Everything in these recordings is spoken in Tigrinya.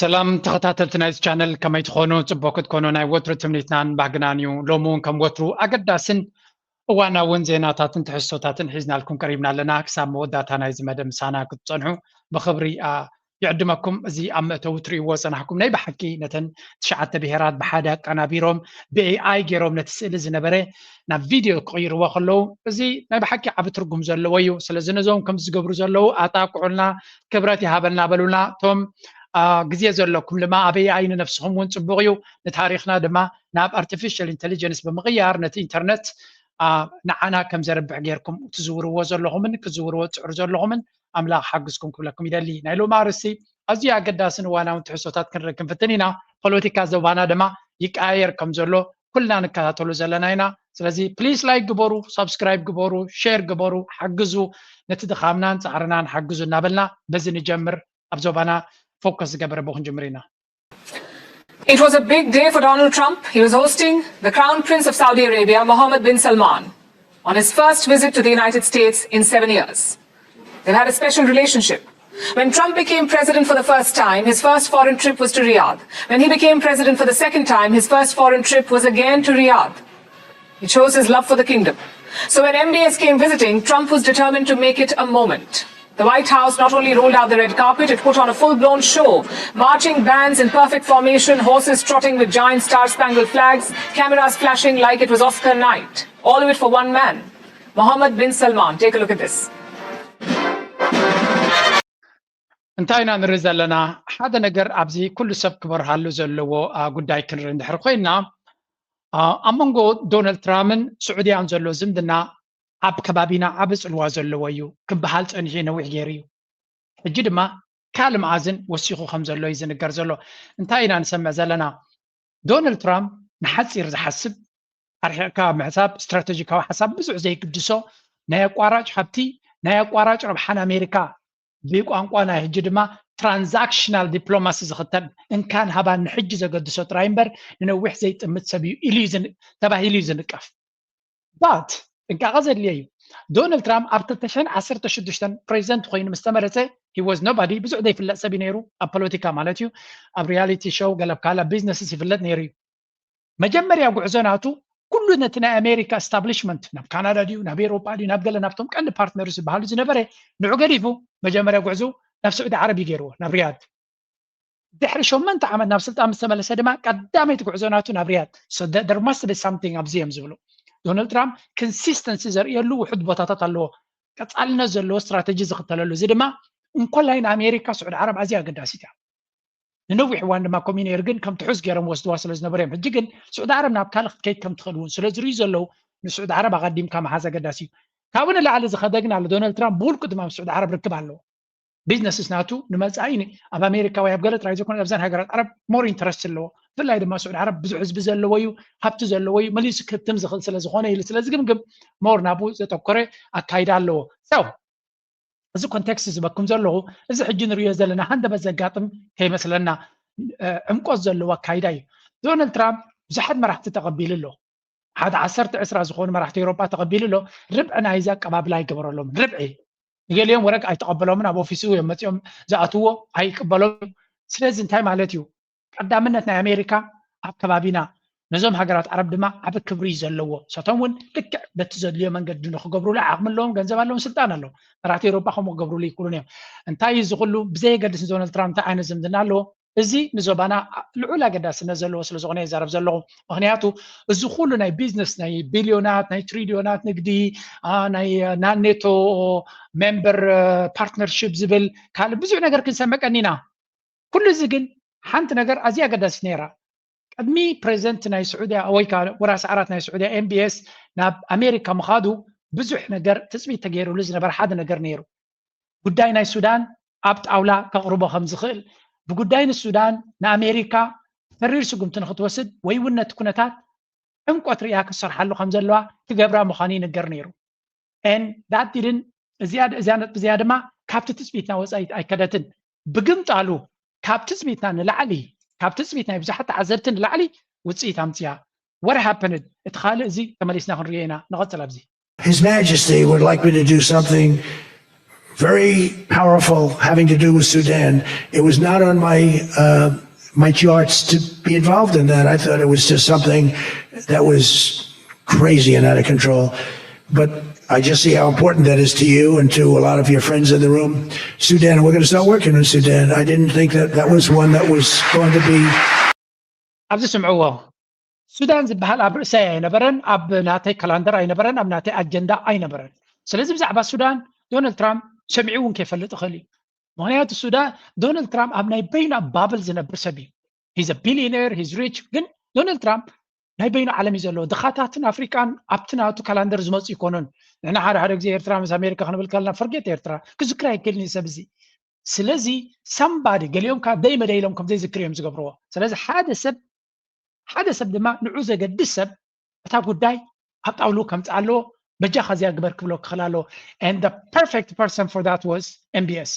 ሰላም ተኸታተልቲ ናይዚ ቻነል፣ ከመይ ትኾኑ? ጽቡቕ ክትኮኑ ናይ ወትሩ ትምኒትናን ባህግናን እዩ። ሎሚ እውን ከም ወትሩ ኣገዳስን እዋናውን ዜናታትን ትሕዝቶታትን ሒዝናልኩም ቀሪብና ኣለና። ክሳብ መወዳእታ ናይዚ መደብ ምሳና ክትጸንሑ ብኽብሪ ይዕድመኩም። እዚ ኣብ መእተዊ ትርእይዎ ዝጸናሕኩም ናይ ብሓቂ ነተን ትሽዓተ ብሄራት ብሓደ ኣቀናቢሮም ብኤኣይ ገይሮም ነቲ ስእሊ ዝነበረ ናብ ቪድዮ ክቕይርዎ ከለዉ፣ እዚ ናይ ብሓቂ ዓቢ ትርጉም ዘለዎ እዩ። ስለዚ ነዞም ከምዚ ዝገብሩ ዘለዉ ኣጣቅዑልና፣ ክብረት ይሃበልና በሉና። እቶም ግዜ ዘለኩም ድማ ኣብ ኤኣይ ንነፍስኹም እውን ጽቡቕ እዩ፣ ንታሪኽና ድማ ናብ ኣርቲፊሻል ኢንተሊጀንስ ብምቕያር ነቲ ኢንተርነት ንዓና ከም ዘርብሕ ጌርኩም ትዝውርዎ ዘለኹምን ክትዝውርዎ ትጽዕሩ ዘለኹምን ኣምላኽ ሓግዝኩም ክብለኩም ይደሊ። ናይ ሎሚ ኣርእስቲ ኣዝዩ ኣገዳስን እዋናውን ትሕዝቶታት ክንርኢ ክንፍትን ኢና። ፖለቲካ ዞባና ድማ ይቀያየር ከም ዘሎ ኩልና ንከታተሎ ዘለና ኢና። ስለዚ ፕሊስ ላይክ ግበሩ፣ ሳብስክራይብ ግበሩ፣ ሼር ግበሩ፣ ሓግዙ፣ ነቲ ድኻምናን ጻዕርናን ሓግዙ እናበልና በዚ ንጀምር። ኣብ ዞባና ፎከስ ዝገበረ ብክንጅምር ኢና። It was a big day for Donald Trump. He was hosting the Crown Prince of Saudi Arabia, Mohammed bin Salman, on his first visit to the United States in seven years. They've had a special relationship. When Trump became president for the first time, his first foreign trip was to Riyadh. When he became president for the second time, his first foreign trip was again to Riyadh. It shows his love for the kingdom. So when M B S came visiting, Trump was determined to make it a moment. The White House not only rolled out the red carpet, it put on a full blown show. Marching bands in perfect formation, horses trotting with giant star spangled flags, cameras flashing like it was Oscar night. All of it for one man, Mohammed bin Salman. Take a look at this. እንታይ ኢና ንርኢ ዘለና? ሓደ ነገር ኣብዚ ኩሉ ሰብ ክበርሃሉ ዘለዎ ጉዳይ ክንርኢ እንድሕር ኮይና፣ ኣብ መንጎ ዶናልድ ትራምፕን ስዑድያን ዘሎ ዝምድና ኣብ ከባቢና ዓቢ ጽልዋ ዘለዎ እዩ ክበሃል ጸኒሑ ነዊሕ ገይሩ እዩ። ሕጂ ድማ ካልእ መኣዝን ወሲኹ ከም ዘሎ እዩ ዝንገር ዘሎ። እንታይ ኢና ንሰምዕ ዘለና? ዶናልድ ትራምፕ ንሓጺር ዝሓስብ፣ ኣርሒቕካ ምሕሳብ፣ ስትራተጂካዊ ሓሳብ ብዙሕ ዘይግድሶ፣ ናይ ኣቋራጭ ሃብቲ፣ ናይ ኣቋራጭ ረብሓ ንኣሜሪካ፣ ብቋንቋ ናይ ሕጂ ድማ ትራንዛክሽናል ዲፕሎማሲ ዝኽተል፣ እንካን ሃባን ንሕጂ ዘገድሶ ጥራይ እምበር ንነዊሕ ዘይጥምት ሰብ እዩ ኢሉ እዩ ዝን- ተባሂሉ እዩ ዝንቀፍ። ባት ጥንቃቐ ዘድልዮ እዩ። ዶናልድ ትራምፕ ኣብ ክልተ ሽሕን ዓሰርተ ሽዱሽተን ፕሬዚደንት ኮይኑ ምስ ተመረፀ he was nobody፣ ብዙሕ ዘይፍለጥ ሰብ እዩ ነይሩ፣ ኣብ ፖለቲካ ማለት እዩ። ኣብ ሪያሊቲ ሾው ገለ ካልእ ቢዝነስስ ይፍለጥ ነይሩ እዩ። መጀመርያ ጉዕዞ ናቱ ኩሉ ነቲ ናይ ኣሜሪካ ኤስታብሊሽመንት፣ ናብ ካናዳ ድዩ ናብ ኤሮጳ ድዩ ናብ ገለ ናብቶም ቀንዲ ፓርትነርስ ዝበሃሉ ዝነበረ ንዑ ገዲፉ መጀመርያ ጉዕዞ ናብ ስዑዲ ዓረብ እዩ ገይርዎ፣ ናብ ሪያድ። ድሕሪ ሸሞንተ ዓመት ናብ ስልጣን ምስ ተመለሰ ድማ ቀዳመይቲ ጉዕዞ ናቱ ናብ ሪያድ። So there must be something ኣብዚ እዮም ዝብሉ። ዶናልድ ትራምፕ ኮንሲስተንሲ ዘርእየሉ ውሑድ ቦታታት ኣለዎ፣ ቀጻልነት ዘለዎ ስትራተጂ ዝኽተለሉ። እዚ ድማ እንኮላይ ንኣሜሪካ ስዑዲ ዓረብ ኣዝያ ኣገዳሲት እያ። ንነዊሕ እዋን ድማ ከምኡ ነይሩ፣ ግን ከም ትሑዝ ገይሮም ወስድዋ ስለ ዝነበሩ እዮም። ሕጂ ግን ስዑዲ ዓረብ ናብ ካልእ ክትከይድ ከም ትኽእል እውን ስለ ዝርእዩ ዘለዉ ንስዑዲ ዓረብ ኣቐዲምካ ምሓዝ ኣገዳሲ እዩ። ካብኡ ንላዕሊ ዝኸደ ግን ኣሎ። ዶናልድ ትራምፕ ብውልቁ ድማ ምስ ስዑዲ ዓረብ ርክብ ኣለዎ። ቢዝነስስ ናቱ ንመጻኢ ኣብ ኣሜሪካ ወይ ኣብ ገለ ጥራይ ዘይኮነ ኣብዘን ሃገራት ዓረብ ሞር ኢንተረስት ኣለዎ። ብፍላይ ድማ ስዑዲ ዓረብ ብዙሕ ህዝቢ ዘለዎ እዩ፣ ሃብቲ ዘለዎ እዩ፣ መሊሱ ክህብትም ዝኽእል ስለ ዝኾነ ኢሉ ስለ ዝግምግም ሞር ናብኡ ዘተኮረ ኣካይዳ ኣለዎ። So እዚ ኮንቴክስት ዝበኩም ዘለኹ፣ እዚ ሕጂ ንሪኦ ዘለና ሃንደበት ዘጋጥም ከይመስለና ዕምቆት ዘለዎ ኣካይዳ እዩ። ዶናልድ ትራምፕ ብዙሓት መራሕቲ ተቐቢሉ ኣሎ። ሓደ ዓሰርተ ዕስራ ዝኾኑ መራሕቲ ኤውሮጳ ተቐቢሉ ኣሎ። ርብዒ ናይዚ ኣቀባብላ ኣይገበረሎም። ርብዒ ንገሊኦም ወረግ ኣይተቐበሎምን፣ ኣብ ኦፊሱ እዮም መፂኦም ዝኣትዎ፣ ኣይቅበሎም። ስለዚ እንታይ ማለት እዩ? ቀዳምነት ናይ ኣሜሪካ ኣብ ከባቢና ነዞም ሃገራት ዓረብ ድማ ዓቢ ክብሪ እዩ ዘለዎ። ሰቶም እውን ልክዕ በቲ ዘድልዮ መንገዲ ንክገብሩሉ ዓቕሚ ኣለዎም፣ ገንዘብ ኣለዎም፣ ስልጣን ኣለዎም። መራሕቲ ኤውሮጳ ከምኡ ክገብሩሉ ይክእሉን እዮም። እንታይ እዩ እዚ ኩሉ? ብዘየገድስ ንዶናልድ ትራምፕ እንታይ ዓይነት ዝምድና ኣለዎ? እዚ ንዞባና ልዑል ኣገዳስነት ዘለዎ ስለ ዝኾነ ይዛረብ ዘለኹ። ምክንያቱ እዚ ኩሉ ናይ ቢዝነስ ናይ ቢልዮናት ናይ ትሪልዮናት ንግዲ ናይ ናኔቶ ሜምበር ፓርትነርሽፕ ዝብል ካልእ ብዙሕ ነገር ክንሰምዕ ቀኒና። ኩሉ እዚ ግን ሓንቲ ነገር ኣዝያ ኣገዳሲት ነይራ። ቅድሚ ፕሬዚደንት ናይ ስዑድያ ወይ ከዓ ወራሲ ዓራት ናይ ስዑድያ ኤምቢኤስ ናብ ኣሜሪካ ምኻዱ ብዙሕ ነገር ትፅቢት ተገይሩሉ ዝነበረ ሓደ ነገር ነይሩ። ጉዳይ ናይ ሱዳን ኣብ ጣውላ ከቕርቦ ከም ዝኽእል፣ ብጉዳይ ንሱዳን ንኣሜሪካ ተሪር ስጉምቲ ንክትወስድ ወይ እውን ነቲ ኩነታት ዕምቆት ርእያ ክትሰርሓሉ ከም ዘለዋ ክገብራ ምዃኑ ይንገር ነይሩ። And that didn't እዚኣ እዚኣ ነጥቢ እዚኣ ድማ ካብቲ ትፅቢትና ወፃኢት ኣይከደትን። ብግምጣሉ ካብ ትፅቢትና ንላዕሊ ካብ ትፅቢት ናይ ብዙሓት ተዓዘብቲ ንላዕሊ ውፅኢት ኣምፅያ። What happened? እቲ ካልእ እዚ ተመሊስና ክንሪኦ ኢና። ንቐፅል ኣብዚ። His Majesty would like me to do something very powerful having to do with Sudan. It was not on my uh, my charts to be involved in that. I thought it was just something that was crazy and out of control. But I just see how important that is to you and to a lot of your friends in the room. Sudan, we're going to start working in Sudan. I didn't think that that was one that was going to be. ኣብዚ ስምዕዎ፣ ሱዳን ዝበሃል ኣብ ርእሰይ ኣይነበረን፣ ኣብ ናተይ ካላንደር ኣይነበረን፣ ኣብ ናተይ ኣጀንዳ ኣይነበረን። ስለዚ ብዛዕባ ሱዳን ዶናልድ ትራምፕ ሰሚዑ እውን ከይፈልጥ ይኽእል እዩ። ምክንያቱ ሱዳን፣ ዶናልድ ትራምፕ ኣብ ናይ በይኑ ኣብ ባብል ዝነብር ሰብ እዩ። He's a billionaire, he's rich። ግን ዶናልድ ትራምፕ ናይ በይኑ ዓለም እዩ ዘለዎ። ድኻታትን ኣፍሪቃን ኣብቲ ናቱ ካላንደር ዝመፁ ይኮኑን። ንሕና ሓደ ሓደ ግዜ ኤርትራ ምስ ኣሜሪካ ክንብል ከለና፣ ፈርጌት ኤርትራ፣ ክዝክር ኣይክእልን እዩ ሰብ እዚ። ስለዚ ሳምባዲ ገሊኦም ካብ ደይ መደይ ኢሎም ከምዘይዝክር እዮም ዝገብርዎ። ስለዚ ሓደ ሰብ ሓደ ሰብ ድማ ንዑ ዘገድስ ሰብ እታ ጉዳይ ኣብ ጣውሉ ከምፅእ ኣለዎ። በጃኻ እዚኣ ግበር ክብሎ ክኽእል ኣለዎ። And the perfect person for that was M B S.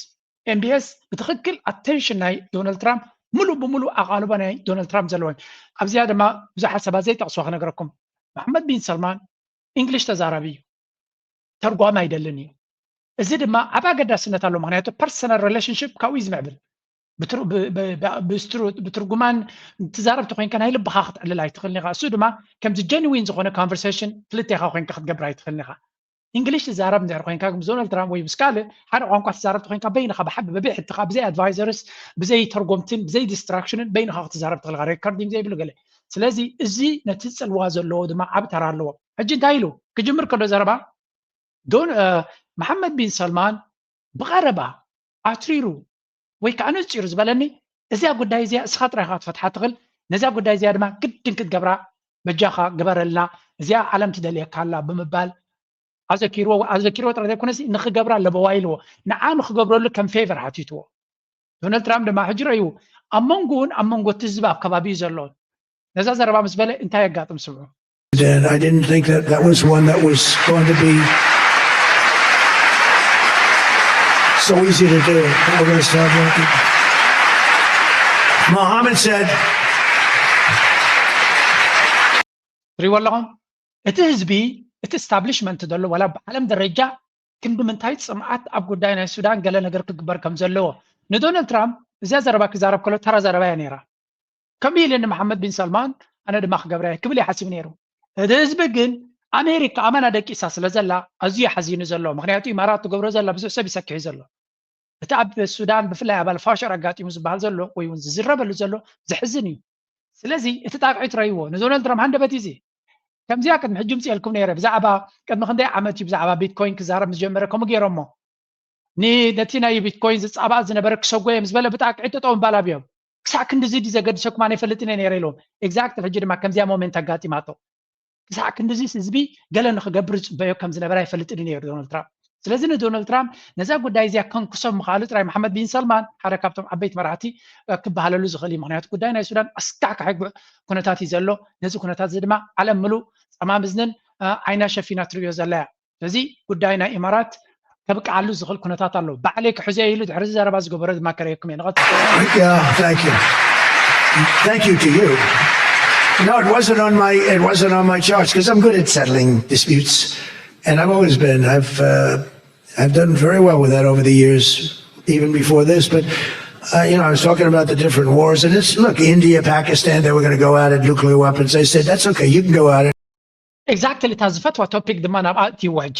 M B S ብትኽክል ኣቴንሽን ናይ ዶናልድ ትራምፕ፣ ሙሉእ ብሙሉእ ኣቓልቦ ናይ ዶናልድ ትራምፕ ዘለዎን። ኣብዚኣ ድማ ብዙሓት ሰባት ዘይጠቕስዋ ክነግረኩም። መሓመድ ቢን ሰልማን እንግሊሽ ተዛራቢ እዩ፣ ተርጓሚ ኣይደልን እዩ። እዚ ድማ ዓቢ ኣገዳስነት ኣለዎ፣ ምክንያቱ ፐርሰናል ሪሌሽንሽፕ ካብኡ እዩ ዝምዕብል። ብትርጉማን ትዛረብ ተኮይንካ ናይ ልብኻ ክትዕልል ኣይትኽእልን ኢኻ። እሱ ድማ ከምዚ ጀንዊን ዝኾነ ኮንቨርሴሽን ክልቴኻ ኮይንካ ክትገብር ኣይትኽእልን ኢኻ። እንግሊሽ ትዛረብ እንድሕር ኮይንካ ምስ ዶናልድ ትራምፕ ወይ ምስ ካልእ ሓደ ቋንቋ ትዛረብ ተኮይንካ በይንኻ ብሓ- ብብሕትኻ ብዘይ ኣድቫይዘርስ ብዘይ ተርጎምትን ብዘይ ዲስትራክሽንን በይንኻ ክትዛረብ ትኽእል ኢኻ፣ ሬከርዲንግ ዘይብሉ ገለ። ስለዚ እዚ ነቲ ጽልዋ ዘለዎ ድማ ዓቢ ተራ ኣለዎ። ሕጂ እንታይ ኢሉ ክጅምር ከሎ ዘረባ ዶን መሓመድ ቢን ሰልማን ብቐረባ ኣትሪሩ ወይ ከዓ ነፂሩ ዝበለኒ እዚኣ ጉዳይ እዚኣ እስኻ ጥራይ ኢኻ ክትፈትሓ ትኽእል፣ ነዚኣ ጉዳይ እዚኣ ድማ ግድን ክትገብራ በጃኻ ግበረልና፣ እዚኣ ዓለም ትደልየካ ኣላ ብምባል ኣዘኪርዎ ኣዘኪርዎ ጥራይ ዘይኮነሲ ንኽገብራ ለበዋ ኢልዎ ንዓ ንኽገብረሉ ከም ፌቨር ሓቲትዎ። ዶናልድ ትራምፕ ድማ ሕጂ ረእዩ ኣብ መንጎውን ኣብ መንጎ እቲ ህዝቢ ኣብ ከባቢኡ ዘለውን ነዛ ዘረባ ምስ በለ እንታይ የጋጥም ስምዑ። And I didn't think that that was one that was going to be so easy to do. But we're going to start working. Mohammed said, ትሪእዎ ኣለኹም እቲ ህዝቢ እቲ ስታብሊሽመንት ዘሎ ዋላ ብዓለም ደረጃ ክንዲ ምንታይ ፅምኣት ኣብ ጉዳይ ናይ ሱዳን ገለ ነገር ክግበር ከም ዘለዎ ንዶናልድ ትራምፕ እዚኣ ዘረባ ክዛረብ ከሎ ተራ ዘረባ እያ ነይራ። ከምኡ ኢለ ንመሓመድ ቢን ሰልማን ኣነ ድማ ክገብራ እየ ክብል ይሓስብ ነይሩ። እቲ ህዝቢ ግን ኣሜሪካ ኣመና ደቂሳ ስለ ዘላ ኣዝዩ ሓዚኑ ዘሎ። ምክንያቱ ኢማራት ትገብሮ ዘላ ብዙሕ ሰብ ይሰክሕ ዘሎ። እቲ ኣብ ሱዳን ብፍላይ ኣብ ኣልፋሸር ኣጋጢሙ ዝበሃል ዘሎ ወይ እውን ዝዝረበሉ ዘሎ ዘሕዝን እዩ። ስለዚ እቲ ጣቕዒት ረይዎ ንዶናልድ ትራምፕ ሃንደበት እዚ ከምዚኣ ቅድሚ ሕጂ ምፅኤልኩም ነይረ ብዛዕባ ቅድሚ ክንደይ ዓመት እዩ ብዛዕባ ቢትኮይን ክዛረብ ምስ ጀመረ ከምኡ ገይሮሞ ነቲ ናይ ቢትኮይን ዝፃባእ ዝነበረ ክሰጎየ ምስ በለ ብጣቅዒ ጠጠው ምባል ኣብዮም ክሳዕ ክንድዚ ድዩ ዘገድሰኩም ኣነ ይፈልጥን እየ ነይረ ኢሎም። ኤግዛክት ሕጂ ድማ ከምዚኣ ሞሜንት ኣጋጢማቶ ክሳዕ ክንድዚ ህዝቢ ገለ ንክገብር ዝፅበዮ ከም ዝነበረ ኣይፈልጥን ነይሩ ዶናልድ ትራምፕ። ስለዚ ንዶናልድ ትራምፕ ነዛ ጉዳይ እዚኣ ከንክሶም ምኽኣሉ ጥራይ መሓመድ ቢን ሰልማን ሓደ ካብቶም ዓበይቲ መራሕቲ ክበሃለሉ ዝኽእል እዩ። ምክንያቱ ጉዳይ ናይ ሱዳን ኣስካሕካሒ ኩነታት እዩ ዘሎ። ነዚ ኩነታት እዚ ድማ ዓለም ምሉእ ፀማምዝንን ዓይና ሸፊና ትርእዮ ዘላ እያ። ስለዚ ጉዳይ ናይ ኢማራት ከብቅዓሉ ዝኽእል ኩነታት ኣሎ። ባዕለይ ክሕዞ ኢሉ ድሕሪ ዘረባ ዝገበሮ ድማ ከርእየኩም እየ። ንቐጽል። Yeah, thank you. Thank you to you. No, it wasn't on my it wasn't on my charts because I'm good at settling disputes, and I've always been. I've uh, I've done very well with that over the years, even before this. But uh, you know, I was talking about the different wars, and it's look, India, Pakistan, they were going to go at it, nuclear weapons. I said that's okay, you can go at it. Exactly. እታ ዝፈትዋ ቶፒክ ድማ ናብ ኣእትይዎ ሕጂ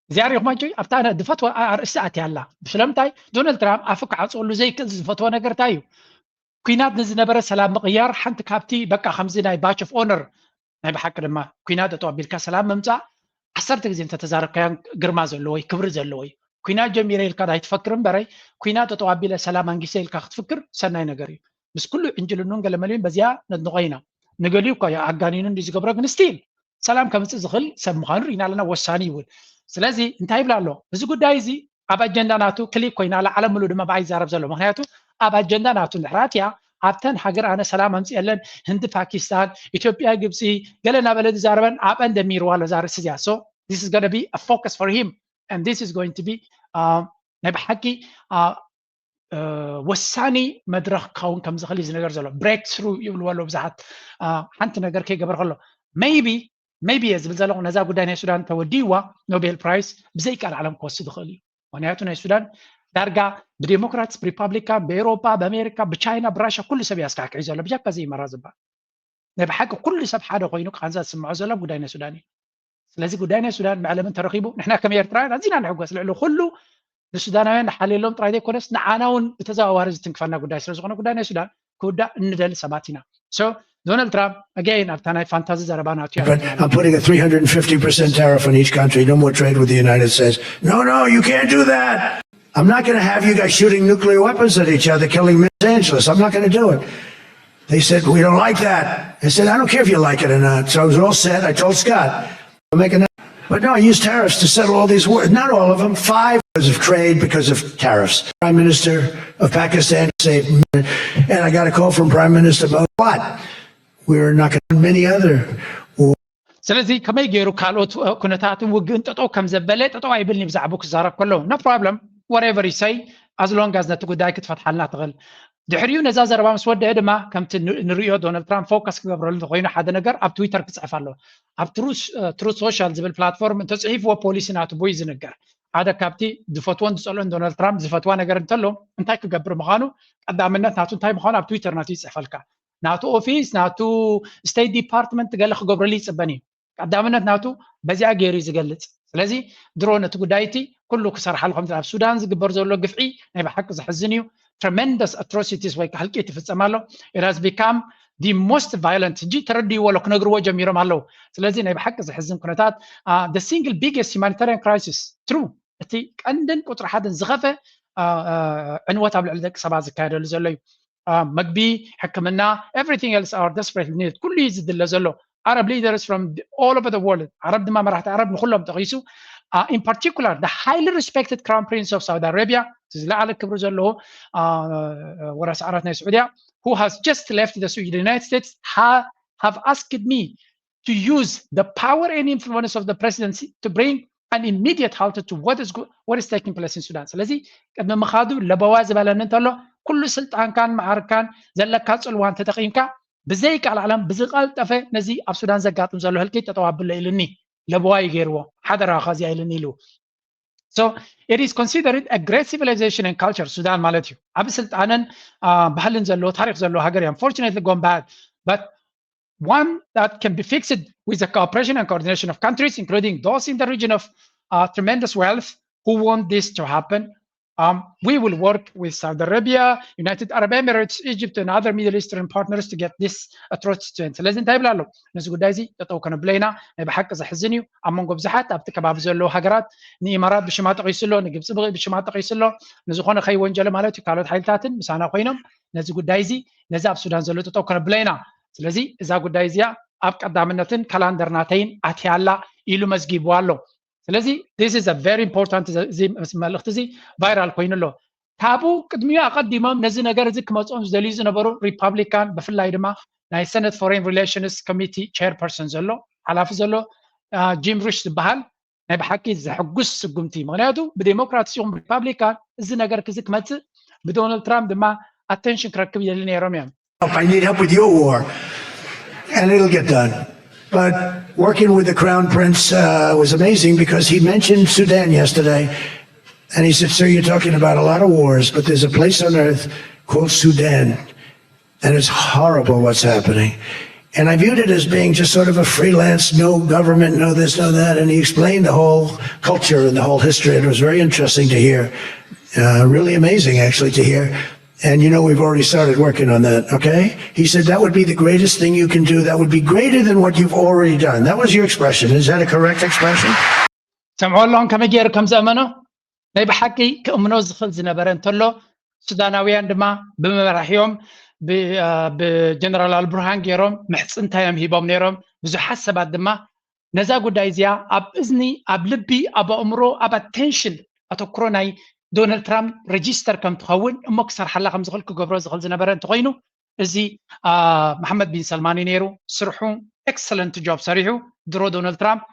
እዚኣ ሪኹማ ጆይ ኣብታ ዝፈትዋ ኣርእስቲ ኣትያ ኣላ። ስለምንታይ ዶናልድ ትራምፕ ኣፉ ክዓፅወሉ ዘይክእል ዝፈትዎ ነገር እንታይ እዩ? ኩናት ንዝነበረ ሰላም ምቕያር ሓንቲ ካብቲ በቃ ከምዚ ናይ ባች ኦፍ ኦነር ናይ ብሓቂ ድማ ኩናት ጠጠው ኣቢልካ ሰላም ምምፃእ ዓሰርተ ግዜ እንተተዛረብካዮ ግርማ ዘለዎ እዩ ክብሪ ዘለዎ እዩ። ኩናት ጀሚረ ኢልካ ኣይትፈክር እምበረይ ኩናት ጠጠው ኣቢለ ሰላም ኣንጊሰ ኢልካ ክትፍክር ሰናይ ነገር እዩ። ምስ ኩሉ ዕንጅልኑን ገለመሊውን በዚኣ ነድንቆ ኢና። ንገሊኡ እኳ ኣጋኒኑ እንዲ ዝገብሮ ግን ስቲል ሰላም ከምፅእ ዝኽእል ሰብ ምዃኑ ርኢና ኣለና። ወሳኒ ይውን ስለዚ እንታይ ይብል ኣሎ እዚ ጉዳይ እዚ ኣብ ኣጀንዳ ናቱ ክሊክ ኮይና ኣላ ዓለም ምሉ ድማ ብኣይ ይዛረብ ዘሎ ምክንያቱ ኣብ ኣጀንዳ ናቱ ንሕራት እያ ኣብተን ሃገር ኣነ ሰላም ኣምፅእለን ህንዲ ፓኪስታን ኢትዮጵያ ግብፂ ገለ እናበለ ዝዛረበን ኣብአን ደሚርዋ ኣሎ እዛ ርእሲ እዚኣ so this is going to be a focus for him and this is going to be ናይ ብሓቂ ወሳኒ መድረኽ ክኸውን ከም ዝኽእል እዩ ዝነገር ዘሎ breakthrough ይብልዎ ኣለዉ ብዙሓት ሓንቲ ነገር ከይገበር ከሎ maybe maybe እየ ዝብል ዘለኹ ነዛ ጉዳይ ናይ ሱዳን ተወዲእዋ ኖቤል ፕራይስ ብዘይ ቃል ዓለም ክወስድ ይኽእል እዩ ምክንያቱ ናይ ሱዳን ዳርጋ ብዴሞክራትስ ብሪፓብሊካን ብኤውሮጳ ብኣሜሪካ ብቻይና ብራሻ ኩሉ ሰብ ያስካሕክሒ ዘሎ ብጃካ ዘይመራ ዝበሃል ናይ ብሓቂ ኩሉ ሰብ ሓደ ኮይኑ ቃንዛ ዝስምዖ ዘሎ ጉዳይ ናይ ሱዳን እዩ። ስለዚ ጉዳይ ናይ ሱዳን መዕለምን ተረኺቡ ንሕና ከም ኤርትራውያን ኣዚና ንሕጎስ ልዕሊ ኩሉ ንሱዳናውያን ንሓልየሎም ጥራይ ዘይኮነስ ንዓና እውን ብተዘዋዋሪ ዝትንክፈና ጉዳይ ስለ ዝኾነ ጉዳይ ናይ ሱዳን ክውዳእ እንደሊ ሰባት ኢና። So ዶናልድ ትራምፕ again ኣብታ ናይ ፋንታዚ ዘረባ ናቱ I'm putting a three hundred fifty percent tariff on each country, no more trade with the United States. No, no, you can't do that. I'm not going to have you guys shooting nuclear weapons at each other, killing Miss Angeles. I'm not going to do it. They said, we don't like that. I said, I don't care if you like it or not. So I was all set. I told Scott, I'm making that. But no, I used tariffs to settle all these wars. Not all of them, five because of trade, because of tariffs. Prime Minister of Pakistan saved me, and I got a call from Prime Minister about what? We were not going to many other wars. ስለዚ ከመይ ገይሩ ካልኦት ኩነታትን ውግእን ጠጠው ከም ዘበለ ጠጠው ኣይብልኒ ብዛዕባ ክዛረብ ከሎ no problem whatever you say as long as ነቲ ጉዳይ ክትፈትሓልና ትኽእል። ድሕሪኡ ነዛ ዘረባ ምስ ወደአ ድማ ከምቲ ንሪኦ ዶናልድ ትራምፕ ፎከስ ክገብረሉ እንተኮይኑ ሓደ ነገር ኣብ ትዊተር ክፅሕፍ ኣለዎ። ኣብ ትሩት ሶሻል ዝብል ፕላትፎርም እንተፅሒፍዎ ፖሊሲ ናቱ ብኡ እዩ ዝንገር። ሓደ ካብቲ ዝፈትዎን ዝፀልኦን ዶናልድ ትራምፕ ዝፈትዋ ነገር እንተሎ እንታይ ክገብር ምዃኑ ቀዳምነት ናቱ እንታይ ምዃኑ ኣብ ትዊተር ናቱ ይፅሕፈልካ። ናቱ ኦፊስ ናቱ ስቴት ዲፓርትመንት ገለ ክገብረሉ ይፅበን እዩ። ቀዳምነት ናቱ በዚኣ ገይሩ እዩ ዝገልፅ። ስለዚ ድሮ ነቲ ጉዳይ እቲ ኩሉ ክሰርሓሉ ከም ኣብ ሱዳን ዝግበር ዘሎ ግፍዒ ናይ ብሓቂ ዘሕዝን እዩ። Tremendous atrocities ወይ ህልቂት ይፍፀም ኣሎ። It has become the most violent ሕጂ ተረድይዎ ኣሎ ክነግርዎ ጀሚሮም ኣለዉ። ስለዚ ናይ ብሓቂ ዘሕዝን ኩነታት the single biggest humanitarian crisis true እቲ ቀንድን ቁፅሪ ሓደን ዝኸፈ ዕንወት ኣብ ልዕሊ ደቂ ሰባት ዝካየደሉ ዘሎ እዩ። መግቢ፣ ሕክምና፣ everything else are desperately needed ኩሉ እዩ ዝድለ ዘሎ። Arab leaders from all over the world ዓረብ ድማ መራሕቲ ዓረብ ንኩሎም ጠቂሱ in particular the highly respected crown prince of Saudi Arabia ዝለዓለ ክብሪ ዘለዎ ወራሲ ዓራት ናይ ስዑድያ who has just left the United States have asked me to use the power and influence of the presidency to bring an immediate halt to what is, what is taking place in Sudan ስለዚ ቅድሚ ምኻዱ ለበዋ ዝበለኒ እንተሎ ኩሉ ስልጣንካን መዓርካን ዘለካ ፅልዋን ተጠቂምካ ብዘይቃልዓለም ብዝቀልጠፈ ነዚ ኣብ ሱዳን ዘጋጥም ዘሎ ህልቂት ጠጠው ኣብሎ ኢሉኒ። ለበዋ እዩ ገይርዎ። ሓደራኻ እዚኣ ኢሉኒ ኢሉ። So it is considered a great civilization and culture ሱዳን ማለት እዩ። ዓቢ ስልጣነን ባህልን ዘለዎ ታሪክ ዘለዎ ሃገር እዩ። Unfortunately gone bad but one that can be fixed with the cooperation and coordination of countries including those in the region of uh, tremendous wealth who want this to happen. Um, we will work with Saudi Arabia, United Arab Emirates, Egypt, and other Middle Eastern partners to get this atrocity to end. ስለዚ እንታይ ይብል ኣሎ? ነዚ ጉዳይ እዚ ጠጠው ከነብሎ ኢና። ናይ ብሓቂ ዘሕዝን እዩ። ኣብ መንጎ ብዙሓት ኣብቲ ከባቢ ዘለዉ ሃገራት ንኢማራት ብሽማ ጠቒሱ ኣሎ፣ ንግብፂ ብሽማ ጠቒሱ ኣሎ። ንዝኾነ ከይወንጀለ ማለት እዩ። ካልኦት ሓይልታትን ምሳና ኮይኖም ነዚ ጉዳይ እዚ ነዚ ኣብ ሱዳን ዘሎ ጠጠው ከነብሎ ኢና። ስለዚ እዛ ጉዳይ እዚኣ ኣብ ቀዳምነትን ካላንደር ናተይን ኣትያ ኣላ ኢሉ መዝጊብዋ ኣሎ። ስለዚ this is a very important እዚ መልእክቲ እዚ ቫይራል ኮይኑ ኣሎ። ካብኡ ቅድሚኡ ኣቐዲሞም ነዚ ነገር እዚ ክመፅኦም ዝደልዩ ዝነበሩ ሪፓብሊካን ብፍላይ ድማ ናይ ሰነት ፎሬን ሪሌሽንስ ኮሚቲ ቸርፐርሰን ዘሎ ሓላፊ ዘሎ ጂም ሪሽ ዝበሃል ናይ ብሓቂ ዘሕጉስ ስጉምቲ ምክንያቱ ብዴሞክራትስ ይኹን ሪፓብሊካን እዚ ነገር ክዚ ክመፅእ ብዶናልድ ትራምፕ ድማ ኣቴንሽን ክረክብ ይደሊ ነይሮም እዮም። I need help with your war, and it'll get done. But working with the Crown Prince uh, was amazing because he mentioned Sudan yesterday. And he said, Sir, you're talking about a lot of wars, but there's a place on earth called Sudan. And it's horrible what's happening. And I viewed it as being just sort of a freelance, no government, no this, no that. And he explained the whole culture and the whole history. It was very interesting to hear, uh, really amazing, actually, to hear. And you know, we've already started working on that, okay? He said, that would be the greatest thing you can do. That would be greater than what you've already done. That was your expression. Is that a correct expression? ሰምዖ ኣለኹም ከመይ ገይሩ ከም ዘእመኖ ናይ ብሓቂ ክእምኖ ዝኽእል ዝነበረ እንተሎ ሱዳናውያን ድማ ብመራሒኦም ብጀነራል ኣልቡርሃን ገይሮም ምሕፅንታ እዮም ሂቦም ነይሮም። ብዙሓት ሰባት ድማ ነዛ ጉዳይ እዚኣ ኣብ እዝኒ ኣብ ልቢ ኣብ ኣእምሮ ኣብ ኣቴንሽን ኣተኩሮ ናይ ዶናልድ ትራምፕ ረጂስተር ከም ትኸውን እሞ ክሰርሓላ ከም ዝኽእል ክገብሮ ዝኽእል ዝነበረ እንተኮይኑ እዚ መሓመድ ቢን ሰልማን እዩ ነይሩ። ስርሑ ኤክሰለንት ጆብ ሰሪሑ ድሮ ዶናልድ ትራምፕ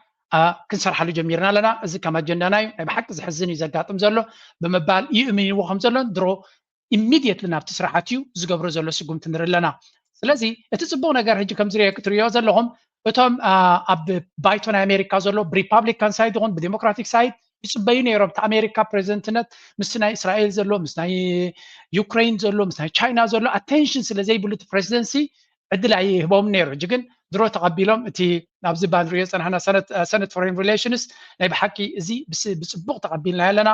ክንሰርሓሉ ጀሚርና ኣለና። እዚ ከም ኣጀንዳና እዩ። ናይ ብሓቂ ዘሕዝን እዩ ዘጋጥም ዘሎ ብምባል ይእምንዎ ከም ዘሎን ድሮ ኢሚድየትሊ ናብቲ ስርዓት እዩ ዝገብሮ ዘሎ ስጉምቲ ንርኢ ኣለና። ስለዚ እቲ ፅቡቅ ነገር ሕጂ ከምዚ ክትሪኦ ዘለኹም እቶም ኣብ ባይቶ ናይ ኣሜሪካ ዘሎ ብሪፓብሊካን ሳይድ ይኹን ብዴሞክራቲክ ሳይድ ይፅበዩ ነይሮም። እቲ ኣሜሪካ ፕሬዚደንትነት ምስ ናይ እስራኤል ዘሎ፣ ምስ ናይ ዩክሬን ዘሎ፣ ምስ ናይ ቻይና ዘሎ ኣቴንሽን ስለ ዘይብሉ እቲ ፕሬዚደንሲ ዕድል ኣይህቦም ነይሩ። ሕጂ ግን ድሮ ተቐቢሎም እቲ ኣብዚ ባ ንሪኦ ዝፀናሕና ሰነት ፎሬን ሪሌሽንስ ናይ ብሓቂ እዚ ብፅቡቅ ተቐቢልና ያለና።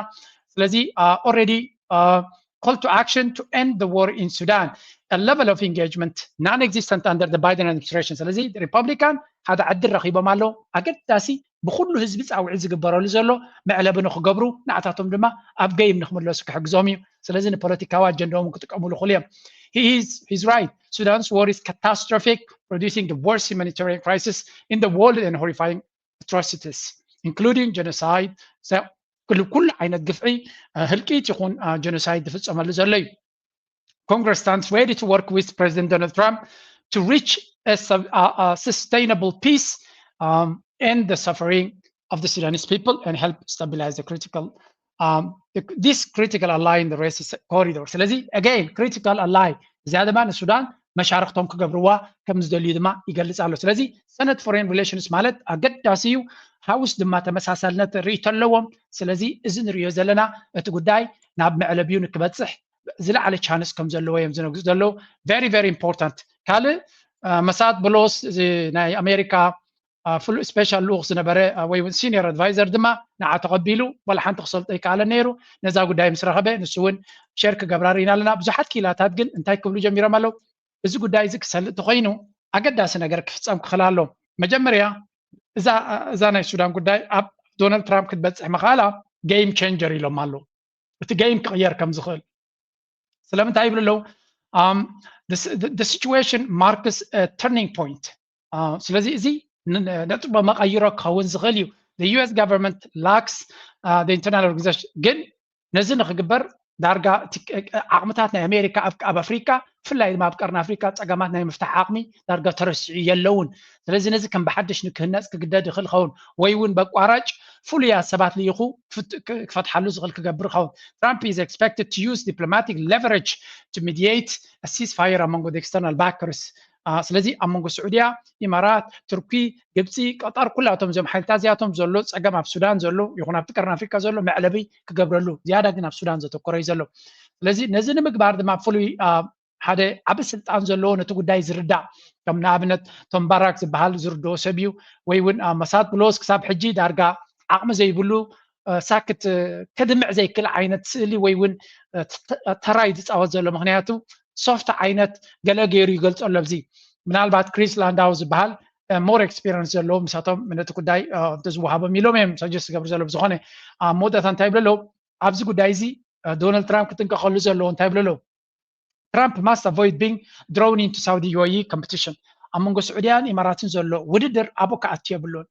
ስለዚ ኦልሬዲ call to action to end the war in Sudan, a level of engagement non-existent under the Biden administration. ስለዚ ሪፐብሊካን ሓደ ዕድል ረኺቦም ኣለዉ። ኣገዳሲ ብኩሉ ህዝቢ ፃውዒት ዝግበረሉ ዘሎ መዕለቢ ንክገብሩ፣ ንዓታቶም ድማ ኣብ ገይም ንክምለሱ ክሕግዞም እዩ። ስለዚ ንፖለቲካዊ ኣጀንዳኦም ክጥቀሙሉ ክእሉ እዮም። He is, he's right. Sudan's war is catastrophic, producing the worst humanitarian crisis in the world and horrifying atrocities, including genocide. ኩሉ ዓይነት ግፍዒ፣ ህልቂት ይኹን ጀኖሳይድ ዝፍፀመሉ ዘሎ እዩ። Congress stands ready to work with President Donald Trump to reach a, a, a sustainable peace, um, and the suffering of the Sudanese people and help stabilize the critical, um, the, this critical ally in the Red Sea corridor. ስለዚ again critical ally እዚኣ ድማ ንሱዳን መሻርክቶም ክገብርዋ ከም ዝደልዩ ድማ ይገልጽ ኣሎ። ስለዚ ሰነት ፎሬን ሪሌሽንስ ማለት ኣገዳሲ እዩ። ሃውስ ድማ ተመሳሳልነት ርእይቶ ኣለዎም። ስለዚ እዚ ንሪኦ ዘለና እቲ ጉዳይ ናብ መዕለቢኡ ንክበፅሕ ዝለዓለ ቻንስ ከም ዘለዎ እዮም ዝነግሩ ዘለዉ። Very very important። ካልእ መሳት ብሎስ ናይ ኣሜሪካ ፍሉ ስፔሻል ልኡኽ ዝነበረ ወይ እውን ሲኒየር ኣድቫይዘር ድማ ንዓ ተቐቢሉ ዋላ ሓንቲ ክሰልጦ ይከኣለ ነይሩ። ነዛ ጉዳይ ምስ ረኸበ ንሱ እውን ሸር ክገብራ ርኢና ኣለና። ብዙሓት ክኢላታት ግን እንታይ ክብሉ ጀሚሮም ኣለዉ? እዚ ጉዳይ እዚ ክሰልጥ ተኮይኑ ኣገዳሲ ነገር ክፍፀም ክኽእል ኣሎ። መጀመርያ እዛ ናይ ሱዳን ጉዳይ ኣብ ዶናልድ ትራምፕ ክትበፅሕ ምኽኣላ ጌም ቸንጀር ኢሎም ኣለዉ። እቲ ጌም ክቕየር ከም ዝኽእል ስለምንታይ ይብሉ ኣለዉ? Situation marks turning point። ስለዚ እዚ ነጥቢ መቐይሮ ክኸውን ዝኽእል እዩ። The U S government lacks the internal organization። ግን ነዚ ንክግበር ዳርጋ ዓቕምታት ናይ ኣሜሪካ ኣብ ኣፍሪካ ብፍላይ ድማ ኣብ ቀርኒ ኣፍሪካ ፀገማት ናይ ምፍታሕ ዓቕሚ ዳርጋ ተረሲዑ የለውን። ስለዚ ነዚ ከም ብሓድሽ ንክህነፅ ክግደድ ይኽእል ይኸውን ወይ እውን በቋራጭ ፍሉያት ሰባት ልኢኹ ክፈትሓሉ ዝኽእል ክገብር ይኸውን። Trump is expected to use diplomatic leverage to mediate a ceasefire among the external backers. ስለዚ ኣብ መንጎ ስዑድያ፣ ኢማራት፣ ቱርኪ፣ ግብፂ፣ ቀጠር ኩላቶም እዞም ሓይልታት እዚኣቶም ዘሎ ፀገም ኣብ ሱዳን ዘሎ ይኹን ኣብቲ ቀርኒ ኣፍሪካ ዘሎ መዕለቢ ክገብረሉ ዝያዳ ግን ኣብ ሱዳን ዘተኮረ እዩ ዘሎ። ስለዚ ነዚ ንምግባር ድማ ፍሉይ ሓደ ዓቢ ስልጣን ዘለዎ ነቲ ጉዳይ ዝርዳእ ከም ንኣብነት ቶም ባራክ ዝበሃል ዝርድኦ ሰብ እዩ። ወይ እውን መሳት ብሎስ ክሳብ ሕጂ ዳርጋ ዓቕሚ ዘይብሉ ሳክት ከድምዕ ዘይክእል ዓይነት ስእሊ ወይ እውን ተራይ ዝፃወት ዘሎ ምክንያቱ ሶፍት ዓይነት ገለ ገይሩ ይገልፆ ኣሎ። ኣብዚ ምናልባት ክሪስ ላንዳው ዝበሃል ሞር ኤክስፒሪንስ ዘለዎ ምሳቶም ነቲ ጉዳይ እንተዝወሃቦም ኢሎም እዮም ሰጀስት ዝገብሩ ዘሎ። ብዝኾነ ኣብ መወዳእታ እንታይ ይብሉ ኣለዉ? ኣብዚ ጉዳይ እዚ ዶናልድ ትራምፕ ክጥንቀቐሉ ዘለዎ እንታይ ይብሉ ኣለዉ? Trump must avoid being drawn into Saudi U A E competition። ኣብ መንጎ ስዑድያን ኢማራትን ዘሎ ውድድር ኣብኡ ክኣቱ የብሉን።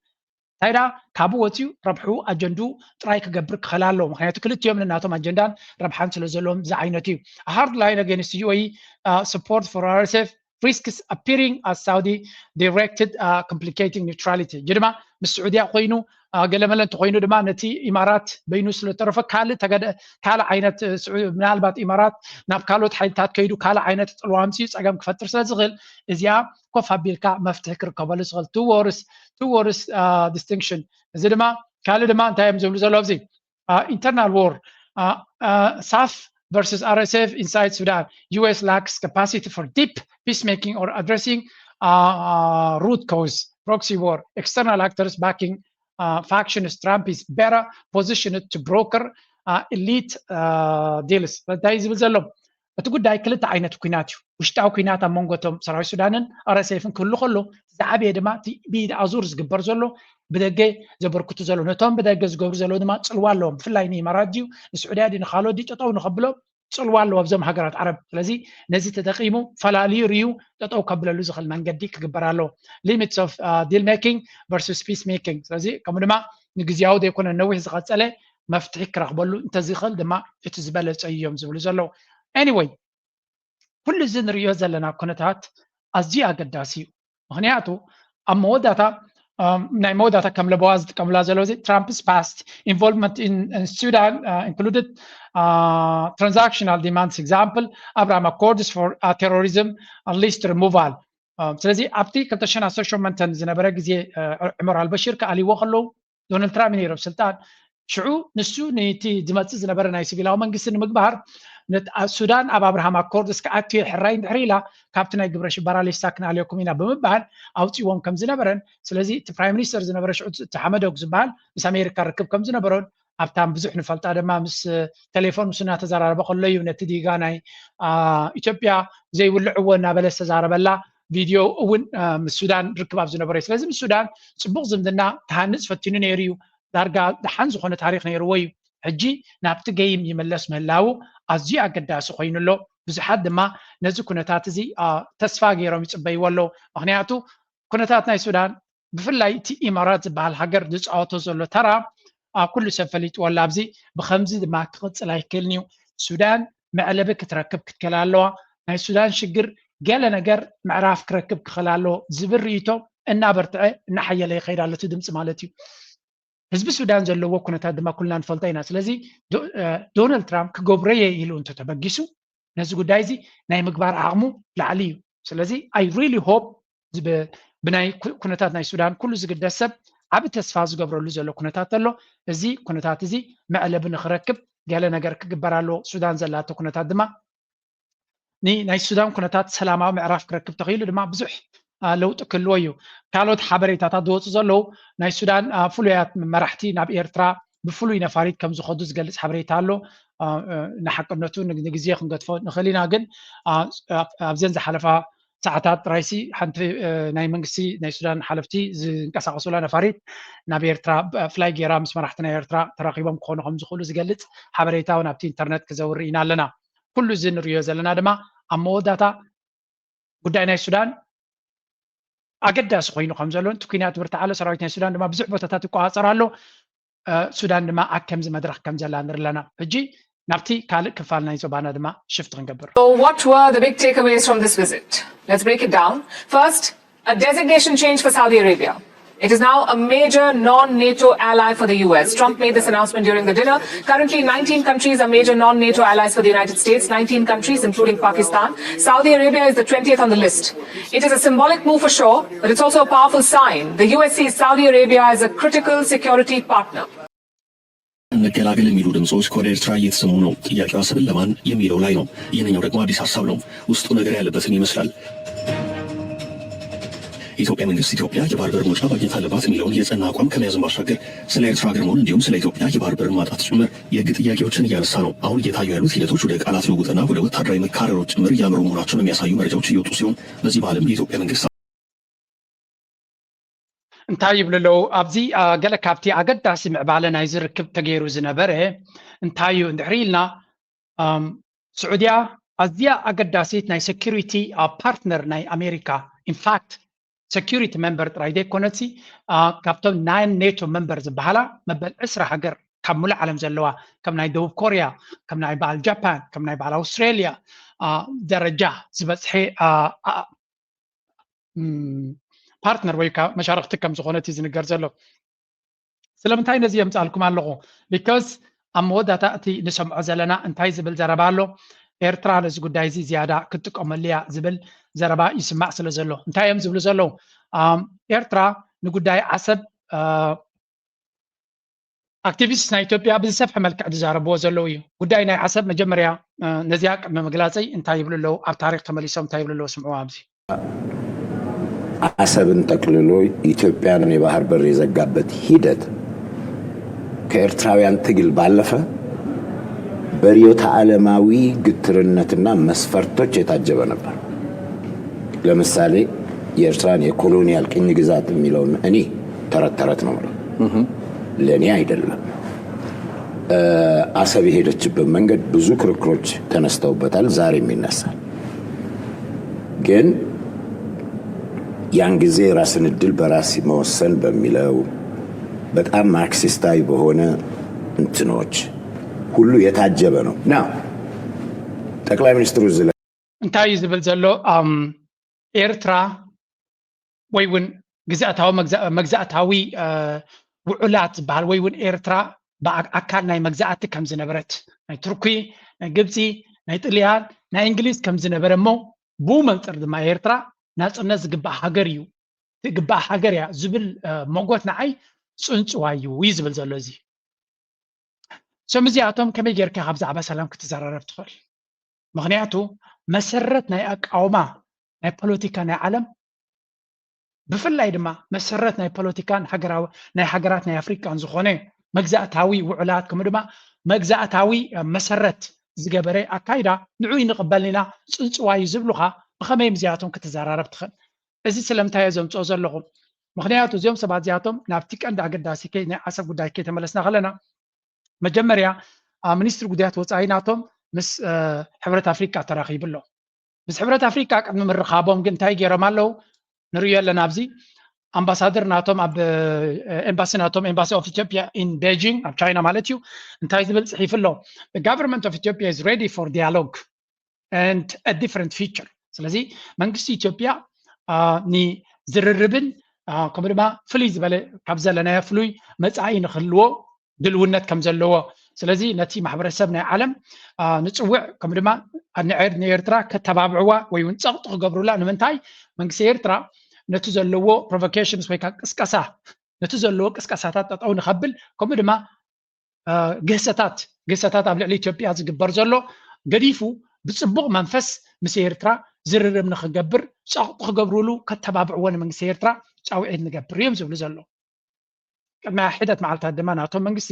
እንታይ ደኣ ካብኡ ወፂኡ ረብሑ ኣጀንድኡ ጥራይ ክገብር ክኽእል ኣለዎ። ምክንያቱ ክልቲኦም ነናቶም ኣጀንዳን ረብሓን ስለ ዘለዎም እዚ ዓይነት እዩ። Hard line against U A E support for R S F risks appearing as Saudi directed complicating neutrality። እዚ ድማ ምስ ስዑድያ ኮይኑ ገለመለ እንተኮይኑ ድማ ነቲ ኢማራት በይኑ ስለተረፈ ካልእ ካልእ ዓይነት ምናልባት ኢማራት ናብ ካልኦት ሓይልታት ከይዱ ካልእ ዓይነት ፅልዋ ኣምፅኡ ፀገም ክፈጥር ስለዝኽእል እዚኣ ኮፍ ኣቢልካ መፍትሒ ክርከበሉ ዝኽእል two worlds two worlds distinction። እዚ ድማ ካልእ ድማ እንታይ እዮም ዝብሉ ዘለዉ ኣብዚ internal war SAF versus R S F inside Sudan. U S lacks capacity for deep peacemaking or addressing root cause, proxy war, external actors backing factions. Trump is better positioned to broker elite deals. እንታይ ዝብል ዘሎ እቲ ጉዳይ ክልተ ዓይነት ኩናት እዩ። ውሽጣዊ ኩናት ኣብ መንጎ እቶም ሰራዊት ሱዳንን R S F ን ክህሉ ከሎ ዝዓበየ ድማ እቲ ብኢድ ኣዙር ዝግበር ዘሎ ብደገ ዘበርክቱ ዘሎ ነቶም ብደገ ዝገብሩ ዘለዉ ድማ ፅልዋ ኣለዎም። ብፍላይ ንኢማራት ድዩ ንስዑድያ ድዩ ንካልኦት ድዩ ጠጠው ንከብሎም ፅልዋ ኣለዎ ኣብዞም ሃገራት ዓረብ። ስለዚ ነዚ ተጠቂሙ ፈላልዩ ርዩ ጠጠው ከብለሉ ዝኽእል መንገዲ ክግበር ኣለዎ። Limits of deal making versus peace making። ስለዚ ከምኡ ድማ ንግዝያዊ ዘይኮነ ነዊሕ ዝቐፀለ መፍትሒ ክረኽበሉ እንተዝኽእል ድማ እቲ ዝበለፀ እዮም ዝብሉ ዘለዉ። Anyway ኩሉ እዚ ንሪኦ ዘለና ኩነታት ኣዝዩ ኣገዳሲ እዩ። ምክንያቱ ኣብ መወዳእታ ናይ መወዳእታ ከም ለበዋ ዝጥቀምላ ዘለዉ እዚ Trump's past involvement in Sudan included transactional demands, example Abraham Accords for terrorism list removal። ስለዚ ኣብቲ ክልተ ሽሕን ዓሰርተ ሸሞንተን ዝነበረ ግዜ ዑመር ኣልበሽር ክኣልይዎ ከለዉ ዶናልድ ትራምፕ ነይሩ ኣብ ስልጣን ሽዑ ንሱ ነቲ ዝመፅእ ዝነበረ ናይ ሲቪላዊ መንግስቲ ንምግባር ነት-፣ ኣ-፣ ሱዳን ኣብ ኣብርሃም ኣኮርድስ ክኣቱ እየ ሕራይ እንድሕር ኢላ፣ ካብቲ ናይ ግብረ ሽበራ ሊስታ ክንኣልየኩም ኢና ብምባል ኣውፅዎም ከም ዝነበረን፣ ስለዚ እቲ ፕራይም ሚኒስተር ዝነበረ ሽዑ እቲ ሓመዶግ ዝበሃል ምስ ኣሜሪካ ርክብ ከም ዝነበሮን፣ ኣብታ ብዙሕ ንፈልጣ ድማ ምስ ቴሌፎን ምስ እናተዘራረበ ከሎ እዩ ነቲ ዲጋ ናይ፣ ኣ፣ ኢትዮጵያ ዘይውልዕዎ እናበለ ዝተዛረበላ ቪድዮ እውን፣ ኣ፣ ምስ ሱዳን ርክብ ኣብ ዝነበረ እዩ። ስለዚ ምስ ሱዳን ፅቡቕ ዝምድና ክሃንፅ ፈቲኑ ነይሩ እዩ። ዳርጋ ደሓን ዝኾነ ታሪኽ ነይርዎ እዩ። ሕጂ ናብቲ ገይም ይምለስ ምህላዉ ኣዝዩ ኣገዳሲ ኮይኑ ኣሎ። ብዙሓት ድማ ነዚ ኩነታት እዚ፣ ኣ፣ ተስፋ ገይሮም ይጽበይዎ ኣለዉ። ምኽንያቱ ኩነታት ናይ ሱዳን ብፍላይ እቲ ኢማራት ዝበሃል ሃገር ዝጻወቶ ዘሎ ተራ፣ ኣ፣ ኩሉ ሰብ ፈሊጥዎ ኣሎ። ኣብዚ ብኸምዚ ድማ ክቕጽል ኣይክእልን እዩ። ሱዳን መዕለቢ ክትረክብ ክትክእል ኣለዋ። ናይ ሱዳን ሽግር ገለ ነገር ምዕራፍ ክረክብ ክኽእል ኣለዎ ዝብል ርእይቶ እናበርትዐ እናሓየለ ይኸይድ ኣሎ እቲ ድምፂ ማለት እዩ። ህዝቢ ሱዳን ዘለዎ ኩነታት ድማ ኩልና ንፈልጦ ኢና። ስለዚ ዶ-፣ እ፣ ዶናልድ ትራምፕ ክገብሮ እየ ኢሉ እንተተበጊሱ ነዚ ጉዳይ እዚ ናይ ምግባር ዓቕሙ ላዕሊ እዩ። ስለዚ I really hope ዝብ-፣ ብናይ ኩ-፣ ኩነታት ናይ ሱዳን ኩሉ ዝግደስ ሰብ ዓቢ ተስፋ ዝገብረሉ ዘሎ ኩነታት ኣሎ። እዚ ኩነታት እዚ መዕለቢ ንኽረክብ ገለ ነገር ክግበር ኣለዎ። ሱዳን ዘላቶ ኩነታት ድማ ን-፣ ናይ ሱዳን ኩነታት ሰላማዊ ምዕራፍ ክረክብ ተኽኢሉ ድማ ብዙሕ፣ ኣ፣ ለውጢ ክህልዎ እዩ። ካልኦት ሓበሬታታት ዝወፁ ዘለዉ ናይ ሱዳን፣ ኣ፣ ፍሉያት መራሕቲ ናብ ኤርትራ ብፍሉይ ነፋሪት ከም ዝኸዱ ዝገልጽ ሓበሬታ ኣሎ። ኣ፣ እ፣ ንሓቅነቱ ን-፣ ንግዜ ክንገድፎ ንኽእል ኢና፣ ግን፣ ኣ፣ ኣብ-፣ ኣብዘን ዝሓለፋ ሰዓታት ጥራይሲ ሓንቲ፣ እ፣ ናይ መንግስቲ ናይ ሱዳን ሓለፍቲ ዝንቀሳቐሱላ ነፋሪት ናብ ኤርትራ ብ-፣ ፍላይ ጌራ ምስ መራሕቲ ናይ ኤርትራ ተራኺቦም ክኾኑ ከም ዝኽእሉ ዝገልጽ ሓበሬታ እውን ኣብቲ ኢንተርነት ክዘውር ኢና ኣለና። ኩሉ እዚ ንሪኦ ዘለና ድማ ኣብ መወዳእታ ጉዳይ ናይ ሱዳን ኣገዳሲ ኮይኑ ከም ዘሎ፣ እቲ ኩናት ብርትዓ ኣሎ፣ ሰራዊት ናይ ሱዳን ድማ ብዙሕ ቦታታት ይቆጻጸር ኣሎ። እ፣ ሱዳን ድማ ኣብ ከምዚ መድረኽ ከም ዘላ ንርኢ ኣለና። ሕጂ ናብቲ ካልእ ክፋል ናይ ዞባና ድማ ሽፍት ክንገብር። So what were the big takeaways from this visit? Let's break it down. First, a designation change for Saudi Arabia. It is now a major non-NATO ally for the U S. Trump made this announcement during the dinner. Currently, nineteen countries are major non-NATO allies for the United States, nineteen countries, including Pakistan. Saudi Arabia is the twentieth on the list. It is a symbolic move for sure, but it's also a powerful sign. The U S sees Saudi Arabia as a critical security partner. እንገላገል የሚሉ ድምፆች ከወደ ኤርትራ እየተሰሙ ነው። ጥያቄው አሰብን ለማን የሚለው ላይ ነው። ይህንኛው ደግሞ አዲስ ሀሳብ ነው። ውስጡ ነገር ያለበትም ይመስላል። የኢትዮጵያ መንግስት ኢትዮጵያ የባህር በር መውጫ ማግኘት አለባት የሚለውን የጸና አቋም ከመያዝም ባሻገር ስለ ኤርትራ ሀገር መሆን እንዲሁም ስለ ኢትዮጵያ የባህር በር ማጣት ጭምር የህግ ጥያቄዎችን እያነሳ ነው። አሁን እየታዩ ያሉት ሂደቶች ወደ ቃላት ልውውጥና ወደ ወታደራዊ መካረሮች ጭምር እያመሩ መሆናቸውን የሚያሳዩ መረጃዎች እየወጡ ሲሆን በዚህ መሀልም የኢትዮጵያ መንግስት እንታይ ይብሉ ኣለዉ? ኣብዚ፣ ኣ፣ ገለ ካብቲ ኣገዳሲ ምዕባለ ናይዚ ርክብ ተገይሩ ዝነበረ እንታይ እዩ እንድሕሪ ኢልና፣ ኣም፣ ስዑድያ ኣዝያ ኣገዳሲት ናይ ሴኩሪቲ፣ ኣ፣ ፓርትነር ናይ ኣሜሪካ፣ ኢንፋክት ሴኩሪቲ ሜምበር ጥራይ ዘይኮነትሲ፣ ኣ፣ ካብቶም ናይ ኔቶ ሜምበር ዝበሃላ መበል ዕስራ ሃገር ካብ ሙሉእ ዓለም ዘለዋ፣ ከም ናይ ደቡብ ኮርያ፣ ከም ናይ በዓል ጃፓን፣ ከም ናይ በዓል ኣውስትሬልያ፣ ኣ፣ ደረጃ ዝበጽሐ፣ ኣ፣ ኣ፣ ም፣ ፓርትነር ወይ ከዓ መሻርክቲ ከም ዝኾነት እዩ ዝንገር ዘሎ። ስለምንታይ ነዚ የምፃልኩም ኣለኹ? ቢካዝ ኣብ መወዳእታ እቲ ንሰምዖ ዘለና እንታይ ዝብል ዘረባ ኣሎ? ኤርትራ ነዚ ጉዳይ እዚ ዝያዳ ክትጥቀመሉ እያ ዝብል ዘረባ ይስማዕ ስለ ዘሎ። እንታይ እዮም ዝብሉ ዘለዉ? ኣም፣ ኤርትራ ንጉዳይ ዓሰብ፣ ኣ፣ ኣክቲቪስት ናይ ኢትዮጵያ ብዝሰፍሐ መልክዕ ዝዛረብዎ ዘለዉ እዩ። ጉዳይ ናይ ዓሰብ መጀመርያ፣ እ፣ ነዚኣ ቅድሚ ምግላጸይ እንታይ ይብሉ ኣለዉ? ኣብ ታሪኽ ተመሊሶም እንታይ ይብሉ ኣለዉ? ስምዕዎ ኣብዚ። አሰብን ጠቅልሎ ኢትዮጵያን የባህር በር የዘጋበት ሂደት ከኤርትራውያን ትግል ባለፈ በርዕዮተ ዓለማዊ ግትርነትና መስፈርቶች የታጀበ ነበር። ለምሳሌ የኤርትራን የኮሎኒያል ቅኝ ግዛት የሚለውን እኔ ተረት ተረት ነው የምለው፣ ለእኔ አይደለም። እ፣ አሰብ የሄደችበት መንገድ ብዙ ክርክሮች ተነስተውበታል፣ ዛሬም ይነሳል። ግን ያን ጊዜ ራስን እድል በራስ መወሰን በሚለው በጣም ማርክሲስታዊ በሆነ እንትኖች ሁሉ የታጀበ ነው። ናው ጠቅላይ ሚኒስትሩ እዚህ ላይ እንታይ እዩ ዝብል ዘሎ? ኣም፣ ኤርትራ ወይ እውን ግዝኣታዊ መግዛ-፣ መግዛእታዊ፣ እ፣ ውዑላት ዝበሃል ወይ እውን ኤርትራ ብኣ-፣ ኣካል ናይ መግዛእቲ ከም ዝነበረት ናይ ቱርኪ፣ ናይ ግብፂ፣ ናይ ጥልያን፣ ናይ እንግሊዝ ከም ዝነበረ እሞ ብኡ መንፅር ድማ ኤርትራ ናፅነት ዝግባእ ሃገር እዩ፣ ትግባእ ሃገር እያ ዝብል፣ እ፣ መጎት ንዓይ ፅንፅዋ እዩ እዩ ዝብል ዘሎ። እዚ እቶም እዚኣቶም ከመይ ጌርካ ካብ ዛዕባ ሰላም ክትዘራረብ ትኽእል? ምኽንያቱ መሰረት ናይ ኣቃውማ ናይ ፖለቲካ ናይ ዓለም፣ ብፍላይ ድማ መሰረት ናይ ፖለቲካን ሃገራዊ ናይ ሃገራት ናይ ኣፍሪቃን ዝኾነ መግዛእታዊ ውዕላት፣ ከምኡ ድማ መግዛእታዊ መሰረት ዝገበረ ኣካይዳ ንዑ ይንቕበል ኢና፣ ጽንጽዋ እዩ ዝብሉኻ፣ ብኸመይ ምስዚኣቶም ክትዘራረብ ትኽእል? እዚ ስለምንታይ እየ ዘምጽኦ ዘለኹ? ምኽንያቱ እዚኦም ሰባት እዚኣቶም ናብቲ ቀንዲ ኣገዳሲ ከይ ናይ ዓሰብ ጉዳይ ከይተመለስና ከለና፣ መጀመርያ ሚኒስትሪ ጉዳያት ወፃኢ ናቶም ምስ ሕብረት ኣፍሪቃ ተራኺቡ ኣሎ። ምስ ሕብረት ኣፍሪቃ ቅድሚ ምርኻቦም ግን እንታይ ገይሮም ኣለዉ ንርእዮ ኣለና። ኣብዚ ኣምባሳደር ናቶም ኣብ ኤምባሲ ናቶም ኤምባሲ ኦፍ ኢትዮጵያ ኢን ቤጂንግ ኣብ ቻይና ማለት እዩ እንታይ ዝብል ፅሒፉ ኣሎ? Government of Ethiopia is ready for dialogue and a different future። ስለዚ መንግስቲ ኢትዮጵያ ንዝርርብን ከምኡ ድማ ፍልይ ዝበለ ካብ ዘለናዮ ፍሉይ መፃኢ ንክህልዎ ድልውነት ከም ዘለዎ። ስለዚ ነቲ ማሕበረሰብ ናይ ዓለም ንፅውዕ ከምኡ ድማ ንኤርትራ ከተባብዕዋ ወይ እውን ፀቕጢ ክገብሩላ። ንምንታይ? መንግስቲ ኤርትራ ነቲ ዘለዎ ፕሮቮኬሽንስ ወይ ከዓ ቅስቀሳ ነቲ ዘለዎ ቅስቀሳታት ጠጠው ንኸብል ከምኡ ድማ ግህሰታት ግህሰታት ኣብ ልዕሊ ኢትዮጵያ ዝግበር ዘሎ ገዲፉ ብፅቡቕ መንፈስ ምስ ኤርትራ ዝርርብ ንክገብር ፀቕጢ ክገብሩሉ ከተባብዕዎ ንመንግስቲ ኤርትራ ፃውዒት ንገብር እዮም ዝብሉ ዘሎ። ቅድሚ ሕደት መዓልታት ድማ ናቶም መንግስቲ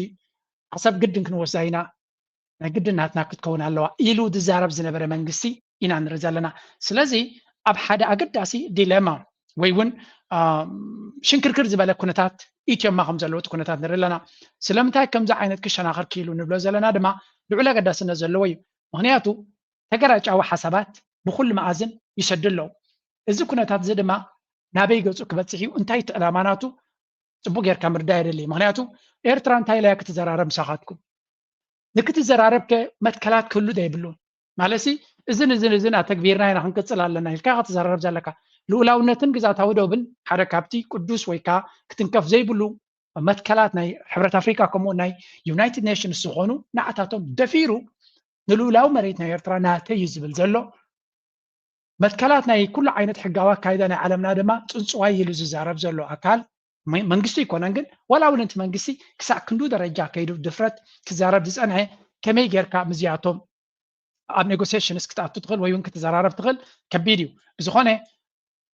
ዓሰብ ግድን ክንወስዳ ኢና፣ ናይ ግድን ናትና ክትከውን ኣለዋ ኢሉ ዝዛረብ ዝነበረ መንግስቲ ኢና ንርኢ ዘለና። ስለዚ ኣብ ሓደ ኣገዳሲ ዲለማ ወይ እውን ሽንክርክር ዝበለ ኩነታት ኢትዮማ ከም ዘለዎ እቲ ኩነታት ንርኢ ኣለና። ስለምንታይ ከምዚ ዓይነት ክሸናኸር ክኢሉ ንብሎ ዘለና ድማ ልዑል ኣገዳስነት ዘለዎ እዩ። ምክንያቱ ተገራጫዊ ሓሳባት ብኩሉ መኣዝን ይሰዱ ኣለዉ። እዚ ኩነታት እዚ ድማ ናበይ ገፁ ክበፅሕ እዩ? እንታይ እቲ ዕላማ ናቱ? ፅቡቅ ጌርካ ምርዳእ የድሊ። ምክንያቱ ኤርትራ እንታይ ኢላ ክትዘራረብ ምሳኻትኩም? ንክትዘራረብ ከ መትከላት ክህሉ ዘይብሉን ማለትሲ እዝን እዝን እዝን ኣተግቢርና ኢና ክንቅፅል ኣለና ኢልካ ክትዘራረብ ዘለካ። ልኡላውነትን ግዛታዊ ዶብን ሓደ ካብቲ ቅዱስ ወይ ከዓ ክትንከፍ ዘይብሉ መትከላት ናይ ሕብረት ኣፍሪካ ከምኡ ናይ ዩናይትድ ኔሽንስ ዝኾኑ ንዓታቶም ደፊሩ ንልኡላዊ መሬት ናይ ኤርትራ ናተይ እዩ ዝብል ዘሎ። መትከላት ናይ ኩሉ ዓይነት ሕጋዊ ኣካይዳ ናይ ዓለምና ድማ ፅንፅዋይ ኢሉ ዝዛረብ ዘሎ ኣካል መንግስቲ ኣይኮነን። ግን ዋላ እውን እቲ መንግስቲ ክሳዕ ክንዱ ደረጃ ከይዱ ድፍረት ክዛረብ ዝፀንሐ ከመይ ጌርካ ምስዚኣቶም ኣብ ኔጎሲሽንስ ክትኣቱ ትኽእል ወይ እውን ክትዘራረብ ትኽእል ከቢድ እዩ። ብዝኾነ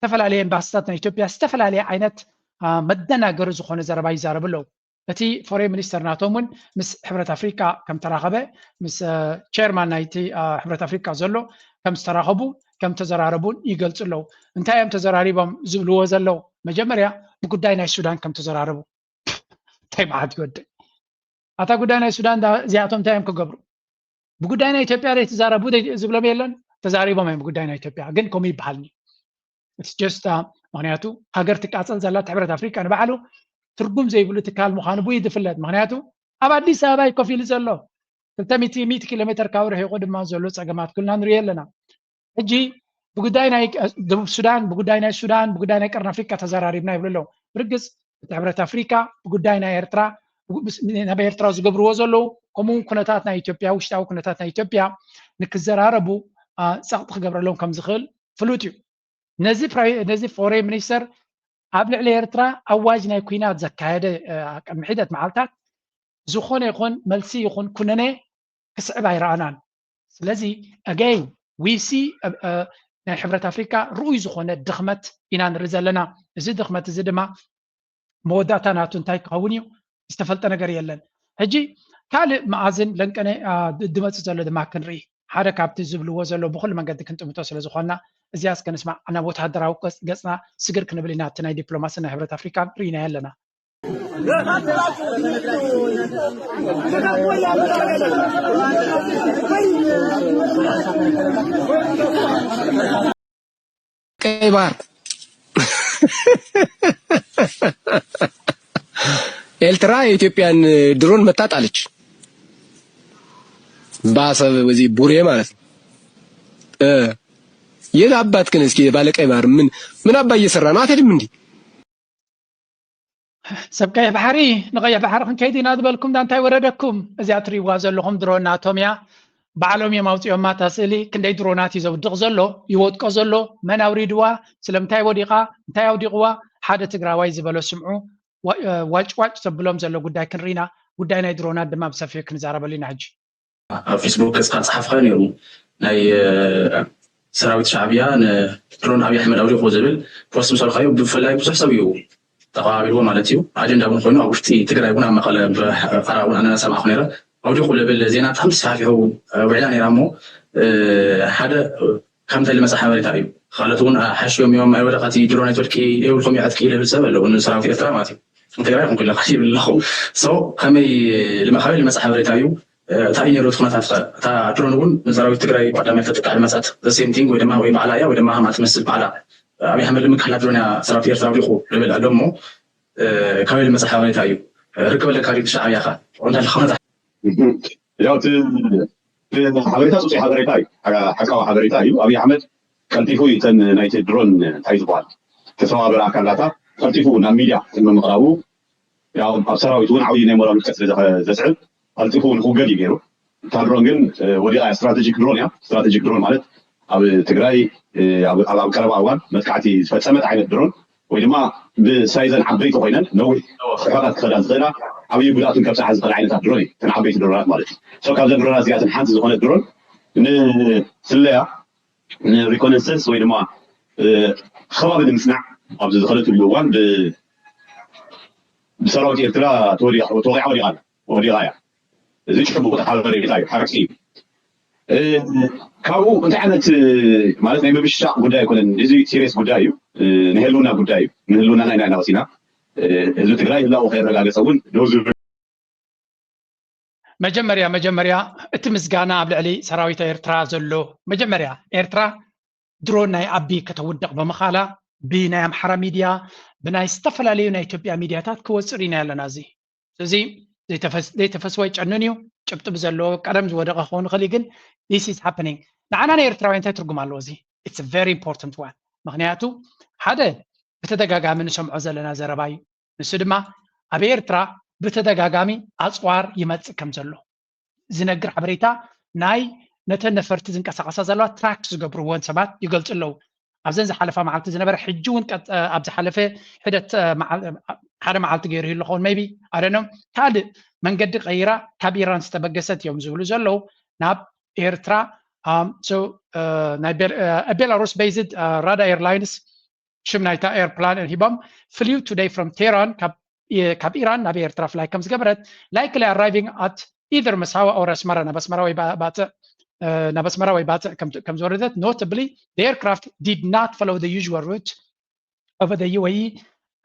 ዝተፈላለየ ኤምባስታት ናይ ኢትዮጵያ ዝተፈላለየ ዓይነት መደናገሪ ዝኾነ ዘረባ ይዛረቡ ኣለዉ። እቲ ፎሬን ሚኒስተር ናቶም እውን ምስ ሕብረት ኣፍሪቃ ከም ተራኸበ ምስ ቸርማን ናይቲ ሕብረት ኣፍሪቃ ዘሎ ከም ዝተራኸቡ ከም ተዘራረቡን ይገልፁ ኣለዉ። እንታይ እዮም ተዘራሪቦም ዝብልዎ ዘለዉ? መጀመርያ ብጉዳይ ናይ ሱዳን ከም ተዘራረቡ። እንታይ መዓት ይወድእ ኣታ ጉዳይ ናይ ሱዳን እዚኣቶም እንታይ እዮም ክገብሩ? ብጉዳይ ናይ ኢትዮጵያ ዘይተዛረቡ ዝብሎም የለን። ተዛሪቦም እዮም ብጉዳይ ናይ ኢትዮጵያ። ግን ከምኡ ይበሃል ጀስት ምክንያቱ ሃገር ትቃፀል ዘላ ሕብረት ኣፍሪቃ ንባዕሉ ትርጉም ዘይብሉ ትካል ምዃኑ ብይ ዝፍለጥ። ምክንያቱ ኣብ ኣዲስ ኣበባ እዩ ኮፍ ኢሉ ዘሎ። ክልተ ሚእቲ ኪሎ ሜትር ካብ ርሒቑ ድማ ዘሎ ፀገማት ኩልና ንሪኦ ኣለና። ሕጂ ብጉዳይ ናይ ደቡብ ሱዳን ብጉዳይ ናይ ሱዳን ብጉዳይ ናይ ቀርኒ ኣፍሪቃ ተዘራሪብና ይብሉ ኣለዉ። ብርግፅ እቲ ሕብረት ኣፍሪካ ብጉዳይ ናይ ኤርትራ ናብ ኤርትራ ዝገብርዎ ዘለዉ ከምኡውን ኩነታት ናይ ኢትዮጵያ ውሽጣዊ ኩነታት ናይ ኢትዮጵያ ንክዘራረቡ ፀቕጢ ክገብረሎም ከም ዝኽእል ፍሉጥ እዩ። ነዚ ፎሬን ሚኒስተር ኣብ ልዕሊ ኤርትራ ኣዋጅ ናይ ኩናት ዘካየደ ቅድሚ ሒደት መዓልታት ዝኾነ ይኹን መልሲ ይኹን ኩነነ ክስዕብ ኣይረኣናን። ስለዚ ኣገይ ዊሲ ናይ ሕብረት ኣፍሪካ ርኡይ ዝኾነ ድኽመት ኢና ንርኢ ዘለና። እዚ ድኽመት እዚ ድማ መወዳእታ ናቱ እንታይ ክኸውን እዩ ዝተፈልጠ ነገር የለን። ሕጂ ካልእ መኣዝን ለንቀነ ድመፅእ ዘሎ ድማ ክንርኢ ሓደ ካብቲ ዝብልዎ ዘሎ ብኩሉ መንገዲ ክንጥምቶ ስለ ዝኾንና እዚኣ እስከ ንስማዕ ናብ ወተሃደራዊ ገፅና ስግር ክንብል ኢና እቲ ናይ ዲፕሎማሲ ናይ ሕብረት ኣፍሪካ ርኢናዮ ኣለና። ቀይ ባህር ኤርትራ የኢትዮጵያን ድሮን መታ ጣለች። በአሰብ በዚህ ቡሬ ማለት ነው። የት አባት ግን እስኪ ባለ ቀይ ባህር ምን ምን አባ እየሰራ ነው? አትሄድም እንዴ? ሰብ ቀይሕ ባሕሪ ንቀይሕ ባሕሪ ክንከይድ ኢና ዝበልኩም ዳ እንታይ ወረደኩም? እዚኣ ትሪእዋ ዘለኹም ድሮን ናቶም እያ። ባዕሎም እዮም ኣውፂኦማ እታ ስእሊ። ክንደይ ድሮናት እዩ ዘውድቕ ዘሎ ይወድቆ ዘሎ? መን ኣውሪድዋ? ስለምንታይ ወዲቓ? እንታይ ኣውዲቕዋ? ሓደ ትግራዋይ ዝበሎ ስምዑ። ዋጭዋጭ ዘብሎም ዘሎ ጉዳይ ክንርኢና ጉዳይ ናይ ድሮናት ድማ ብሰፊሑ ክንዛረበሉ ኢና ሕጂ። ኣብ ፌስቡክ ገጽካ ጸሓፍካ ነይሩ ናይ ሰራዊት ሻዕብያ ንድሮን ኣብይ ኣሕመድ ኣውዲቑ ዝብል ፖስት ምስ በልካዮ ብፍላይ ብዙሕ ሰብ እዩ ተቐባቢልዎ ማለት እዩ። ኣጀንዳ እውን ኮይኑ ኣብ ውሽጢ ትግራይ እውን ኣብ መቐለ ብቐረባ እውን ኣነ ሰማዕኩ ነይረ። ኣውዲቑ ዝብል ዜና ብጣዕሚ ተስፋሕፊሑ ውዒላ ነይራ እሞ ሓደ ከምታይ ዝመፀ ሓበሬታ እዩ። ካልኦት እውን ሓሽዮም እዮም ኣይወደቐቲ ድሮን ኣይትወድቂ የብልኩም እዩ ዕጥቂ ዝብል ሰብ ኣለዎ ንሰራዊት ኤርትራ ማለት እዩ። ትግራይ ይኹን ኩለካ ይብል ኣለኹ። So ከመይ ልመ- ካበይ ዝመፀ ሓበሬታ እዩ? እንታይ እዩ ነይሩ እቲ ኩነታት ከ? እታ ድሮን እውን ንሰራዊት ትግራይ ብቀዳማይ ተጥቃዕ ዝመፀት the same thing ወይ ድማ ወይ ባዕላ እያ ወይ ድማ ከምኣ ትመስል ባዕላ ኣብይ ኣሕመድ ንምክልኻል ድሮን እያ ሰራዊት ኤርትራ ኣውዲቑ ዝብል ኣሎ እሞ ካበይ ዝመፀ ሓበሬታ እዩ? ርክብ ኣለካ ድዩ ሻዕብያ ከ? እንታይ ኩነታት ያው እቲ እቲ ሓበሬታ ፅፁይ ሓበሬታ እዩ። ሓቃዊ ሓበሬታ እዩ። ኣብይ ኣሕመድ ቀልጢፉ እዩ እተን ናይቲ ድሮን እንታይ ዝበሃል ተሰባበረ ኣካላታ ቀልጢፉ ናብ ሚድያ ቅድሚ ምቕራቡ ያው ኣብ ሰራዊት እውን ዓብዪ ናይ ሞራል ውድቀት ስለ ዘስዕብ ቀልጢፉ ንክውገድ እዩ ገይሩ። እታ ድሮን ግን ወዲቓ እያ። ስትራቴጂክ ድሮን እያ። ስትራቴጂክ ድሮን ማለት ኣብ ትግራይ ኣብ ኣብ ቀረባ እዋን መጥቃዕቲ ዝፈፀመት ዓይነት ድሮን ወይ ድማ ብሳይዘን ዓበይቲ ኮይነን ነዊሕ ርሕቐት ክኸዳ ዝኽእላ ዓብዪ ጉድኣትን ከብፅሓ ዝኽእል ዓይነታት ድሮን እዩ። እተን ዓበይቲ ድሮናት ማለት እዩ። So ካብዘን ድሮናት እዚኣተን ሓንቲ ዝኾነት ድሮን ንስለያ ንሪኮነሰንስ ወይ ድማ ከባቢ ንምፅናዕ ኣብዚ ዝኸደትሉ እዋን ብሰራዊት ኤርትራ ተወቂዓ ወዲቓ ኣላ። ወዲቓ እያ። እዚ ጭቡጥ ሓበሬታ እዩ፣ ሓቂ እዩ። ካብኡ እንታይ ዓይነት ማለት ናይ ምብሻቕ ጉዳይ ኣይኮነን። እዚ ሲሪየስ ጉዳይ እዩ፣ ናይ ህልውና ጉዳይ እዩ። ንህልውናና ኢና ኢና ወሲና። ህዝቢ ትግራይ ህላው ከየረጋገፀ እውን ደው ዝብል መጀመርያ መጀመርያ እቲ ምስጋና ኣብ ልዕሊ ሰራዊት ኤርትራ ዘሎ መጀመርያ ኤርትራ ድሮን ናይ ኣቢ ከተውድቕ ብምኻላ ብናይ ኣምሓራ ሚድያ ብናይ ዝተፈላለዩ ናይ ኢትዮጵያ ሚድያታት ክወፅእ ርኢና ኣለና። እዚ እዚ ዘይተፈስወ ይጨንን እዩ። ጭብጢ ብዘለዎ ቀደም ዝወደቐ ክኸውን ይኽእል እዩ፣ ግን this is happening ንዓና ናይ ኤርትራውያን እንታይ ትርጉም ኣለዎ? እዚ it's very important one። ምክንያቱ ሓደ ብተደጋጋሚ ንሰምዖ ዘለና ዘረባ እዩ። ንሱ ድማ ኣብ ኤርትራ ብተደጋጋሚ ኣፅዋር ይመፅእ ከም ዘሎ ዝነግር ሓበሬታ ናይ ነተን ነፈርቲ ዝንቀሳቐሳ ዘለዋ ትራክ ዝገብርዎን ሰባት ይገልፁ ኣለዉ። ኣብዘን ዝሓለፋ መዓልቲ ዝነበረ ሕጂ እውን ኣብ ዝሓለፈ ሒደት ሓደ መዓልቲ ገይሩ ይሉ ኸውን maybe ኣደኖም ካልእ መንገዲ ቀይራ ካብ ኢራን ዝተበገሰት እዮም ዝብሉ ዘለዉ ናብ ኤርትራ ናይ ቤላሩስ based ራዳ ኤርላይንስ ሽም ናይታ ኤርፕላን ሂቦም flew today from Tehran ካብ ኢራን ናብ ኤርትራ fly ከም ዝገበረት likely arriving at either መሳዋ or ኣስመራ ናብ ኣስመራ ወይ ባፅዕ ናብ ኣስመራ ወይ ባፅዕ ከም ዝወረደት notably the aircraft did not follow the usual route of the U A E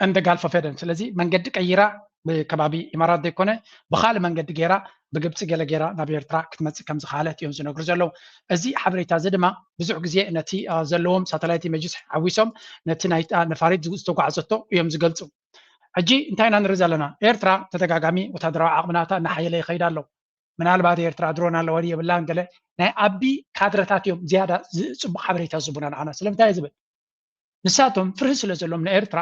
and the Gulf of Aden። ስለዚ መንገዲ ቀይራ ብከባቢ ኢማራት ዘይኮነ ብካልእ መንገዲ ገይራ ብግብፂ ገለ ገይራ ናብ ኤርትራ ክትመፅእ ከም ዝኸኣለት እዮም ዝነግሩ ዘለዉ። እዚ ሓበሬታ እዚ ድማ ብዙሕ ግዜ ነቲ ዘለዎም ሳተላይት ኢሜጅስ ሓዊሶም ነቲ ናይ ነፋሪት ዝተጓዕዘቶ እዮም ዝገልፁ። ሕጂ እንታይ ኢና ንርኢ ዘለና? ኤርትራ ተደጋጋሚ ወታደራዊ ዓቕምናታ እናሓየለ ይኸይድ ኣሎ። ምናልባት ኤርትራ ድሮን ኣለዋ የብላን ገለ ናይ ኣቢ ካድረታት እዮም ዝያዳ ፅቡቅ ሓበሬታ ዝቡና ንዓና። ስለምንታይ ዝብል ንሳቶም ፍርሂ ስለ ዘሎም ንኤርትራ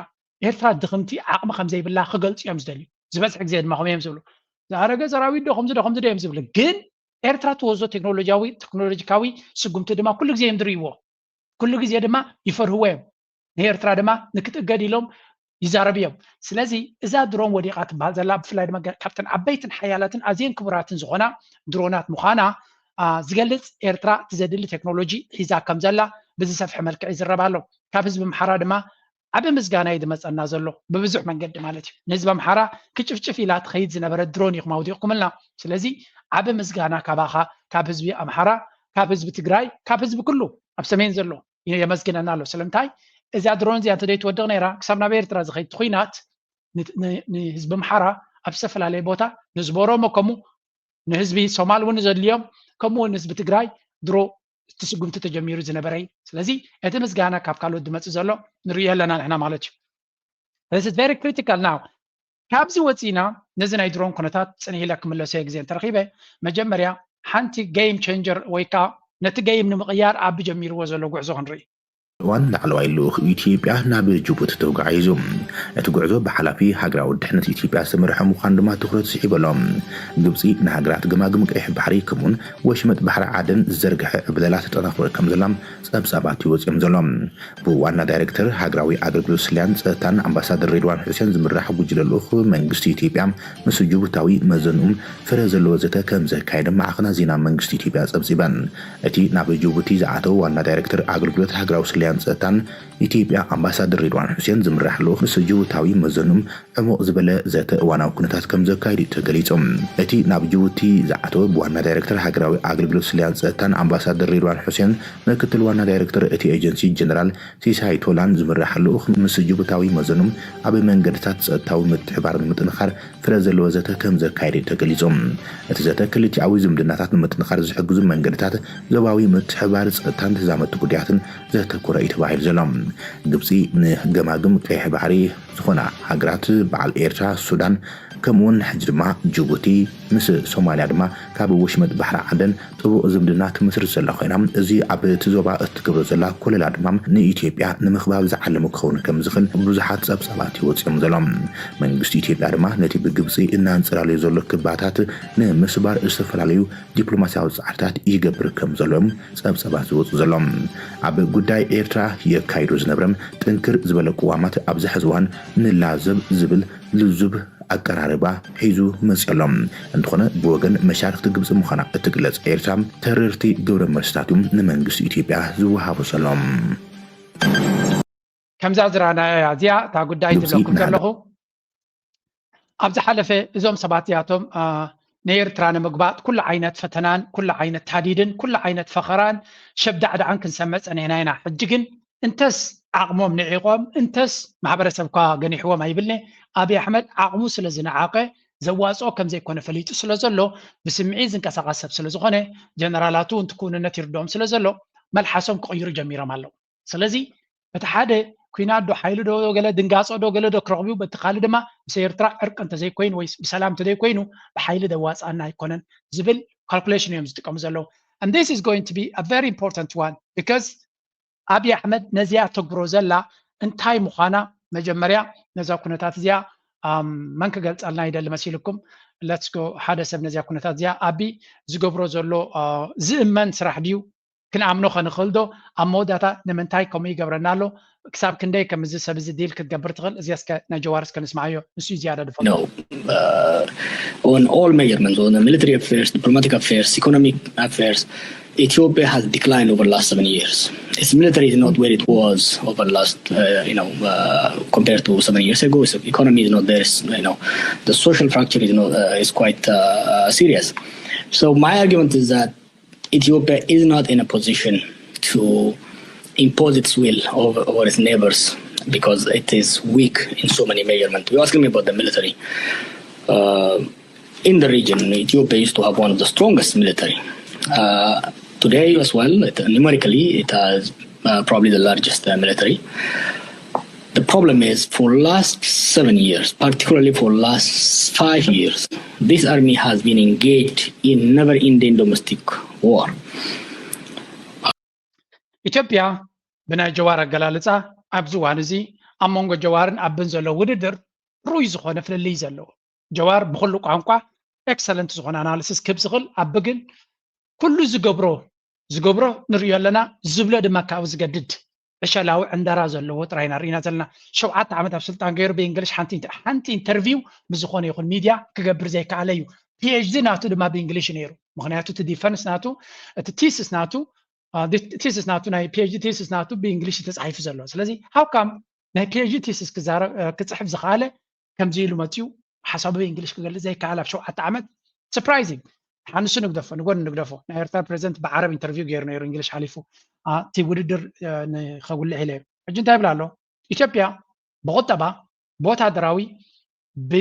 ኤርትራ ድኽምቲ ዓቕሚ ከም ዘይብላ ክገልፁ እዮም ዝደልዩ። ዝበዝሕ ግዜ ድማ ከምኡ እዮም ዝብሉ። ዝኣረገ ሰራዊት ዶ ከምዚ ዶ ከምዚ ዶ እዮም ዝብሉ። ግን ኤርትራ ትወስዶ ቴክኖሎጂያዊ ቴክኖሎጂካዊ ስጉምቲ ድማ ኩሉ ግዜ እዮም ዝርእይዎ። ኩሉ ግዜ ድማ ይፈርህዎ እዮም። ንኤርትራ ድማ ንክትእገድ ኢሎም ይዛረቡ እዮም። ስለዚ እዛ ድሮን ወዲቓ ትበሃል ዘላ ብፍላይ ድማ ካብተን ዓበይትን ሓያላትን ኣዝየን ክቡራትን ዝኾና ድሮናት ምዃና ዝገልጽ ኤርትራ እቲ ዘድሊ ቴክኖሎጂ ሒዛ ከም ዘላ ብዝሰፍሐ መልክዕ ይዝረብ ኣሎ። ካብ ህዝቢ ኣምሓራ ድማ ዓቢ ምስጋና እዩ ዝመጸና ዘሎ ብብዙሕ መንገዲ ማለት እዩ። ንህዝቢ ኣምሓራ ክጭፍጭፍ ኢላ ትኸይድ ዝነበረት ድሮን ኢኹም ኣውዲቕኩምልና። ስለዚ ዓቢ ምስጋና ካባኻ፣ ካብ ህዝቢ ኣምሓራ፣ ካብ ህዝቢ ትግራይ፣ ካብ ህዝቢ ኩሉ ኣብ ሰሜን ዘሎ የመስግነና ኣሎ። ስለምንታይ እዛ ድሮን እዚኣ እንተዘይትወድቕ ነይራ ክሳብ ናብ ኤርትራ ዝኸይድ እቲ ኹናት ንህዝቢ ኣምሓራ ኣብ ዝተፈላለየ ቦታ ንዝቦሮሞ ከምኡ ንህዝቢ ሶማል እውን ዘድልዮም ከምኡ እውን ህዝቢ ትግራይ ድሮ እቲ ስጉምቲ ተጀሚሩ ዝነበረ እዩ። ስለዚ እቲ ምስጋና ካብ ካልኦት ዝመፅእ ዘሎ ንርእዮ ኣለና ንሕና ማለት እዩ። This is very critical now። ካብዚ ወፂና ነዚ ናይ ድሮን ኩነታት ፅንሕ ኢለ ክምለሶ ግዜ እንተረኺበ መጀመርያ ሓንቲ game changer ወይ ከዓ ነቲ game ንምቕያር ኣቢ ጀሚርዎ ዘሎ ጉዕዞ ክንርኢ። እዋን ላዕለዋይ ልኡኽ ኢትዮጵያ ናብ ጅቡቲ ተጓዒዙ። እቲ ጉዕዞ ብሓላፊ ሃገራዊ ድሕነት ኢትዮጵያ ዝተመርሐ ምዃኑ ድማ ትኹረት ስሒቡ ኣሎ። ግብፂ ንሃገራት ገማግም ቀይሕ ባሕሪ ከምኡውን ወሽመጥ ባሕሪ ዓደን ዝዘርግሐ ዕብለላ ተጠናኽሮ ከም ዘላ ጸብጻባት እዩ ወጺኦም ዘሎ። ብዋና ዳይሬክተር ሃገራዊ ኣገልግሎት ስለያን ጸጥታን ኣምባሳደር ሬድዋን ሑሴን ዝምራሕ ጉጅለ ልኡኽ መንግስቲ ኢትዮጵያ ምስ ጅቡታዊ መዘንኡ ፍረ ዘለዎ ዘተ ከም ዘካየደ ማዕኸናት ዜና መንግስቲ ኢትዮጵያ ጸብጺበን። እቲ ናብ ጅቡቲ ዝኣተወ ዋና ዳይሬክተር ኣገልግሎት ሃገራዊ ስለያን ጸጥታን ኢትዮጵያ ኣምባሳደር ሬድዋን ሑሴን ዝምራሕ ልኡኽ ምስ ጅቡታዊ መዘንኡ ዕሙቕ ዝበለ ዘተ እዋናዊ ኩነታት ከም ዘካየዱ እዩ ተገሊጹ። እቲ ናብ ጅቡቲ ዝኣተወ ብዋና ዳይሬክተር ሃገራዊ ኣገልግሎት ስለያን ጸጥታን ኣምባሳደር ሬድዋን ሑሴን ምክትል ዋና ዳይሬክተር እቲ ኤጀንሲ ጀነራል ሲሳይ ቶላን ዝምራሕ ልኡኽ ምስ ጅቡታዊ መዘኑ ኣብ መንገድታት ጸጥታዊ ምትሕባር ንምጥንኻር ፍረ ዘለዎ ዘተ ከም ዘካየደ እዩ ተገሊጹ። እቲ ዘተ ክልቲኣዊ ዝምድናታት ንምጥንኻር ዝሕግዙ መንገድታት ዞባዊ ምትሕባር ጸጥታን ተዛመድቲ ጉዳያትን ዘተኮረ እዩ ተባሂሉ ዘሎ። ግብጺ ንገማግም ቀይሕ ባሕሪ ዝኾና ሃገራት በዓል ኤርትራ፣ ሱዳን ከምኡውን ሕጂ ድማ ጅቡቲ ምስ ሶማልያ ድማ ካብ ወሽመጥ ባሕሪ ዓደን ጥቡቕ ዝምድና ትምስርት ዘላ ኮይና፣ እዚ ኣብ እቲ ዞባ እትገብሮ ዘላ ኮለላ ድማ ንኢትዮጵያ ንምኽባብ ዝዓለመ ክኸውን ከም ዝኽእል ብዙሓት ጸብጻባት እዩ ወጺኦም ዘሎ። መንግስቲ ኢትዮጵያ ድማ ነቲ ብግብጺ እናንጸላለዮ ዘሎ ክባታት ንምስባር ዝተፈላለዩ ዲፕሎማሲያዊ ጻዕርታት ይገብር ከም ዘሎ እዮም ጸብጻባት ዝወጹ ዘሎ። ኣብ ጉዳይ ኤርትራ የካይዶ ዝነብረ ጥንክር ዝበለ ቅዋማት ኣብዚ ሕዚ እዋን ንላዘብ ዝብል ልዙብ ኣቀራርባ ሒዙ መጺኡ ኣሎ። እንተኾነ ብወገን መሻርክቲ ግብጺ ምዃና እትግለጽ ኤርትራ ተረርቲ ግብረ መልስታት እዩ ንመንግስቲ ኢትዮጵያ ዝወሃቡ ዘሎ። ከምዛ ዝረኣናያ እዚኣ እታ ጉዳይ ግብጺ ዝብለኩም ንሓደ ዘለኹ ኣብ ዝሓለፈ እዞም ሰባት እዚኣቶም አ፣ ንኤርትራ ንምግባጥ ኩሉ ዓይነት ፈተናን ኩሉ ዓይነት ታዲድን ኩሉ ዓይነት ፈኸራን ሸብዳዕዳዕን ክንሰምዕ ጸኒሕና ኢና። ሕጂ ግን እንተስ ዓቕሞም ንዒቖም እንተስ ማሕበረሰብካ ገኒሕዎም ኣይብልኒ። ኣብይ ኣሕመድ ዓቕሙ ስለ ዝነዓቐ ዘዋፅኦ ከም ዘይኮነ ፈሊጡ ስለ ዘሎ ብስምዒት ዝንቀሳቐስ ሰብ ስለ ዝኾነ ጀነራላቱ እውን እቲ ክውንነት ይርድኦም ስለ ዘሎ መልሓሶም ክቕይሩ ጀሚሮም ኣለዉ። ስለዚ እቲ ሓደ ኲናት ዶ ሓይሊ ዶ ገለ ድንጋፀ ዶ ገለ ዶ ክረኽቡ በቲ ካልእ ድማ ምስ ኤርትራ ዕርቂ እንተዘይኮይኑ ወይ ብሰላም እንተዘይኮይኑ ብሓይሊ ደዋፅኣና ኣይኮነን ዝብል ካልኩሌሽን እዮም ዝጥቀሙ ዘለዉ። And this is going to be a very important one because ኣብይ ኣሕመድ ነዚኣ ተግብሮ ዘላ እንታይ ምዃና መጀመርያ ነዛ ኩነታት እዚኣ ኣም፣ መን ክገልፀልና ይደሊ መሲልኩም? Let's go ሓደ ሰብ ነዚኣ ኩነታት እዚኣ ኣቢ ዝገብሮ ዘሎ አ፣ ዝእመን ስራሕ ድዩ? ክንኣምኖ ከንኽእል ዶ? ኣብ መወዳእታ ንምንታይ ከምኡ ይገብረና ኣሎ? ክሳብ ክንደይ ከም እዚ ሰብ እዚ ዲል ክትገብር ትኽእል? እዚ እስከ ናይ ጀዋር እስከ ንስማዓዮ፣ ንሱ እዩ ዝያዳ ዝፈልጦ። No. Uh, on all measurements, on the military affairs, diplomatic affairs, economic affairs, Ethiopia has declined over the last seven years. Its military is not where it was over the last, uh, you know, uh, compared to seven years ago. Its economy is not there. It's, you know, the social fracture is not uh, is quite uh, uh, serious. So my argument is that Ethiopia is not in a position to impose its will over, over its neighbors because it is weak in so many measurements. You're asking me about the military. Uh, in the region, Ethiopia used to have one of the strongest military. Uh, today, as well, it, numerically, it has uh, probably the largest uh, military. The problem is, for last seven years, particularly for last five years, this army has been engaged in never-ending domestic war. ኢትዮጵያ ብናይ ጀዋር ኣገላልፃ ኣብዚ እዋን እዚ ኣብ መንጎ ጀዋርን ኣብን ዘሎ ውድድር ርኡይ ዝኾነ ፍልልይ ዘለዎ። ጀዋር ብኹሉ ቋንቋ ኤክሰለንት ዝኾነ ኣናሊሲስ ክህብ ዝኽእል፣ ኣቢ ግን ኩሉ ዝገብሮ ዝገብሮ ንርእዮ ኣለና፣ ዝብሎ ድማ ካብኡ ዝገድድ ዕሸላዊ ዕንደራ ዘለዎ ጥራይ ኢና ርኢና ዘለና። ሸውዓተ ዓመት ኣብ ስልጣን ገይሩ ብእንግሊሽ ሓንቲ ኢንተ- ሓንቲ ኢንተርቪው ብዝኾነ ይኹን ሚድያ ክገብር ዘይከኣለ እዩ። ፒኤችዲ ናቱ ድማ ብእንግሊሽ ነይሩ፣ ምክንያቱ እቲ ዲፈንስ ናቱ እቲ ቲስስ ናቱ ቲስስ ናቱ ናይ ፒኤችዲ ቲስስ ናቱ ብእንግሊሽ ተፃሒፉ ዘሎ። ስለዚ ሃው ካም ናይ ፒኤችዲ ቲስስ ክዛረብ ክፅሕፍ ዝኸኣለ ከምዚ ኢሉ መፅዩ ሓሳቡ ብእንግሊሽ ክገልፅ ዘይከኣል ኣብ ሸውዓተ ዓመት። ሰርፕራይዚንግ። ሓንሱ ንግደፎ ንጎን ንግደፎ ናይ ኤርትራ ፕሬዚደንት ብዓረብ ኢንተርቪው ገይሩ ነይሩ እንግሊሽ ሓሊፉ እቲ ውድድር ንኸጉልሕ ኢለ። ሕጂ እንታይ ይብል ኣሎ? ኢትዮጵያ ብቁጠባ ብወታደራዊ ብ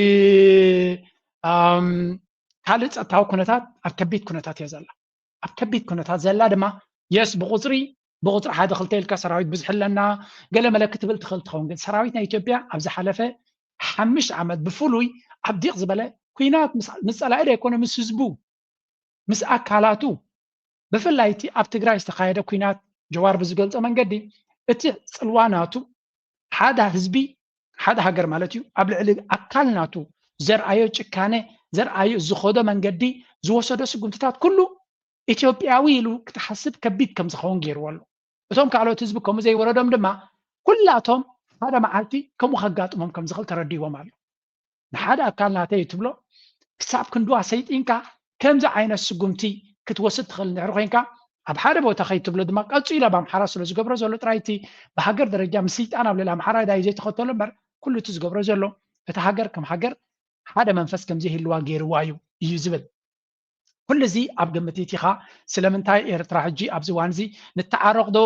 ካልእ ፀጥታዊ ኩነታት ኣብ ከቢድ ኩነታት እያ ዘላ። ኣብ ከቢድ ኩነታት ዘላ ድማ የስ ብቁፅሪ ብቁፅሪ ሓደ ክልተ ኢልካ ሰራዊት ብዙሕ ኣለና ገለ መለ ክትብል ትኽእል ትኸውን፣ ግን ሰራዊት ናይ ኢትዮጵያ ኣብ ዝሓለፈ ሓምሽተ ዓመት ብፍሉይ ኣብ ዲቕ ዝበለ ኩናት ምስ ፀላኢ ዶ ኣይኮነ ምስ ህዝቡ ምስ ኣካላቱ ብፍላይ እቲ ኣብ ትግራይ ዝተኻየደ ኩናት ጀዋር ብዝገልፆ መንገዲ እቲ ፅልዋ ናቱ ሓደ ህዝቢ ሓደ ሃገር ማለት እዩ ኣብ ልዕሊ ኣካል ናቱ ዘርኣዮ ጭካነ ዘርኣዮ ዝኸዶ መንገዲ ዝወሰዶ ስጉምትታት ኩሉ ኢትዮጵያዊ ኢሉ ክትሓስብ ከቢድ ከም ዝኸውን ገይርዎ ኣሎ። እቶም ካልኦት ህዝቢ ከምኡ ዘይወረዶም ድማ ኩላቶም ሓደ መዓልቲ ከምኡ ከጋጥሞም ከም ዝኽእል ተረዲዎም ኣሎ። ንሓደ ኣካል ናተይ ትብሎ ክሳብ ክንድዋ ሰይጢንካ ከምዚ ዓይነት ስጉምቲ ክትወስድ ትኽእል እንድሕር ኮይንካ ኣብ ሓደ ቦታ ከይትብሎ ድማ ቀፂሉ ኣብ ኣምሓራ ስለ ዝገብሮ ዘሎ ጥራይቲ ብሃገር ደረጃ ምስልጣን ኣብ ልዕሊ ኣምሓራ ዳዩ ዘይተኸተሎ እምበር ኩሉ እቲ ዝገብሮ ዘሎ እቲ ሃገር ከም ሃገር ሓደ መንፈስ ከም ዘይህልዋ ገይርዋ እዩ እዩ ዝብል ኩሉ እዚ ኣብ ግምት ይቲኻ ስለምንታይ ኤርትራ ሕጂ ኣብዚ ዋን እዚ ንተዓረቕ ዶ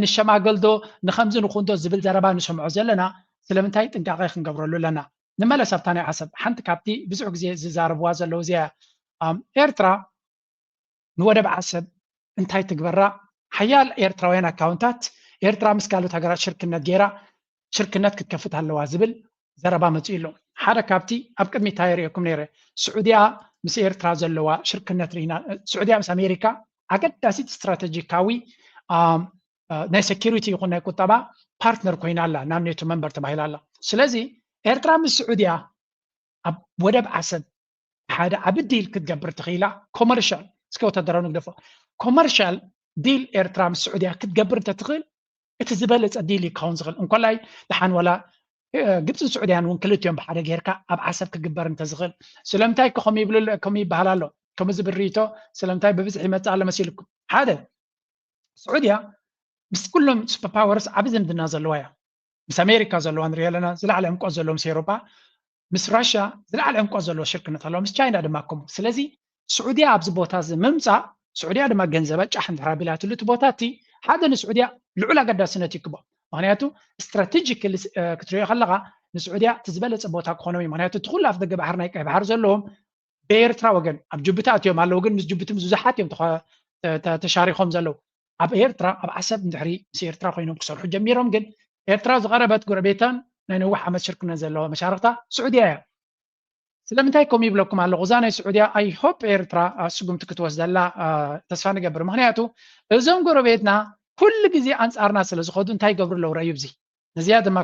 ንሸማገል ዶ ንኸምዚ ንኹን ዶ ዝብል ዘረባ ንሰምዖ ዘለና ስለምንታይ ጥንቃቐ ክንገብረሉ ኣለና ንመለስ ኣብታ ናይ ዓሰብ ሓንቲ ካብቲ ብዙሕ ግዜ ዝዛረብዋ ዘለዉ እዚኣ ኤርትራ ንወደብ ዓሰብ እንታይ ትግበራ ሓያል ኤርትራውያን ኣካውንታት ኤርትራ ምስ ካልኦት ሃገራት ሽርክነት ገይራ ሽርክነት ክትከፍት ኣለዋ ዝብል ዘረባ መፅኡ ኣሎ ሓደ ካብቲ ኣብ ቅድሚ እንታይ ርእየኩም ነይረ ስዑድያ ምስ ኤርትራ ዘለዋ ሽርክነት ርኢና ስዑድያ ምስ ኣሜሪካ ኣገዳሲት ስትራተጂካዊ ናይ ሴኪሪቲ ይኹን ናይ ቁጠባ ፓርትነር ኮይና ኣላ ናብ ኔቶ መንበር ተባሂላ ኣላ ስለዚ ኤርትራ ምስ ስዑድያ ኣብ ወደብ ዓሰብ ሓደ ዓቢ ዲል ክትገብር ትኽኢላ ኮመርሻል እስከ ወታደራዊ ንግደፎ ኮመርሻል ዲል ኤርትራ ምስ ስዑድያ ክትገብር እንተትኽእል እቲ ዝበለፀ ዲል ይካውን ዝኽእል እንኮላይ ደሓን ወላ ግብፅን ስዑድያን እውን ክልቲኦም ብሓደ ጌርካ ኣብ ዓሰብ ክግበር እንተዝኽእል ስለምንታይ ከምኡ ይብሃል ኣሎ ከምኡ ዝብል ርኢቶ ስለምንታይ ብብዝሒ ይመፅእ ኣሎ መሲልኩም ሓደ ስዑድያ ምስ ኩሎም ሱፐር ፓወርስ ዓቢ ዝምድና ዘለዋ እያ ምስ ኣሜሪካ ዘለዋ ንሪኦ ኣለና ዝለዓለ ዕምቆት ዘለዎ ምስ ኤሮጳ ምስ ራሽያ ዝለዓለ ዕምቆት ዘለዎ ሽርክነት ኣለዋ ምስ ቻይና ድማ ከምኡ ስለዚ ስዑድያ ኣብዚ ቦታ እዚ ምምፃእ ስዑድያ ድማ ገንዘባ ጫሕ እንድሕር ኣቢላትሉ እቲ ቦታ እቲ ሓደ ንስዑድያ ልዑል ኣገዳስነት ይክቦ ምክንያቱ ስትራቴጂክ ክትሪኦ ከለካ ንስዑድያ እቲ ዝበለፀ ቦታ ክኾኖም እዩ ምክንያቱ እቲ ኩሉ ኣፍ ደገ ባሕር ናይ ቀይ ባሕር ዘለዎም ብኤርትራ ወገን ኣብ ጅቡቲ ኣትዮም ኣለዉ ግን ምስ ጅቡቲ ብዙሓት እዮም ተሻሪኾም ዘለዉ ኣብ ኤርትራ ኣብ ዓሰብ እንድሕሪ ምስ ኤርትራ ኮይኖም ክሰርሑ ጀሚሮም ግን ኤርትራ ዝቐረበት ጎረቤታን ናይ ነዊሕ ዓመት ሽርክነት ዘለዋ መሻርክታ ስዑድያ እያ ስለምንታይ ከምኡ ይብለኩም ኣለኹ እዛ ናይ ስዑድያ ኣይሆፕ ኤርትራ ስጉምቲ ክትወስደላ ተስፋ ንገብር ምክንያቱ እዞም ጎረቤትና ኩሉ ግዜ ኣንፃርና ስለ ዝኸዱ እንታይ ይገብሩ ኣለዉ ረዩ ብዚ ነዚኣ ድማ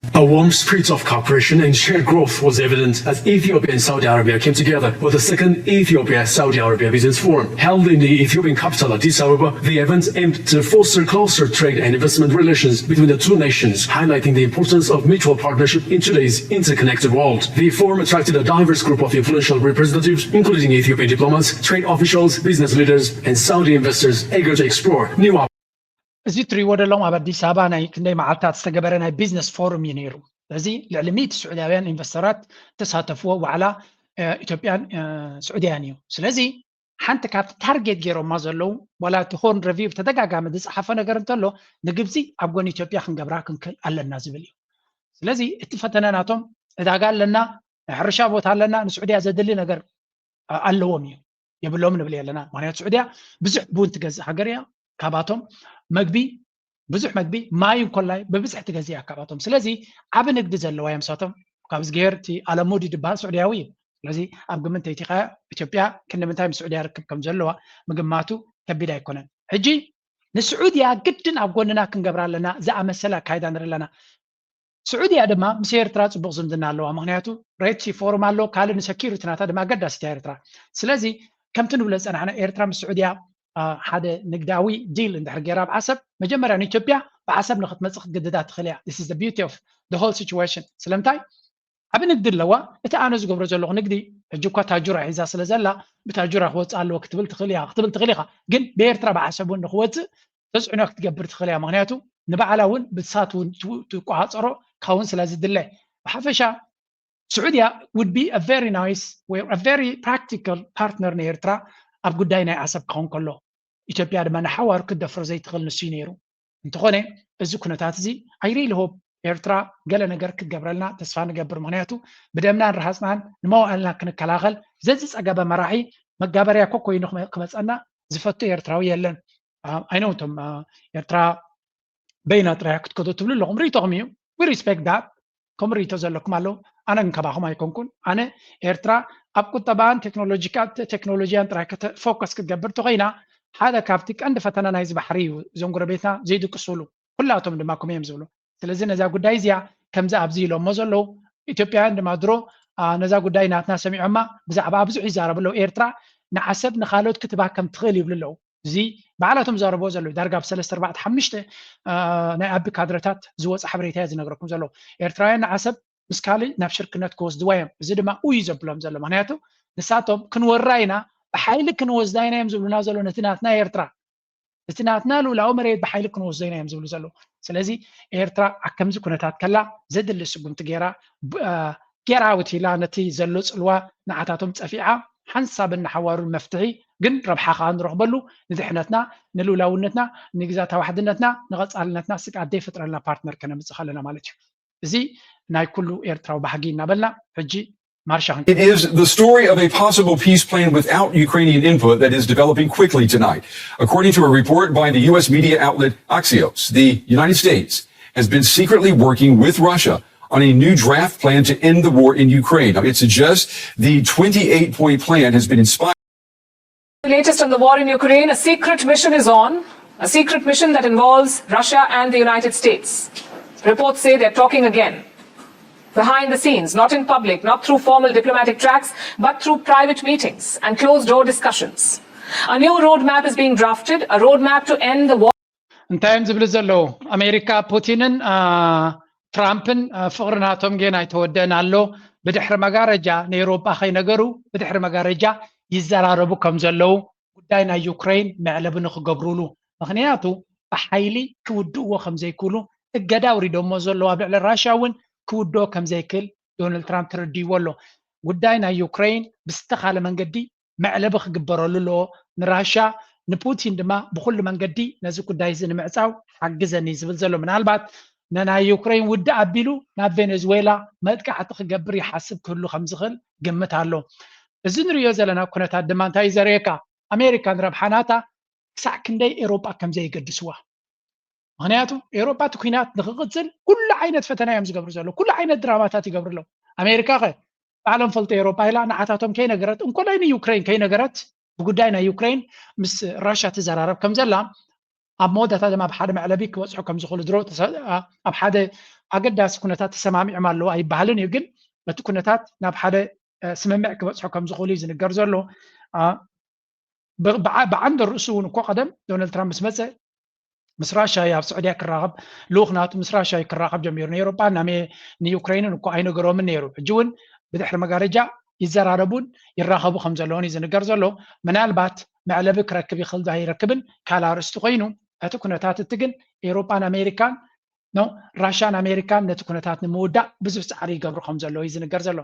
A warm spirit of cooperation and shared growth was evident as Ethiopia and Saudi Arabia came together for the second Ethiopia-Saudi Arabia Business Forum held in the Ethiopian capital Addis Ababa. The event aimed to foster closer trade and investment relations between the two nations, highlighting the importance of mutual partnership in today's interconnected world. The forum attracted a diverse group of influential representatives, including Ethiopian diplomats, trade officials, business leaders, and Saudi investors eager to explore new እዚ እትሪእዎ ዘለኹም ኣብ ኣዲስ ኣበባ ናይ ክንደይ መዓልታት ዝተገበረ ናይ ቢዝነስ ፎርም እዩ ነይሩ። እዚ ልዕሊ ሚእቲ ስዑድያውያን ኢንቨስተራት ተሳተፍዎ ዋዕላ ኢትዮጵያን ስዑድያን እዩ። ስለዚ ሓንቲ ካብቲ ታርጌት ገይሮማ ዘለዉ ዋላ እቲ ሆርን ረቪው ብተደጋጋሚ ዝፀሓፎ ነገር እንተሎ ንግብፂ ኣብ ጎኒ ኢትዮጵያ ክንገብራ ክንክእል ኣለና ዝብል እዩ። ስለዚ እቲ ፈተነ ናቶም ዕዳጋ ኣለና፣ ናይ ሕርሻ ቦታ ኣለና፣ ንስዑድያ ዘድሊ ነገር ኣለዎም እዩ የብሎም ንብል የለና። ምክንያቱ ስዑድያ ብዙሕ ቡን ትገዝእ ሃገር እያ። ካባቶም መግቢ ብዙሕ መግቢ ማይ እንኮላይ ብብዝሒ ትገዝእ እያ ካባቶም። ስለዚ ዓቢ ንግዲ ዘለዋ እዮም ንሳቶም። ካብ ዝገር እቲ ኣለሙዲ ዝበሃል ስዑድያዊ እዩ። ስለዚ ኣብ ግምት እንተይቲኻ ኢትዮጵያ ክንዲ ምንታይ ምስ ስዑድያ ርክብ ከም ዘለዋ ምግማቱ ከቢድ ኣይኮነን። ሕጂ ንስዑድያ ግድን ኣብ ጎንና ክንገብራ ኣለና ዝኣመሰለ ኣካይዳ ንርኢ ኣለና። ስዑድያ ድማ ምስ ኤርትራ ጽቡቕ ዝምድና ኣለዋ። ምኽንያቱ ሬድ ሲ ፎርም ኣሎ፣ ካልእ ንሰኪሪቲ ናታ ድማ ኣገዳሲት እያ ኤርትራ። ስለዚ ከምቲ ንብሎ ዝጸናሕና ኤርትራ ምስ ስዑድያ ሓደ ንግዳዊ ዲል እንድሕር ገይራ ኣብ ዓሰብ መጀመርያ ንኢትዮጵያ ብዓሰብ ንክትመጽእ ክትግድዳ ትኽእል እያ። This is the beauty of the whole situation። ስለምንታይ ዓብ ንግዲ ኣለዋ። እቲ ኣነ ዝገብሮ ዘለኹ ንግዲ ሕጂ እኳ ታጁራ ሒዛ ስለ ዘላ ብታጁራ ክወፅእ ኣለዎ ክትብል ትኽእል ኢኻ ክትብል ትኽእል ኢኻ። ግን ብኤርትራ ብዓሰብ እውን ንክወፅእ ተፅዕኖ ክትገብር ትኽእል እያ። ምክንያቱ ንባዕላ እውን ብሳት እውን ትቆፃፀሮ ካውን ስለ ዝድለ ብሓፈሻ ስዑድያ would be a very nice ወይ a very practical partner ንኤርትራ ኣብ ጉዳይ ናይ ዓሰብ ክኸውን ከሎ ኢትዮጵያ ድማ ንሓዋሩ ክትደፍሮ ዘይትኽእል ንሱ እዩ ነይሩ። እንተኾነ እዚ ኩነታት እዚ I really hope ኤርትራ ገለ ነገር ክትገብረልና ተስፋ ንገብር። ምክንያቱ ብደምናን ረሃፅናን ንመዋእልና ክንከላኸል ዘዝፀገበ መራሒ መጋበርያ ኮ ኮይኑ ክመፀና ዝፈቱ ኤርትራዊ የለን። I know እቶም ኤርትራ በይና ጥራያ ክትከዶ ትብሉ ኣለኹም፣ ርኢቶኹም እዩ። We respect that። ከምኡ ርኢቶ ዘለኩም ኣለዉ። ኣነ ግን ካባኹም ኣይኮንኩን። ኣነ ኤርትራ ኣብ ቁጠባን ቴክኖሎጂያን ጥራይ ፎከስ ክትገብር ተኾይና ሓደ ካብቲ ቀንዲ ፈተና ናይዚ ባሕሪ እዩ። እዞም ጎረቤትና ዘይድቅሱሉ ኩላቶም ድማ ከምኡ እዮም ዝብሉ። ስለዚ ነዛ ጉዳይ እዚኣ ከምዚ ኣብዚ ኢሎሞ ዘለዉ ኢትዮጵያውያን ድማ ድሮ ነዛ ጉዳይ ናትና ሰሚዖማ ብዛዕባ ብዙሕ ይዛረቡ ኣለዉ። ኤርትራ ንዓሰብ ንኻልኦት ክትባ ከም ትኽእል ይብሉ ኣለዉ። እዚ ባዕላቶም ዛረብዎ ዘለዉ ዳርጋ ብ ሰለስተ ኣርባዕተ ሓሙሽተ ናይ ኣቢ ካድረታት ዝወፀ ሓበሬታ እየ ዝነግረኩም ዘለዉ። ኤርትራውያን ንዓሰብ ምስ ካልእ ናብ ሽርክነት ክወስድዋ እዮም። እዚ ድማ ኡይ ዘብሎም ዘሎ ምክንያቱ ንሳቶም ክንወራ ኢና ብሓይሊ ክንወስዳ ኢና እዮም ዝብሉና ዘሎ ነቲ ናትና ኤርትራ እቲ ናትና ልኡላዊ መሬት ብሓይሊ ክንወስዶ ኢና እዮም ዝብሉ ዘለዉ። ስለዚ ኤርትራ ኣብ ከምዚ ኩነታት ከላ ዘድሊ ስጉምቲ ገይራ ጌራ ውቲላ ነቲ ዘሎ ፅልዋ ንዓታቶም ፀፊዓ ሓንሳብን ንሓዋሩን መፍትሒ ግን ረብሓ ከዓ ንረኽበሉ ንድሕነትና ንልኡላውነትና ንግዛታዊ ሓድነትና ንቐፃልነትና ስግኣት ዘይፈጥረልና ፓርትነር ከነምፅእ ከለና ማለት እዩ። እዚ ናይ ኩሉ ኤርትራዊ ባህጊ እናበልና ሕጂ ማርሻ It is the story of a possible peace plan without Ukrainian input that is developing quickly tonight. According to a report by the U S media outlet Axios, the United States has been secretly working with Russia on a new draft plan to end the war in Ukraine. Now, it suggests the twenty-eight point plan has been inspired. The latest on the war in Ukraine, a secret mission is on, a secret mission that involves Russia and the United States. Reports say they're talking again. Behind the scenes, not in public, not through formal diplomatic tracks, but through private meetings and closed door discussions. A new roadmap is being drafted, a roadmap to end the war. እንታይ እዮም ዝብሉ ዘለዉ ኣሜሪካ ፑቲንን ትራምፕን ፍቕሪ ናቶም ግን ኣይተወደእን ኣሎ ብድሕሪ መጋረጃ ንኤውሮጳ ከይነገሩ ብድሕሪ መጋረጃ ይዘራረቡ ከም ዘለዉ ጉዳይ ናይ ዩክሬን መዕለቢ ንክገብሩሉ ምክንያቱ ብሓይሊ ክውድእዎ ከም ዘይክእሉ እገዳ ኣውሪዶሞ ዘለዉ ኣብ ልዕሊ ራሽያ እውን ክውድኦ ከም ዘይክእል ዶናልድ ትራምፕ ተረዲእዎ ኣሎ። ጉዳይ ናይ ዩክሬን ብዝተኻለ መንገዲ መዕለቢ ክግበረሉ ኣለዎ። ንራሽያ ንፑቲን ድማ ብኩሉ መንገዲ ነዚ ጉዳይ እዚ ንምዕፃው ሓግዘኒ ዝብል ዘሎ ምናልባት ንናይ ዩክሬን ውድእ ኣቢሉ ናብ ቬኔዙዌላ መጥቃዕቲ ክገብር ይሓስብ ክህሉ ከም ዝኽእል ግምት ኣሎ። እዚ ንሪኦ ዘለና ኩነታት ድማ እንታይ እዩ ዘርእየካ? ኣሜሪካ ንረብሓ ናታ ክሳዕ ክንደይ ኤሮጳ ከም ዘየገድስዋ። ምክንያቱ ኤሮጳ እቲ ኩናት ንክቕፅል ኩሉ ዓይነት ፈተና እዮም ዝገብሩ ዘለዉ። ኩሉ ዓይነት ድራማታት ይገብሩ ኣለዉ። ኣሜሪካ ከ ባዕሎም ፈልጦ ኤሮጳ ኢላ ንዓታቶም ከይነገረት እንኮላይ ንዩክሬን ከይነገረት ብጉዳይ ናይ ዩክሬን ምስ ራሽያ ትዘራረብ ከም ዘላ ኣብ መወዳእታ ድማ ኣብ ሓደ መዕለቢ ክበፅሑ ከም ዝኽእሉ ድሮ ኣብ ሓደ ኣገዳሲ ኩነታት ተሰማሚዖም ኣለዉ ኣይበሃልን እዩ። ግን በቲ ኩነታት ናብ ሓደ ስምምዕ ክበፅሑ ከም ዝኽእሉ እዩ ዝንገር ዘሎ። ብዓንደ ርእሱ እውን እኮ ቀደም ዶናልድ ትራምፕ ምስ መፀ ምስ ራሻ ኣብ ስዑድያ ክራኸብ ልኡኽ ናቱ ምስ ራሻ ክራኸብ ጀሚሩ ንኤሮጳ ንዩክሬንን እኮ ኣይነገሮምን ነይሩ። ሕጂ እውን ብድሕሪ መጋረጃ ይዘራረቡን ይራኸቡ ከም ዘለውን እዩ ዝንገር ዘሎ። ምናልባት መዕለቢ ክረክብ ይኽእል ዶ ኣይረክብን ካልእ ኣርእስቲ ኮይኑ እቲ ኩነታት እቲ ግን ኤሮጳን ኣሜሪካን ራሻን ኣሜሪካን ነቲ ኩነታት ንምውዳእ ብዙሕ ፃዕሪ ይገብሩ ከም ዘለዉ እዩ ዝንገር ዘሎ።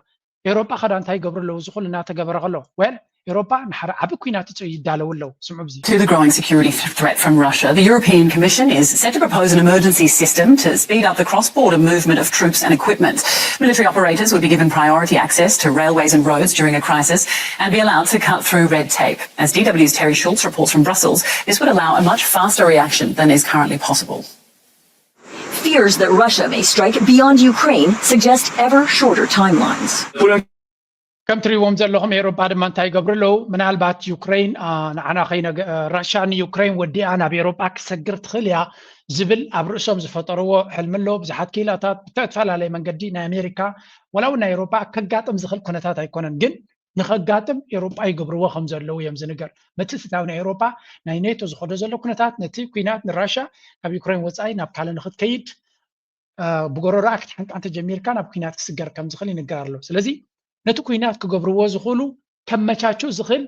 ኤውሮጳ ኸዳ እንታይ ይገብሩ ኣለዉ እዚ ኩሉ እናተገበረ ከሎ well ኤውሮጳ ንሓደ ዓቢ ኩናት ይዳለዉ ኣለዉ። ስምዑ ብዚ To the growing security threat from Russia, the European Commission is set to propose an emergency system to speed up the cross-border movement of troops and equipment. Military operators would be given priority access to railways and roads during a crisis and be allowed to cut through red tape. As DW's Terry Schultz reports from Brussels, this would allow a much faster reaction than is currently possible. Fears that Russia may strike beyond Ukraine suggest ever shorter timelines. ከም ትሪእዎም ዘለኹም ኤውሮጳ ድማ እንታይ ይገብሩ ኣለዉ? ምናልባት ዩክሬን ንዓና ራሻ ንዩክሬን ወዲኣ ናብ ኤውሮጳ ክሰግር ትኽእል እያ ዝብል ኣብ ርእሶም ዝፈጠርዎ ሕልሚ ኣሎ። ብዙሓት ክኢላታት ብተፈላለየ መንገዲ ናይ ኣሜሪካ ዋላ እውን ናይ ኤውሮጳ ከጋጥም ዝኽእል ኩነታት ኣይኮነን ግን ንኸጋጥም ኤውሮጳ ይገብርዎ ከም ዘለዉ እዮም ዝንገር። ምትእትታው ናይ ኤውሮጳ ናይ ኔቶ ዝኸዶ ዘሎ ኩነታት ነቲ ኩናት ንራሻ ካብ ዩክሬን ወፃኢ ናብ ካልእ ንክትከይድ ብጎረሮኣ ክትሓንቃ እንተጀሚርካ ናብ ኩናት ክስገር ከም ዝኽእል ይንገር ኣሎ። ስለዚ ነቲ ኩናት ክገብርዎ ዝኽእሉ ከመቻቹ ዝኽእል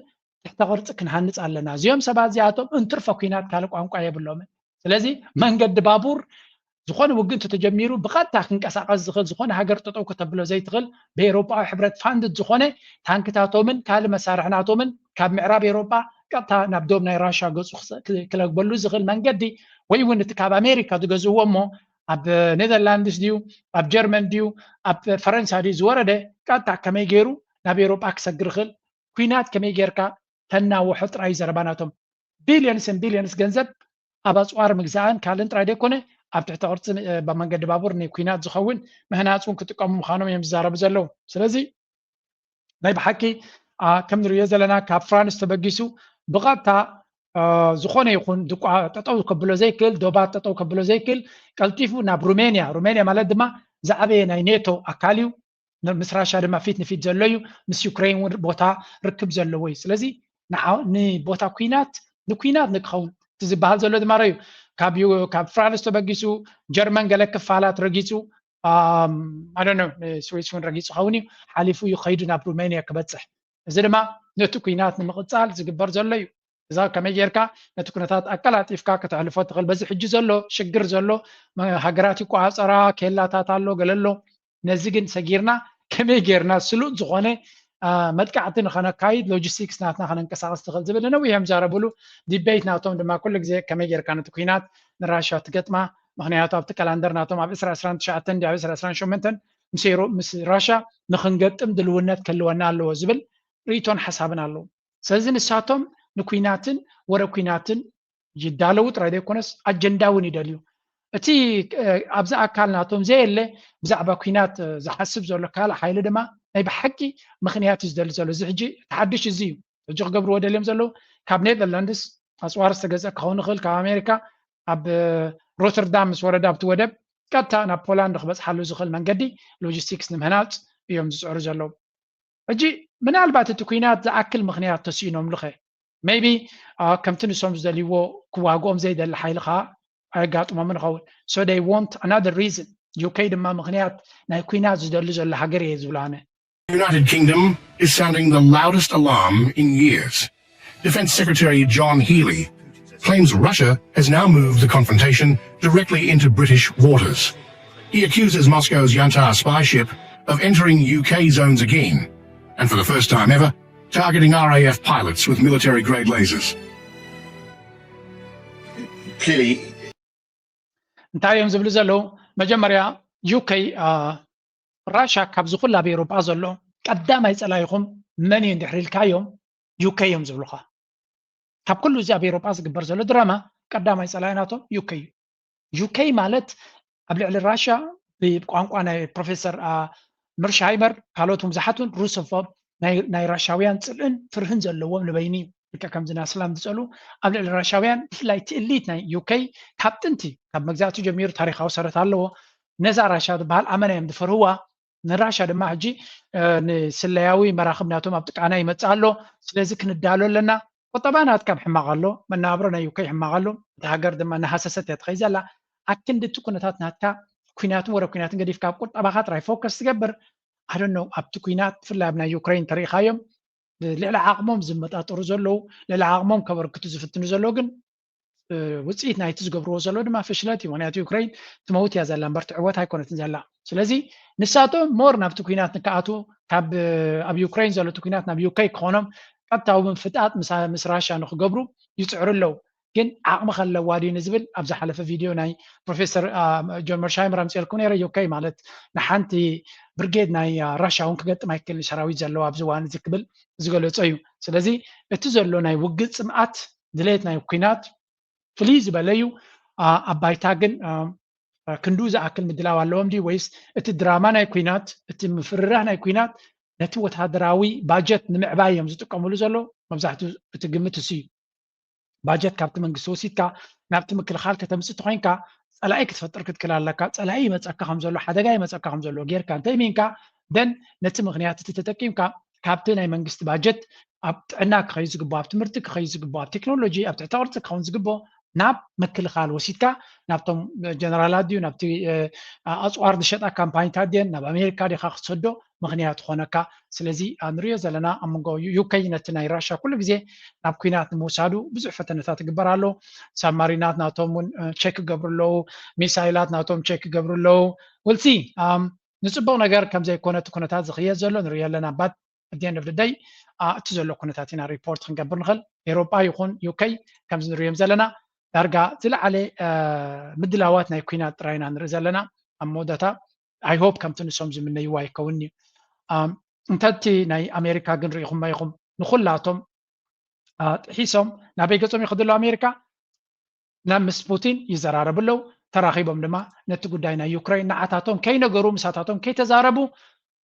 ትሕተ ቅርፂ ክንሃንፅ ኣለና። እዚኦም ሰባት እዚኣቶም እንትርፎ ኩናት ካልእ ቋንቋ የብሎምን። ስለዚ መንገዲ ባቡር ዝኾነ ውግእ እንተተጀሚሩ ብቐጥታ ክንቀሳቐስ ዝኽእል ዝኾነ ሃገር ጠጠው ከተብሎ ዘይትኽእል ብኤውሮጳዊ ሕብረት ፋንድድ ዝኾነ ታንክታቶምን ካልእ መሳርሕናቶምን ካብ ምዕራብ ኤውሮጳ ቀጥታ ናብ ዶብ ናይ ራሻ ገፁ ክለግበሉ ዝኽእል መንገዲ ወይ እውን እቲ ካብ ኣሜሪካ ዝገዝእዎ እሞ ኣብ ኔዘርላንድስ ድዩ ኣብ ጀርመን ድዩ ኣብ ፈረንሳ ድዩ ዝወረደ ቀጥታ ከመይ ገይሩ ናብ ኤውሮጳ ክሰግር ይኽእል ኩናት ከመይ ጌርካ ተናውሖ ጥራይ ዘረባ ናቶም billions and billions ገንዘብ ኣብ ኣፅዋር ምግዛእን ካልእን ጥራይ ዘይኮነ ኣብ ትሕቲ ቅርፂ መንገዲ ባቡር ንኩናት ዝኸውን ምህናፅ እውን ክጥቀሙ ምዃኖም እዮም ዝዛረቡ ዘለዉ። ስለዚ ናይ ብሓቂ ከም ንሪኦ ዘለና ካብ ፍራንስ ተበጊሱ ብቐጥታ ዝኾነ ይኹን ድቋ ጠጠው ከብሎ ዘይክእል፣ ዶባት ጠጠው ከብሎ ዘይክእል፣ ቀልጢፉ ናብ ሩሜንያ፣ ሩሜንያ ማለት ድማ ዝዓበየ ናይ ኔቶ ኣካል እዩ፣ ምስ ራሻ ድማ ፊት ንፊት ዘሎ እዩ፣ ምስ ዩክሬን እውን ቦታ ርክብ ዘለዎ እዩ። ስለዚ ንቦታ ኩናት ንኩናት ንክኸውን እቲ ዝበሃል ዘሎ ድማ እዩ። ካብ ፍራንስ ተበጊሱ ጀርመን ገለ ክፋላት ረጊፁ፣ ስዊስ እውን ረጊፁ ኸውን እዩ፣ ሓሊፉ እዩ ከይዱ ናብ ሩሜንያ ክበፅሕ። እዚ ድማ ነቲ ኩናት ንምቕፃል ዝግበር ዘሎ እዩ። እዛ ከመይ ጌርካ ነቲ ኩነታት ኣቀላጢፍካ ከተሕልፎ ትኽእል? በዚ ሕጂ ዘሎ ሽግር ዘሎ ሃገራት ይቆፃፀራ፣ ኬላታት ኣሎ፣ ገለ ኣሎ። ነዚ ግን ሰጊርና ከመይ ጌርና ስሉጥ ዝኾነ መጥቃዕቲ ንኸነካይድ፣ ሎጂስቲክስ ናትና ከነንቀሳቐስ ትኽእል ዝብል ነዊሕ እዮም ዛረብሉ። ዲቤት ናቶም ድማ ኩሉ ግዜ ከመይ ጌርካ ነቲ ኩናት ንራሻ ትገጥማ፣ ምኽንያቱ ኣብቲ ካላንደር ናቶም ኣብ ዕስራ ዕስራን ትሽዓተን ድዩ ኣብ ዕስራ ዕስራን ሸሞንተን ምስ ራሻ ንኽንገጥም ድልውነት ክህልወና ኣለዎ ዝብል ርእይቶን ሓሳብን ኣለዎ። ስለዚ ንሳቶም ንኩናትን ወረ ኩናትን ይዳለዉ ጥራይ ዘይኮነስ ኣጀንዳ እውን ይደልዩ። እቲ ኣብዚ ኣካል ናቶም ዘየለ ብዛዕባ ኩናት ዝሓስብ ዘሎ ካልእ ሓይሊ ድማ ናይ ብሓቂ ምኽንያት እዩ ዝደሊ ዘሎ። እዚ ሕጂ ተሓድሽ እዚ እዩ ሕጂ ክገብርዎ ደልዮም ዘለዉ። ካብ ኔዘርላንድስ ኣፅዋር ዝተገዝአ ክኸውን ይኽእል፣ ካብ ኣሜሪካ ኣብ ሮተርዳም ምስ ወረዳ ኣብቲ ወደብ ቀጥታ ናብ ፖላንድ ክበፅሓሉ ዝኽእል መንገዲ ሎጂስቲክስ ንምህናፅ እዮም ዝፅዕሩ ዘለዉ። ሕጂ ምናልባት እቲ ኩናት ዝኣክል ምኽንያት ተስኢኖምሉኸ maybe ከምቲ ንሶም ዝደልይዎ ክዋግኦም ዘይደሊ ሓይሊ ከዓ ኣየጋጥሞምን ይኸውን። So they want another reason። ዩኬ ድማ ምኽንያት ናይ ኩናት ዝደሊ ዘሎ ሃገር እየ ዝብሎ ኣነ። United Kingdom is sounding the loudest alarm in years. Defence Secretary John Healey claims Russia has now moved the confrontation directly into British waters. He accuses Moscow's Yantar spy ship of entering U K zones again, and for the first time ever, targeting R A F pilots with military grade lasers. Clearly, እንታይ እዮም ዝብሉ ዘለዉ? መጀመርያ ዩኬ ራሻ ካብዚ ኩሉ ኣብ ኤውሮጳ ዘሎ ቀዳማይ ጸላኢኹም መን እዩ እንድሕር ኢልካዮም ዩኬ እዮም ዝብሉኻ። ካብ ኩሉ እዚ ኣብ ኤውሮጳ ዝግበር ዘሎ ድራማ ቀዳማይ ጸላኢ ናቶም ዩኬ እዩ። ዩኬ ማለት ኣብ ልዕሊ ራሻ ብቋንቋ ናይ ፕሮፌሰር መርሻይመር ካልኦት እውን ብዙሓት እውን ሩሶፎብ ናይ ራሻውያን ጽልእን ፍርህን ዘለዎም ንበይኑ እዩ። ልክዕ ከምዚ ናይ ኣስላም ዝጸልኡ ኣብ ልዕሊ ራሻውያን ብፍላይ እቲ እሊት ናይ ዩኬ ካብ ጥንቲ ካብ መግዛእቱ ጀሚሩ ታሪኻዊ ሰረት ኣለዎ። ነዛ ራሻ ዝበሃል ኣመና እዮም ዝፈርህዋ። ንራሻ ድማ ሕጂ ንስለያዊ መራኽብ ናቶም ኣብ ጥቃና ይመጽእ ኣሎ። ስለዚ ክንዳሎ ኣለና። ቁጠባ ናትካ ሕማቕ ኣሎ፣ መነባብሮ ናይ ዩኬ ሕማቕ ኣሎ። እታ ሃገር ድማ እናሃሰሰት እያ ትኸይድ ዘላ። ኣክንዲ እቲ ኩነታት ናትካ ኩናትን ወረ ኩናትን ገዲፍካ ኣብ ቁጠባኻ ጥራይ ፎከስ ትገብር ኣደኖ ኣብቲ ኩናት ብፍላይ ኣብ ናይ ዩክሬን ተሪኢኻዮም ልዕሊ ዓቕሞም ዝመጣጠሩ ዘለዉ ልዕሊ ዓቕሞም ከበርክቱ ዝፍትኑ ዘለዉ ግን ውፅኢት ናይቲ ዝገብርዎ ዘለዉ ድማ ፍሽለት እዩ። ምክንያቱ ዩክሬን ትመውት እያ ዘላ እምበር ትዕወት ኣይኮነትን ዘላ። ስለዚ ንሳቶም ሞር ናብቲ ኩናት ንክኣትዉ ካብ ኣብ ዩክሬን ዘሎ እቲ ኩናት ናብ ዩኬ ክኾኖም ቀጥታዊ ምፍጣጥ ምስ ራሻ ንክገብሩ ይፅዕሩ ኣለዉ። ግን ዓቕሚ ከለዋ ድዩ ንዝብል ኣብ ዝሓለፈ ቪድዮ ናይ ፕሮፌሰር ጆን መርሻይመር ኣምፅኤልኩም ነይረ። ዩኬ ማለት ንሓንቲ ብርጌድ ናይ ራሻ እውን ክገጥም ኣይክእልን ሰራዊት ዘለዎ ኣብዚ እዋን እዚ ክብል ዝገለፆ እዩ። ስለዚ እቲ ዘሎ ናይ ውግእ ፅምኣት ድሌት ናይ ኩናት ፍልይ ዝበለ እዩ። ኣብ ባይታ ግን ክንድኡ ዝኣክል ምድላው ኣለዎም ድዩ ወይስ እቲ ድራማ ናይ ኩናት እቲ ምፍርራህ ናይ ኩናት ነቲ ወታደራዊ ባጀት ንምዕባይ እዮም ዝጥቀምሉ ዘሎ። መብዛሕትኡ እቲ ግምት እሱ እዩ። ባጀት ካብቲ መንግስቲ ወሲድካ ናብቲ ምክልኻል ከተምፅእ ተኮይንካ ፀላኢ ክትፈጥር ክትክል ኣለካ። ፀላኢ ይመፀካ ከም ዘሎ ሓደጋ ይመፀካ ከም ዘሎ ጌርካ እንተእሚንካ ደን ነቲ ምክንያት እቲ ተጠቂምካ ካብቲ ናይ መንግስቲ ባጀት ኣብ ጥዕና ክኸይድ ዝግባኦ፣ ኣብ ትምህርቲ ክኸይድ ዝግባኦ፣ ኣብ ቴክኖሎጂ፣ ኣብ ትሕተ ቅርፂ ክኸውን ዝግባኦ ናብ ምክልኻል ወሲድካ ናብቶም ጀነራላት ድዩ ናብቲ ኣፅዋር ዝሸጣ ካምፓኒታት ድየን ናብ ኣሜሪካ ዲኻ ክትሰዶ ምክንያት ኾነካ። ስለዚ ንሪኦ ዘለና ኣብ መንጎ ዩኬ ነቲ ናይ ራሻ ኩሉ ግዜ ናብ ኩናት ንምውሳዱ ብዙሕ ፈተነታት ይግበር ኣሎ። ሳብማሪናት ናቶም እውን ቼክ ይገብሩ ኣለዉ፣ ሚሳይላት ናቶም ቼክ ይገብሩ ኣለዉ። ውልሲ ንፅቡቕ ነገር ከም ዘይኮነ እቲ ኩነታት ዝኽየድ ዘሎ ንሪኦ ኣለና። ባት ኣት ኤንድ ኦፍ ደይ እቲ ዘሎ ኩነታት ኢና ሪፖርት ክንገብር ንኽእል። ኤሮጳ ይኹን ዩኬ ከምዚ ንሪኦም ዘለና ዳርጋ ዝለዓለ ምድላዋት ናይ ኩናት ጥራይ ኢና ንርኢ ዘለና ኣብ መወዳእታ። ኣይ ሆፕ ከምቲ ንሶም ዝምነይዎ ኣይከውን እዩ። እንተቲ ናይ ኣሜሪካ ግን ርኢኹሞ ኢኹም ንኩላቶም ጥሒሶም ናበይ ገጾም ይኸዱ ኣለዉ ኣሜሪካ ናብ ምስ ፑቲን ይዘራረቡ ኣለዉ። ተራኺቦም ድማ ነቲ ጉዳይ ናይ ዩክሬን ንዓታቶም ከይነገሩ ምሳታቶም ከይተዛረቡ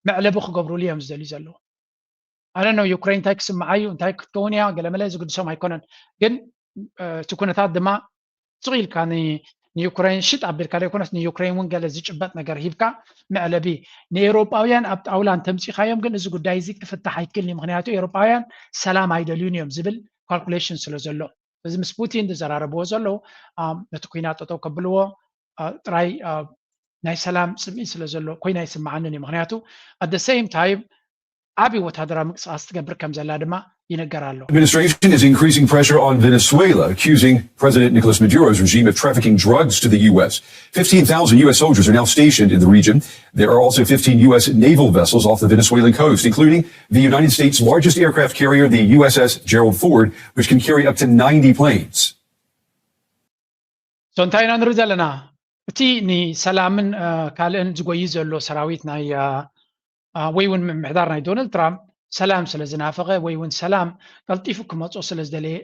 መዕለቢ ክገብሩሉ እዮም ዝደልዩ ዘለዉ። ኣነ ነው ዩክሬን እንታይ ክስምዓ እዩ እንታይ ክትከውን እያ ገለመለ ዝግድሶም ኣይኮነን። ግን እቲ ኩነታት ድማ ስቕ ኢልካ ንዩክሬን ሽጥ ኣቢልካ ዘይኮነስ ንዩክሬን እውን ገለ ዝጭበጥ ነገር ሂብካ መዕለቢ ንኤውሮጳውያን ኣብ ጣውላ እንተምፂኻዮም ግን እዚ ጉዳይ እዚ ክፍታሕ ኣይክልን እዩ። ምክንያቱ ኤውሮጳውያን ሰላም ኣይደልዩን እዮም ዝብል ካልኩሌሽን ስለ ዘሎ እዚ ምስ ፑቲን ዝዘራረብዎ ዘለዉ ነቲ ኩናት ጠጠው ከብልዎ ጥራይ ናይ ሰላም ፅምኢ ስለ ዘሎ ኮይና ይስምዓንን እዩ። ምክንያቱ at the same time ዓብዪ ወታደራዊ ምንቅስቃስ ትገብር ከም ዘላ ድማ ይንገር ኣሎ። Administration is increasing pressure on Venezuela, accusing President Nicolas Maduro's regime of trafficking drugs to the U S. Fifteen thousand U S soldiers are now stationed in the region. There are also fifteen U S naval vessels off the Venezuelan coast, including the United States' largest aircraft carrier, the U S S Gerald Ford, which can carry up to ninety planes. So እንታይ ኢና ንርኢ ዘለና? እቲ ንሰላምን ካልእን ዝጎይ ዘሎ ሰራዊት ናይ ወይ እውን ምምሕዳር ናይ ዶናልድ ትራምፕ ሰላም ስለ ዝናፈቐ ወይ እውን ሰላም ቀልጢፉ ክመፅኦ ስለ ዝደለየ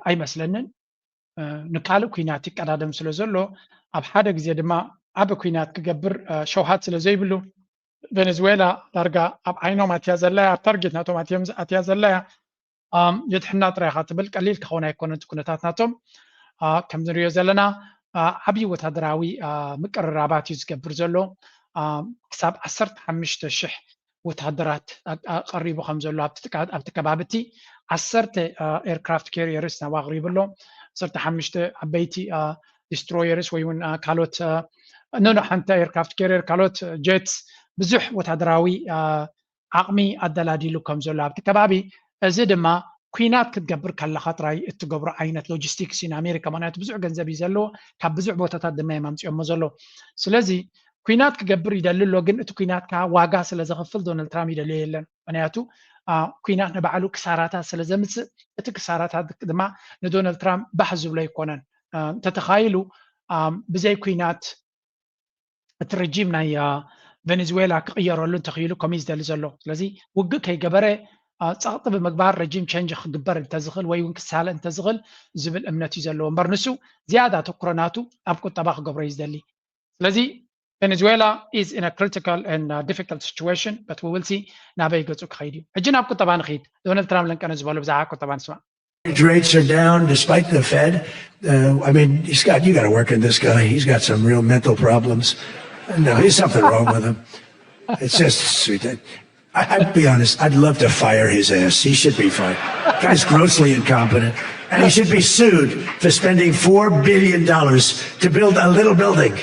ኣይመስለንን። ንካልእ ኩናት ይቀዳደም ስለ ዘሎ ኣብ ሓደ ግዜ ድማ ዓቢ ኩናት ክገብር ሸውሃት ስለ ዘይብሉ ቬኔዙዌላ ዳርጋ ኣብ ዓይኖም ኣትያ ዘለያ ኣብ ታርጌት ናቶም ኣትያ ዘለያ የድሕና ጥራይ ኢኻ ትብል ቀሊል ክኸውን ኣይኮነን እቲ ኩነታት ናቶም። ከም ንሪኦ ዘለና ዓብዪ ወታደራዊ ምቅርራባት እዩ ዝገብር ዘሎ። ክሳብ ዓሰርተ ሓሙሽተ ሽሕ ወታደራት ቀሪቡ ከም ዘሎ ኣብቲ ከባቢ እቲ ዓሰርተ ኤርክራፍት ካሪየርስ ናብ ኣቕሪቡ ኣሎ። ዓሰርተ ሓሙሽተ ዓበይቲ ዲስትሮየርስ ወይ እውን ካልኦት ኖኖ ሓንቲ ኤርክራፍት ካሪየር ካልኦት ጀትስ ብዙሕ ወታደራዊ ዓቕሚ ኣደላዲሉ ከም ዘሎ ኣብቲ ከባቢ። እዚ ድማ ኩናት ክትገብር ከለኻ ጥራይ እትገብሮ ዓይነት ሎጂስቲክስ እዩ ንኣሜሪካ፣ ምክንያቱ ብዙሕ ገንዘብ እዩ ዘለዎ፣ ካብ ብዙሕ ቦታታት ድማ እዮም ኣምፅኦሞ ዘለዉ። ስለዚ ኩናት ክገብር ይደሊ ኣሎ፣ ግን እቲ ኩናት ከዓ ዋጋ ስለ ዘኽፍል ዶናልድ ትራምፕ ይደልዮ የለን። ምክንያቱ ኩናት ንባዕሉ ክሳራታት ስለ ዘምፅእ፣ እቲ ክሳራታት ድማ ንዶናልድ ትራምፕ ባህ ዝብሎ ኣይኮነን። እንተተኻይሉ ብዘይ ኩናት እቲ ረጂም ናይ ቬኔዙዌላ ክቕየረሉ እንተኽኢሉ ከምኡ እዩ ዝደሊ ዘሎ። ስለዚ ውግእ ከይገበረ ጸቕጢ ብምግባር ረጂም ቸንጅ ክግበር እንተዝኽእል ወይ እውን ክሳለጥ እንተዝኽእል ዝብል እምነት እዩ ዘለዎ። እምበር ንሱ ዝያዳ ኣተኩሮ ናቱ ኣብ ቁጠባ ክገብሮ እዩ ዝደሊ። ስለዚ ቬኔዙዌላ is in a critical and difficult situation but we will see ናበይ ገጹ ክኸይድ እዩ። ሕጂ ናብ ቁጠባ ንኽይድ። ዶናልድ ትራምፕ ለንቀነ ዝበሎ ብዛዕባ ቁጠባ ንስማዕ። Mortgage rates are down despite the Fed. Uh, I mean, Scott, you got to work in this guy. He's got some real mental problems. No, he's something wrong with him. It's just sweet. I, I'd be honest, I'd love to fire his ass. He should be fired. Guy's grossly incompetent. And he should be sued for spending four billion dollars to build a little building.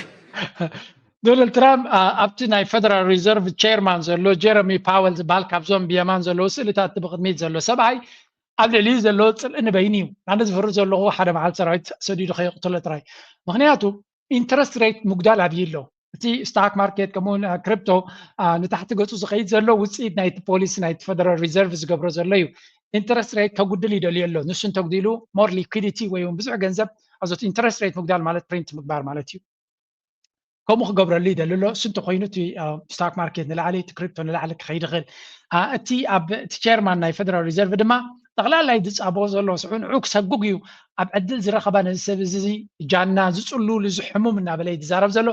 ዶናልድ ትራምፕ ኣብቲ ናይ ፌደራል ሪዘርቭ ቸርማን ዘሎ ጀረሚ ፓወል ዝበሃል ካብዞም ብየማን ዘለዉ ስእልታት ብቕድሚት ዘሎ ሰብኣይ ኣብ ልዕሊኡ ዘለዎ ፅልኢ ንበይኑ እዩ። ኣነ ዝፈርህ ዘለኹ ሓደ መዓልቲ ሰራዊት ሰዲዱ ከየቕትሎ ጥራይ። ምክንያቱ ኢንትረስት ሬት ምጉዳል ኣብዩ ኣሎ። እቲ ስታክ ማርኬት ከምኡ ክሪፕቶ ንታሕቲ ገፁ ዝኸይድ ዘሎ ውፅኢት ናይቲ ፖሊሲ ናይቲ ፌደራል ሪዘርቭ ዝገብሮ ዘሎ እዩ። ኢንትረስት ሬት ከጉድል ይደልዮ ኣሎ። ንሱ እንተጉዲሉ ሞር ሊኩዲቲ ወይ እውን ብዙሕ ገንዘብ ኣብዞት ኢንትረስት ሬት ምጉዳል ማለት ፕሪንት ምግባር ማለት እዩ። ከምኡ ክገብረሉ ይደሊ ኣሎ። እሱ እንተኮይኑ እቲ ስታክ ማርኬት ንላዕሊ እቲ ክሪፕቶ ንላዕሊ ክኸይድ ይኽእል። እቲ ኣብ እቲ ቸርማን ናይ ፌደራል ሪዘርቭ ድማ ጠቕላላ ዝፃበቦ ዘሎ ስዑ ንዑ ክሰጉግ እዩ። ኣብ ዕድል ዝረኸባ ነዚ ሰብ እዚ ጃና ዝፅሉሉ ዝሕሙም እናበለ ዝዛረብ ዘሎ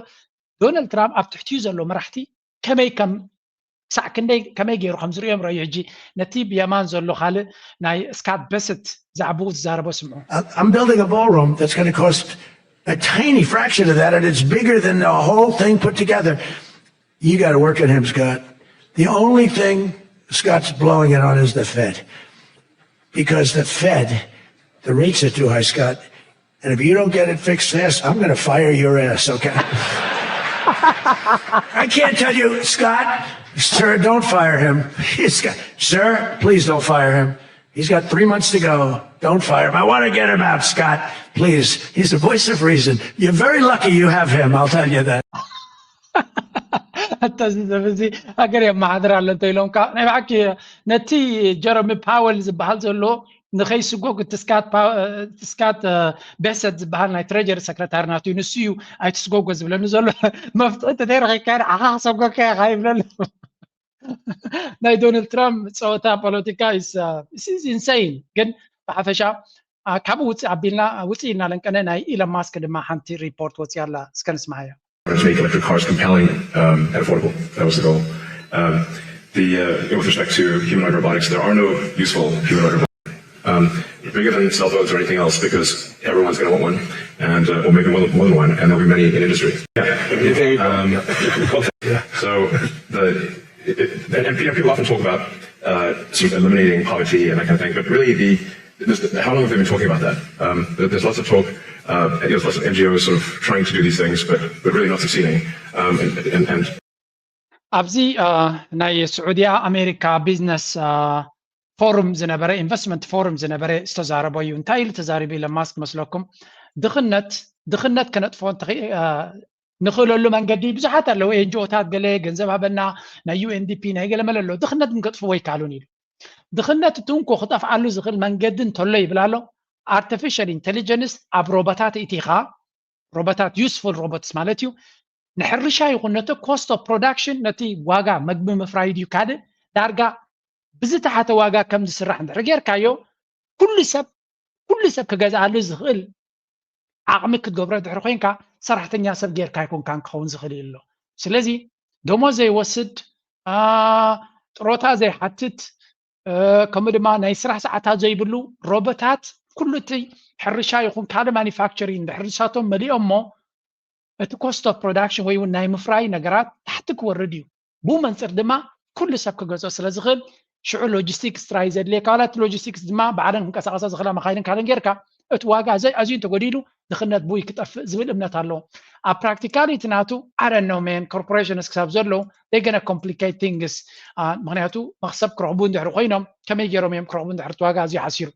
ዶናልድ ትራምፕ ኣብ ትሕቲኡ ዘሎ መራሕቲ ከመይ ከም ክሳዕ ክንደይ ከመይ ገይሩ ከም ዝርእዮም ረዩ። ሕጂ ነቲ ብየማን ዘሎ ካልእ ናይ ስካት በስት ዛዕባኡ ዝዛረቦ ስምዑ። I'm building a ballroom that's going to cost a tiny fraction of that, and it's bigger than the whole thing put together. You got to work at him, Scott. The only thing Scott's blowing it on is the Fed. Because the Fed, the rates are too high, Scott. And if you don't get it fixed fast, I'm going to fire your ass, okay? I can't tell you, Scott, sir, don't fire him. Got, sir, please don't fire him. He's got three months to go. Don't fire him. I want to get him out, Scott. Please. He's the voice of reason. You're very lucky you have him, I'll tell you that. ኣታ እዚ ሰብ እዚ ሃገር የመሓድር ኣሎ እንተ ኢሎም ከዓ ናይ ብሓቂ ነቲ ጀረሚ ፓወል ዝበሃል ዘሎ ንኸይስጎግ እቲ ስካት ቤሰት ዝበሃል ናይ ትሬጀሪ ሰክረታሪ ናቱ እዩ። ንሱ እዩ ኣይትስጎጎ ዝብለኒ ዘሎ። መፍትሒ እንተዘይረኺብካ ንዓኻ ክሰጎካ ኢኻ ይብለሉ። ናይ ዶናልድ ትራምፕ ፀወታ ፖለቲካ ኢንሰይን። ግን ብሓፈሻ ካብኡ ውፅእ ኣቢልና ውፅእ ኢልና ለንቀነ ናይ ኢለን ማስክ ድማ ሓንቲ ሪፖርት ወፂኣ ኣላ። እስከ ንስማዓያ። to make electric cars compelling um, and affordable. That was the goal. Um, the, uh, with respect to humanoid robotics, there are no useful humanoid robots. Um, Bigger than cell phones or anything else, because everyone's going to want one, and uh, or maybe more, more than one, and there'll be many in industry. Yeah. Um, so the it, it, and, and people often talk about uh, sort of eliminating poverty and that kind of thing, but really the, this, how long have they been talking about that? Um, there- there's lots of talk. Uh, there's lots of N G Os sort of trying to do these things, but but really not succeeding. Um, and, and, and ኣብዚ አ፣ ናይ ስዑድያ ኣሜሪካ ቢዝነስ አ፣ ፎሩም ዝነበረ ኢንቨስትመንት ፎሩም ዝነበረ ዝተዛረቦ እዩ። እንታይ ኢሉ ተዛሪቡ ኢለን ማስክ መስለኩም? ድኽነት ድኽነት ከነጥፍኦ እንተኽእ- አ፣ ንኽእለሉ መንገዲ ብዙሓት ኣለዉ። ኤንጂኦታት ገለ ገንዘብ ሃበና፣ ናይ ዩኤንዲፒ ናይ ገለ መለ ኣሎ። ድኽነት ግን ከጥፍዎ ኣይከኣሉን ኢሉ። ድኽነት እቲ እንኮ ክጠፍኣሉ ዝኽእል መንገዲ እንተሎ ይብል ኣሎ። ኣርቲፊሻል ኢንቴሊጀንስ ኣብ ሮቦታት እቲኻ ሮቦታት ዩስፉል ሮቦትስ ማለት እዩ። ንሕርሻ ይኹን ነቲ ኮስት ኦፍ ፕሮዳክሽን ነቲ ዋጋ መግቢ ምፍራይ ድዩ ካልእ ዳርጋ ብዝተሓተ ዋጋ ከም ዝስራሕ እንድሕር ጌርካዮ ኩሉ ሰብ ኩሉ ሰብ ክገዝኣሉ ዝኽእል ዓቕሚ ክትገብሮ ድሕሪ ኮይንካ ሰራሕተኛ ሰብ ጌርካ ኣይኮንካን ክኸውን ዝኽእል እዩ ኣሎ። ስለዚ ደሞዝ ዘይወስድ አ፣ ጥሮታ ዘይሓትት እ፣ ከምኡ ድማ ናይ ስራሕ ሰዓታት ዘይብሉ ሮቦታት ኩሉ እቲ ሕርሻ ይኹን ካልእ ማኒፋክቸሪንግ ድሕሪ ንሳቶም መሊኦሞ እቲ ኮስት ኦፍ ፕሮዳክሽን ወይ እውን ናይ ምፍራይ ነገራት ታሕቲ ክወርድ እዩ። ብኡ መንፅር ድማ ኩሉ ሰብ ክገዝኦ ስለ ዝኽእል ሽዑ ሎጂስቲክስ ጥራይ ዘድልየካ ዋላ እቲ ሎጂስቲክስ ድማ ባዕለን ክንቀሳቀሳ ዝኽእላ መኻይንን ካልእን ጌርካ እቲ ዋጋ ኣዘ- ኣዝዩ እንተጎዲሉ ድኽነት ብኡ ክጠፍእ ዝብል እምነት ኣለዎ። ኣብ ፕራክቲካሊቲ ናቱ ኣረኖሜን ኮርፖሬሽንስ ክሳብ ዘለዉ they gonna complicate things ምክንያቱ መክሰብ ክረኽቡ እንድሕሪ ኮይኖም ከመይ ገይሮም እዮም ክረኽቡ እንድሕሪ እቲ ዋጋ ኣዝዩ ሓሲሩ።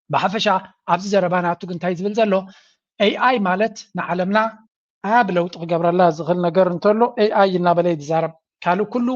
ብሓፈሻ ኣብዚ ዘረባ ናቱ ግን እንታይ ዝብል ዘሎ ኤኣይ ማለት ንዓለምና ዓብ ለውጢ ክገብረላ ዝኽእል ነገር እንተሎ ኤኣይ እናበለ እዩ ዝዛረብ። ካልእ ኩሉ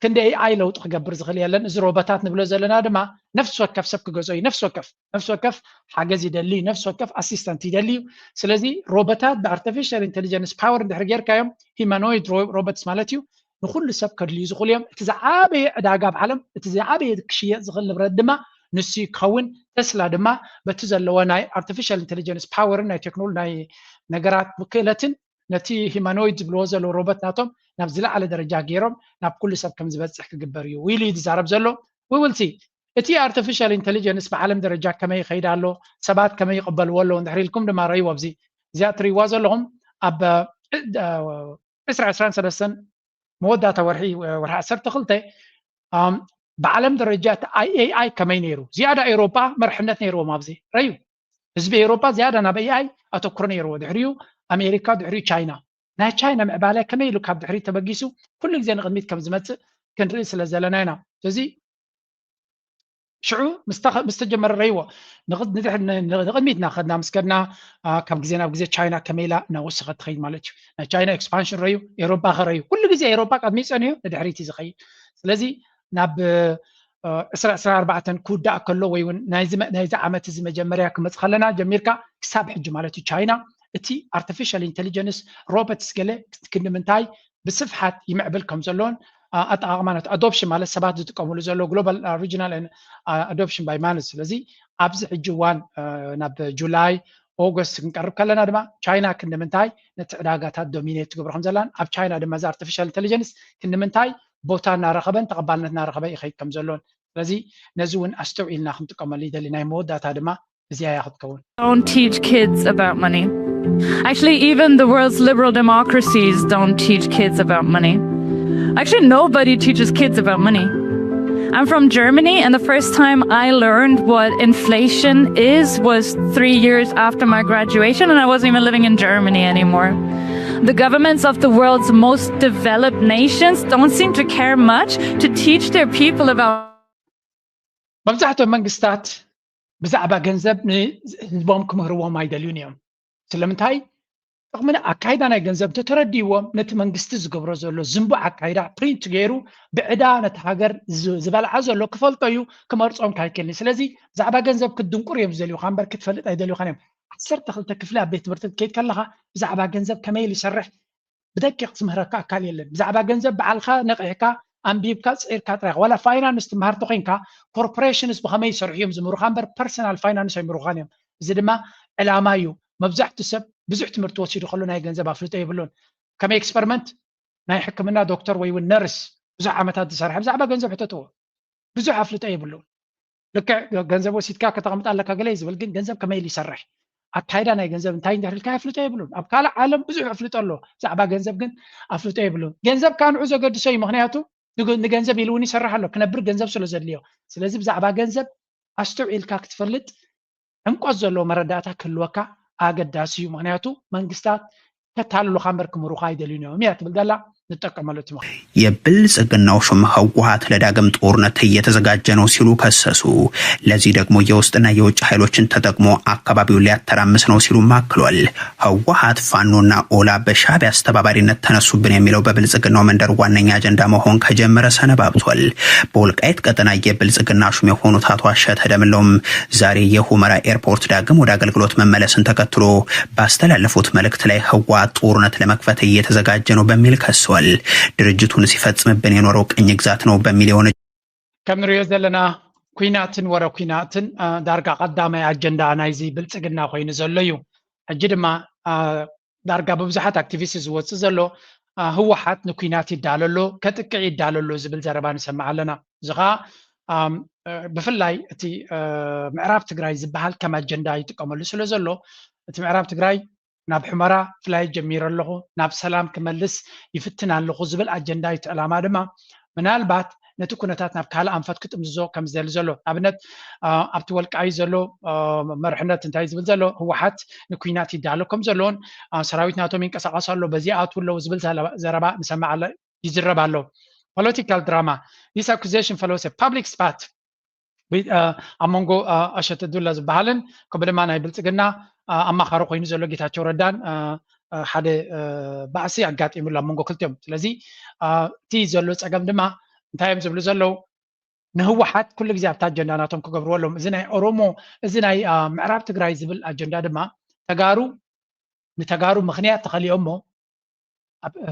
ክንዲ ኤኣይ ለውጢ ክገብር ዝኽእል የለን። እዚ ሮቦታት ንብሎ ዘለና ድማ ነፍሲ ወከፍ ሰብ ክገዝኦ እዩ። ነፍሲ ወከፍ ነፍሲ ወከፍ ሓገዝ ይደሊ እዩ። ነፍሲ ወከፍ ኣሲስተንት ይደሊ እዩ። ስለዚ ሮቦታት ብኣርቲፊሻል ኢንቴሊጀንስ ፓወር እንድሕር ጌርካዮም ሂማኖይድ ሮቦትስ ማለት እዩ ንኩሉ ሰብ ከድልዩ ዝኽእሉ እዮም። እቲ ዝዓበየ ዕዳጋ ኣብ ዓለም እቲ ዝዓበየ ክሽየጥ ዝኽእል ንብረት ድማ ንሱ ክኸውን ተስላ ድማ በቲ ዘለዎ ናይ ኣርቲፊሻል ኢንቴሊጀንስ ፓወርን ናይ ቴክኖሎጂ ናይ ነገራት ክእለትን ነቲ ሂማኖይድ ዝብልዎ ዘለዉ ሮቦት ናቶም ናብ ዝለዓለ ደረጃ ገይሮም ናብ ኩሉ ሰብ ከም ዝበፅሕ ክግበር እዩ ኢሉ እዩ ዝዛረብ ዘሎ። We will see እቲ ኣርቲፊሻል ኢንቴሊጀንስ ብዓለም ደረጃ ከመይ ይኸይድ ኣሎ፣ ሰባት ከመይ ይቕበልዎ ኣለዉ እንድሕር ኢልኩም ድማ ረእይዎ። ኣብዚ እዚኣ ትርእይዋ ዘለኹም ኣብ ዕስራ ዕስራን ሰለስተን መወዳእታ ወርሒ ወርሒ ዓሰርተ ክልተ ብዓለም ደረጃ እቲ ኤኣይ ከመይ ነይሩ ዝያዳ ኤውሮጳ መርሕነት ነይርዎም ኣብዚ ረዩ ህዝቢ ኤውሮጳ ዝያዳ ናብ ኤኣይ ኣተኩሮ ነይርዎ ድሕሪኡ ኣሜሪካ ድሕሪኡ ቻይና ናይ ቻይና ምዕባለ ከመይ ኢሉ ካብ ድሕሪት ተበጊሱ ኩሉ ግዜ ንቕድሚት ከም ዝመፅእ ክንርኢ ስለ ዘለና ኢና እዚ ሽዑ ምስ ተጀመረ ረይዎ ንቕድሚት እናኸድና ምስ ከድና ካብ ግዜ ናብ ግዜ ቻይና ከመይ ኢላ እናወሰኸት ትኸይድ ማለት እዩ ናይ ቻይና ኤክስፓንሽን ረዩ ኤሮፓ ከረዩ ኩሉ ግዜ ኤሮፓ ቀድሚ ፀንዩ ንድሕሪት እዩ ዝኸይድ ስለዚ ናብ ዕስራ ዕስራ ኣርባዕተን ክውዳእ ከሎ ወይ እውን ናይዚ ዓመት እዚ መጀመርያ ክመፅ ከለና ጀሚርካ ክሳብ ሕጂ ማለት እዩ ቻይና እቲ ኣርቲፊሻል ኢንቴሊጀንስ ሮቦትስ ገለ ክንዲ ምንታይ ብስፍሓት ይምዕብል ከም ዘሎን ኣጠቃቅማ ነቲ ኣዶፕሽን ማለት ሰባት ዝጥቀምሉ ዘሎ ግሎባል ሪጂናል ኣዶፕሽን ባይ ማነጅ ስለዚ ኣብዚ ሕጂ እዋን ናብ ጁላይ ኦገስት ክንቀርብ ከለና ድማ ቻይና ክንዲ ምንታይ ነቲ ዕዳጋታት ዶሚኔት ትገብሮ ከም ዘላን ኣብ ቻይና ድማ እዚ ኣርቲፊሻል ኢንቴሊጀንስ ክንዲ ምንታይ ቦታ እናረኸበን ተቐባልነት እናረኸበ ይኸይድ ከም ዘሎን ስለዚ ነዚ እውን ኣስተውዒልና ክንጥቀመሉ ይደሊ ናይ መወዳእታ ድማ እዚኣ እያ ክትከውን Don't teach kids about money. Actually, even the world's liberal democracies don't teach kids about money. Actually, nobody teaches kids about money. I'm from Germany, and the first time I learned what inflation is was three years after my graduation, and I wasn't even living in Germany anymore. The governments of the world's most developed nations don't seem to care much to teach their people about መብዛሕትኦም መንግስታት ብዛዕባ ገንዘብ ንህዝቦም ክምህርዎም ኣይደልዩን እዮም ስለምንታይ ጥቕምን ኣካይዳ ናይ ገንዘብ እንተተረዲዎም ነቲ መንግስቲ ዝገብሮ ዘሎ ዝንቡዕ ኣካይዳ ፕሪንት ገይሩ ብዕዳ ነቲ ሃገር ዝበልዓ ዘሎ ክፈልጦ እዩ ክመርፆም ካይክልኒ ስለዚ ብዛዕባ ገንዘብ ክትድንቁር እዮም ዝደልዩካ እምበር ክትፈልጥ ኣይደልዩካን እዮም ዓሰርተ ክልተ ክፍሊ ኣብ ቤት ትምህርቲ ክትከይድ ከለካ ብዛዕባ ገንዘብ ከመይ ኢሉ ይሰርሕ ብደቂቕ ዝምህረካ ኣካል የለን ብዛዕባ ገንዘብ በዓልካ ነቒሕካ ኣንቢብካ ፅዒርካ ጥራይ ዋላ ፋይናንስ ትምሃር ተኮይንካ ኮርፖሬሽንስ ብከመይ ይሰርሑ እዮም ዝምህሩካ እምበር ፐርሰናል ፋይናንስ ኣይምህሩካን እዮም እዚ ድማ ዕላማ እዩ መብዛሕቱ ሰብ ብዙሕ ትምህርቲ ወሲዱ ከሎ ናይ ገንዘብ ኣፍልጦ የብሉን ከመይ ኤክስፐሪመንት ናይ ሕክምና ዶክተር ወይ እውን ነርስ ብዙሕ ዓመታት ዝሰርሐ ብዛዕባ ገንዘብ ሕተትዎ ብዙሕ ኣፍልጦ የብሉን ልክዕ ገንዘብ ወሲድካ ከተቐምጥ ኣለካ ገለ እዩ ዝብል፣ ግን ገንዘብ ከመይ ኢሉ ይሰርሕ፣ ኣካይዳ ናይ ገንዘብ እንታይ እንድሕር ኢልካ የፍልጦ የብሉን። ኣብ ካልእ ዓለም ብዙሕ ኣፍልጦ ኣሎ፣ ብዛዕባ ገንዘብ ግን ኣፍልጦ የብሉን። ገንዘብ ካብ ንዑ ዘገድሶ እዩ፣ ምኽንያቱ ንገ- ንገንዘብ ኢሉ እውን ይሰርሕ ኣሎ፣ ክነብር ገንዘብ ስለ ዘድልዮ። ስለዚ ብዛዕባ ገንዘብ ኣስተውዒልካ ክትፈልጥ፣ ዕምቆት ዘለዎ መረዳእታ ክህልወካ ኣገዳሲ እዩ። ምኽንያቱ መንግስታት ከታልሉኻ እምበር ክምህሩኻ ኣይደልዩን እዮም እያ ትብል ዘላ። ንጠቀመሉ እቲ ምኽሪ። የብልጽግናው ሹም ህወሓት ለዳግም ጦርነት እየተዘጋጀ ነው ሲሉ ከሰሱ። ለዚህ ደግሞ የውስጥና የውጭ ኃይሎችን ተጠቅሞ አካባቢውን ሊያተራምስ ነው ሲሉም አክሏል። ህወሓት ፋኖና ኦላ በሻዕቢያ አስተባባሪነት ተነሱብን የሚለው በብልጽግናው መንደር ዋነኛ አጀንዳ መሆን ከጀመረ ሰነባብቷል። በወልቃይት ቀጠና የብልጽግና ሹም የሆኑት አቶ አሸተ ደምለውም ዛሬ የሁመራ ኤርፖርት ዳግም ወደ አገልግሎት መመለስን ተከትሎ ባስተላለፉት መልእክት ላይ ህወሓት ጦርነት ለመክፈት እየተዘጋጀ ነው በሚል ከሰዋል። ድርጅቱን ሲፈጽምብን የኖረው ቅኝ ግዛት ነው በሚል የሆነ ከም ንሪኦ ዘለና ኩናትን ወረ ኩናትን ዳርጋ ቀዳማይ ኣጀንዳ ናይዚ ብልጽግና ኮይኑ ዘሎ እዩ። ሕጂ ድማ ዳርጋ ብብዙሓት ኣክቲቪስት ዝወፅእ ዘሎ ህወሓት ንኩናት ይዳለሎ፣ ከጥቅዕ ይዳለሎ ዝብል ዘረባ ንሰምዕ ኣለና። እዚ ከዓ ብፍላይ እቲ ምዕራብ ትግራይ ዝበሃል ከም ኣጀንዳ ይጥቀመሉ ስለ ዘሎ፣ እቲ ምዕራብ ትግራይ ናብ ሑመራ ፍላይ ጀሚረ ኣለኹ፣ ናብ ሰላም ክመልስ ይፍትን ኣለኹ ዝብል ኣጀንዳ እዩ። እቲ ዕላማ ድማ ምናልባት ነቲ ኩነታት ናብ ካልእ ኣንፈት ክጥምዝዞ ከም ዝደሊ ዘሎ፣ ኣብነት ኣብቲ ወልቃይት ዘሎ መርሕነት እንታይ ዝብል ዘሎ፣ ህወሓት ንኩናት ይዳሎ ከም ዘለዎን ሰራዊት ናቶም ይንቀሳቀሱ ኣሎ፣ በዚ ኣትው ኣለዉ ዝብል ዘረባ ንሰማዕ ይዝረብ ኣሎ። ፖለቲካል ድራማ። This accusation follows a public spat ኣብ መንጎ ኣሸተ ዱላ ዝበሃልን ከምኡ ድማ ናይ ብልፅግና ኣማኻሪ ኮይኑ ዘሎ ጌታቸው ረዳን ሓደ ባእሲ ኣጋጢሙሉ ኣብ መንጎ ክልቲኦም። ስለዚ እቲ ዘሎ ፀገም ድማ እንታይ እዮም ዝብሉ ዘለዉ? ንህወሓት ኩሉ ግዜ ኣብታ ኣጀንዳ ናቶም ክገብርዎ ኣለዎም። እዚ ናይ ኦሮሞ፣ እዚ ናይ ምዕራብ ትግራይ ዝብል ኣጀንዳ ድማ ተጋሩ ንተጋሩ ምኽንያት ተኸሊኦሞ፣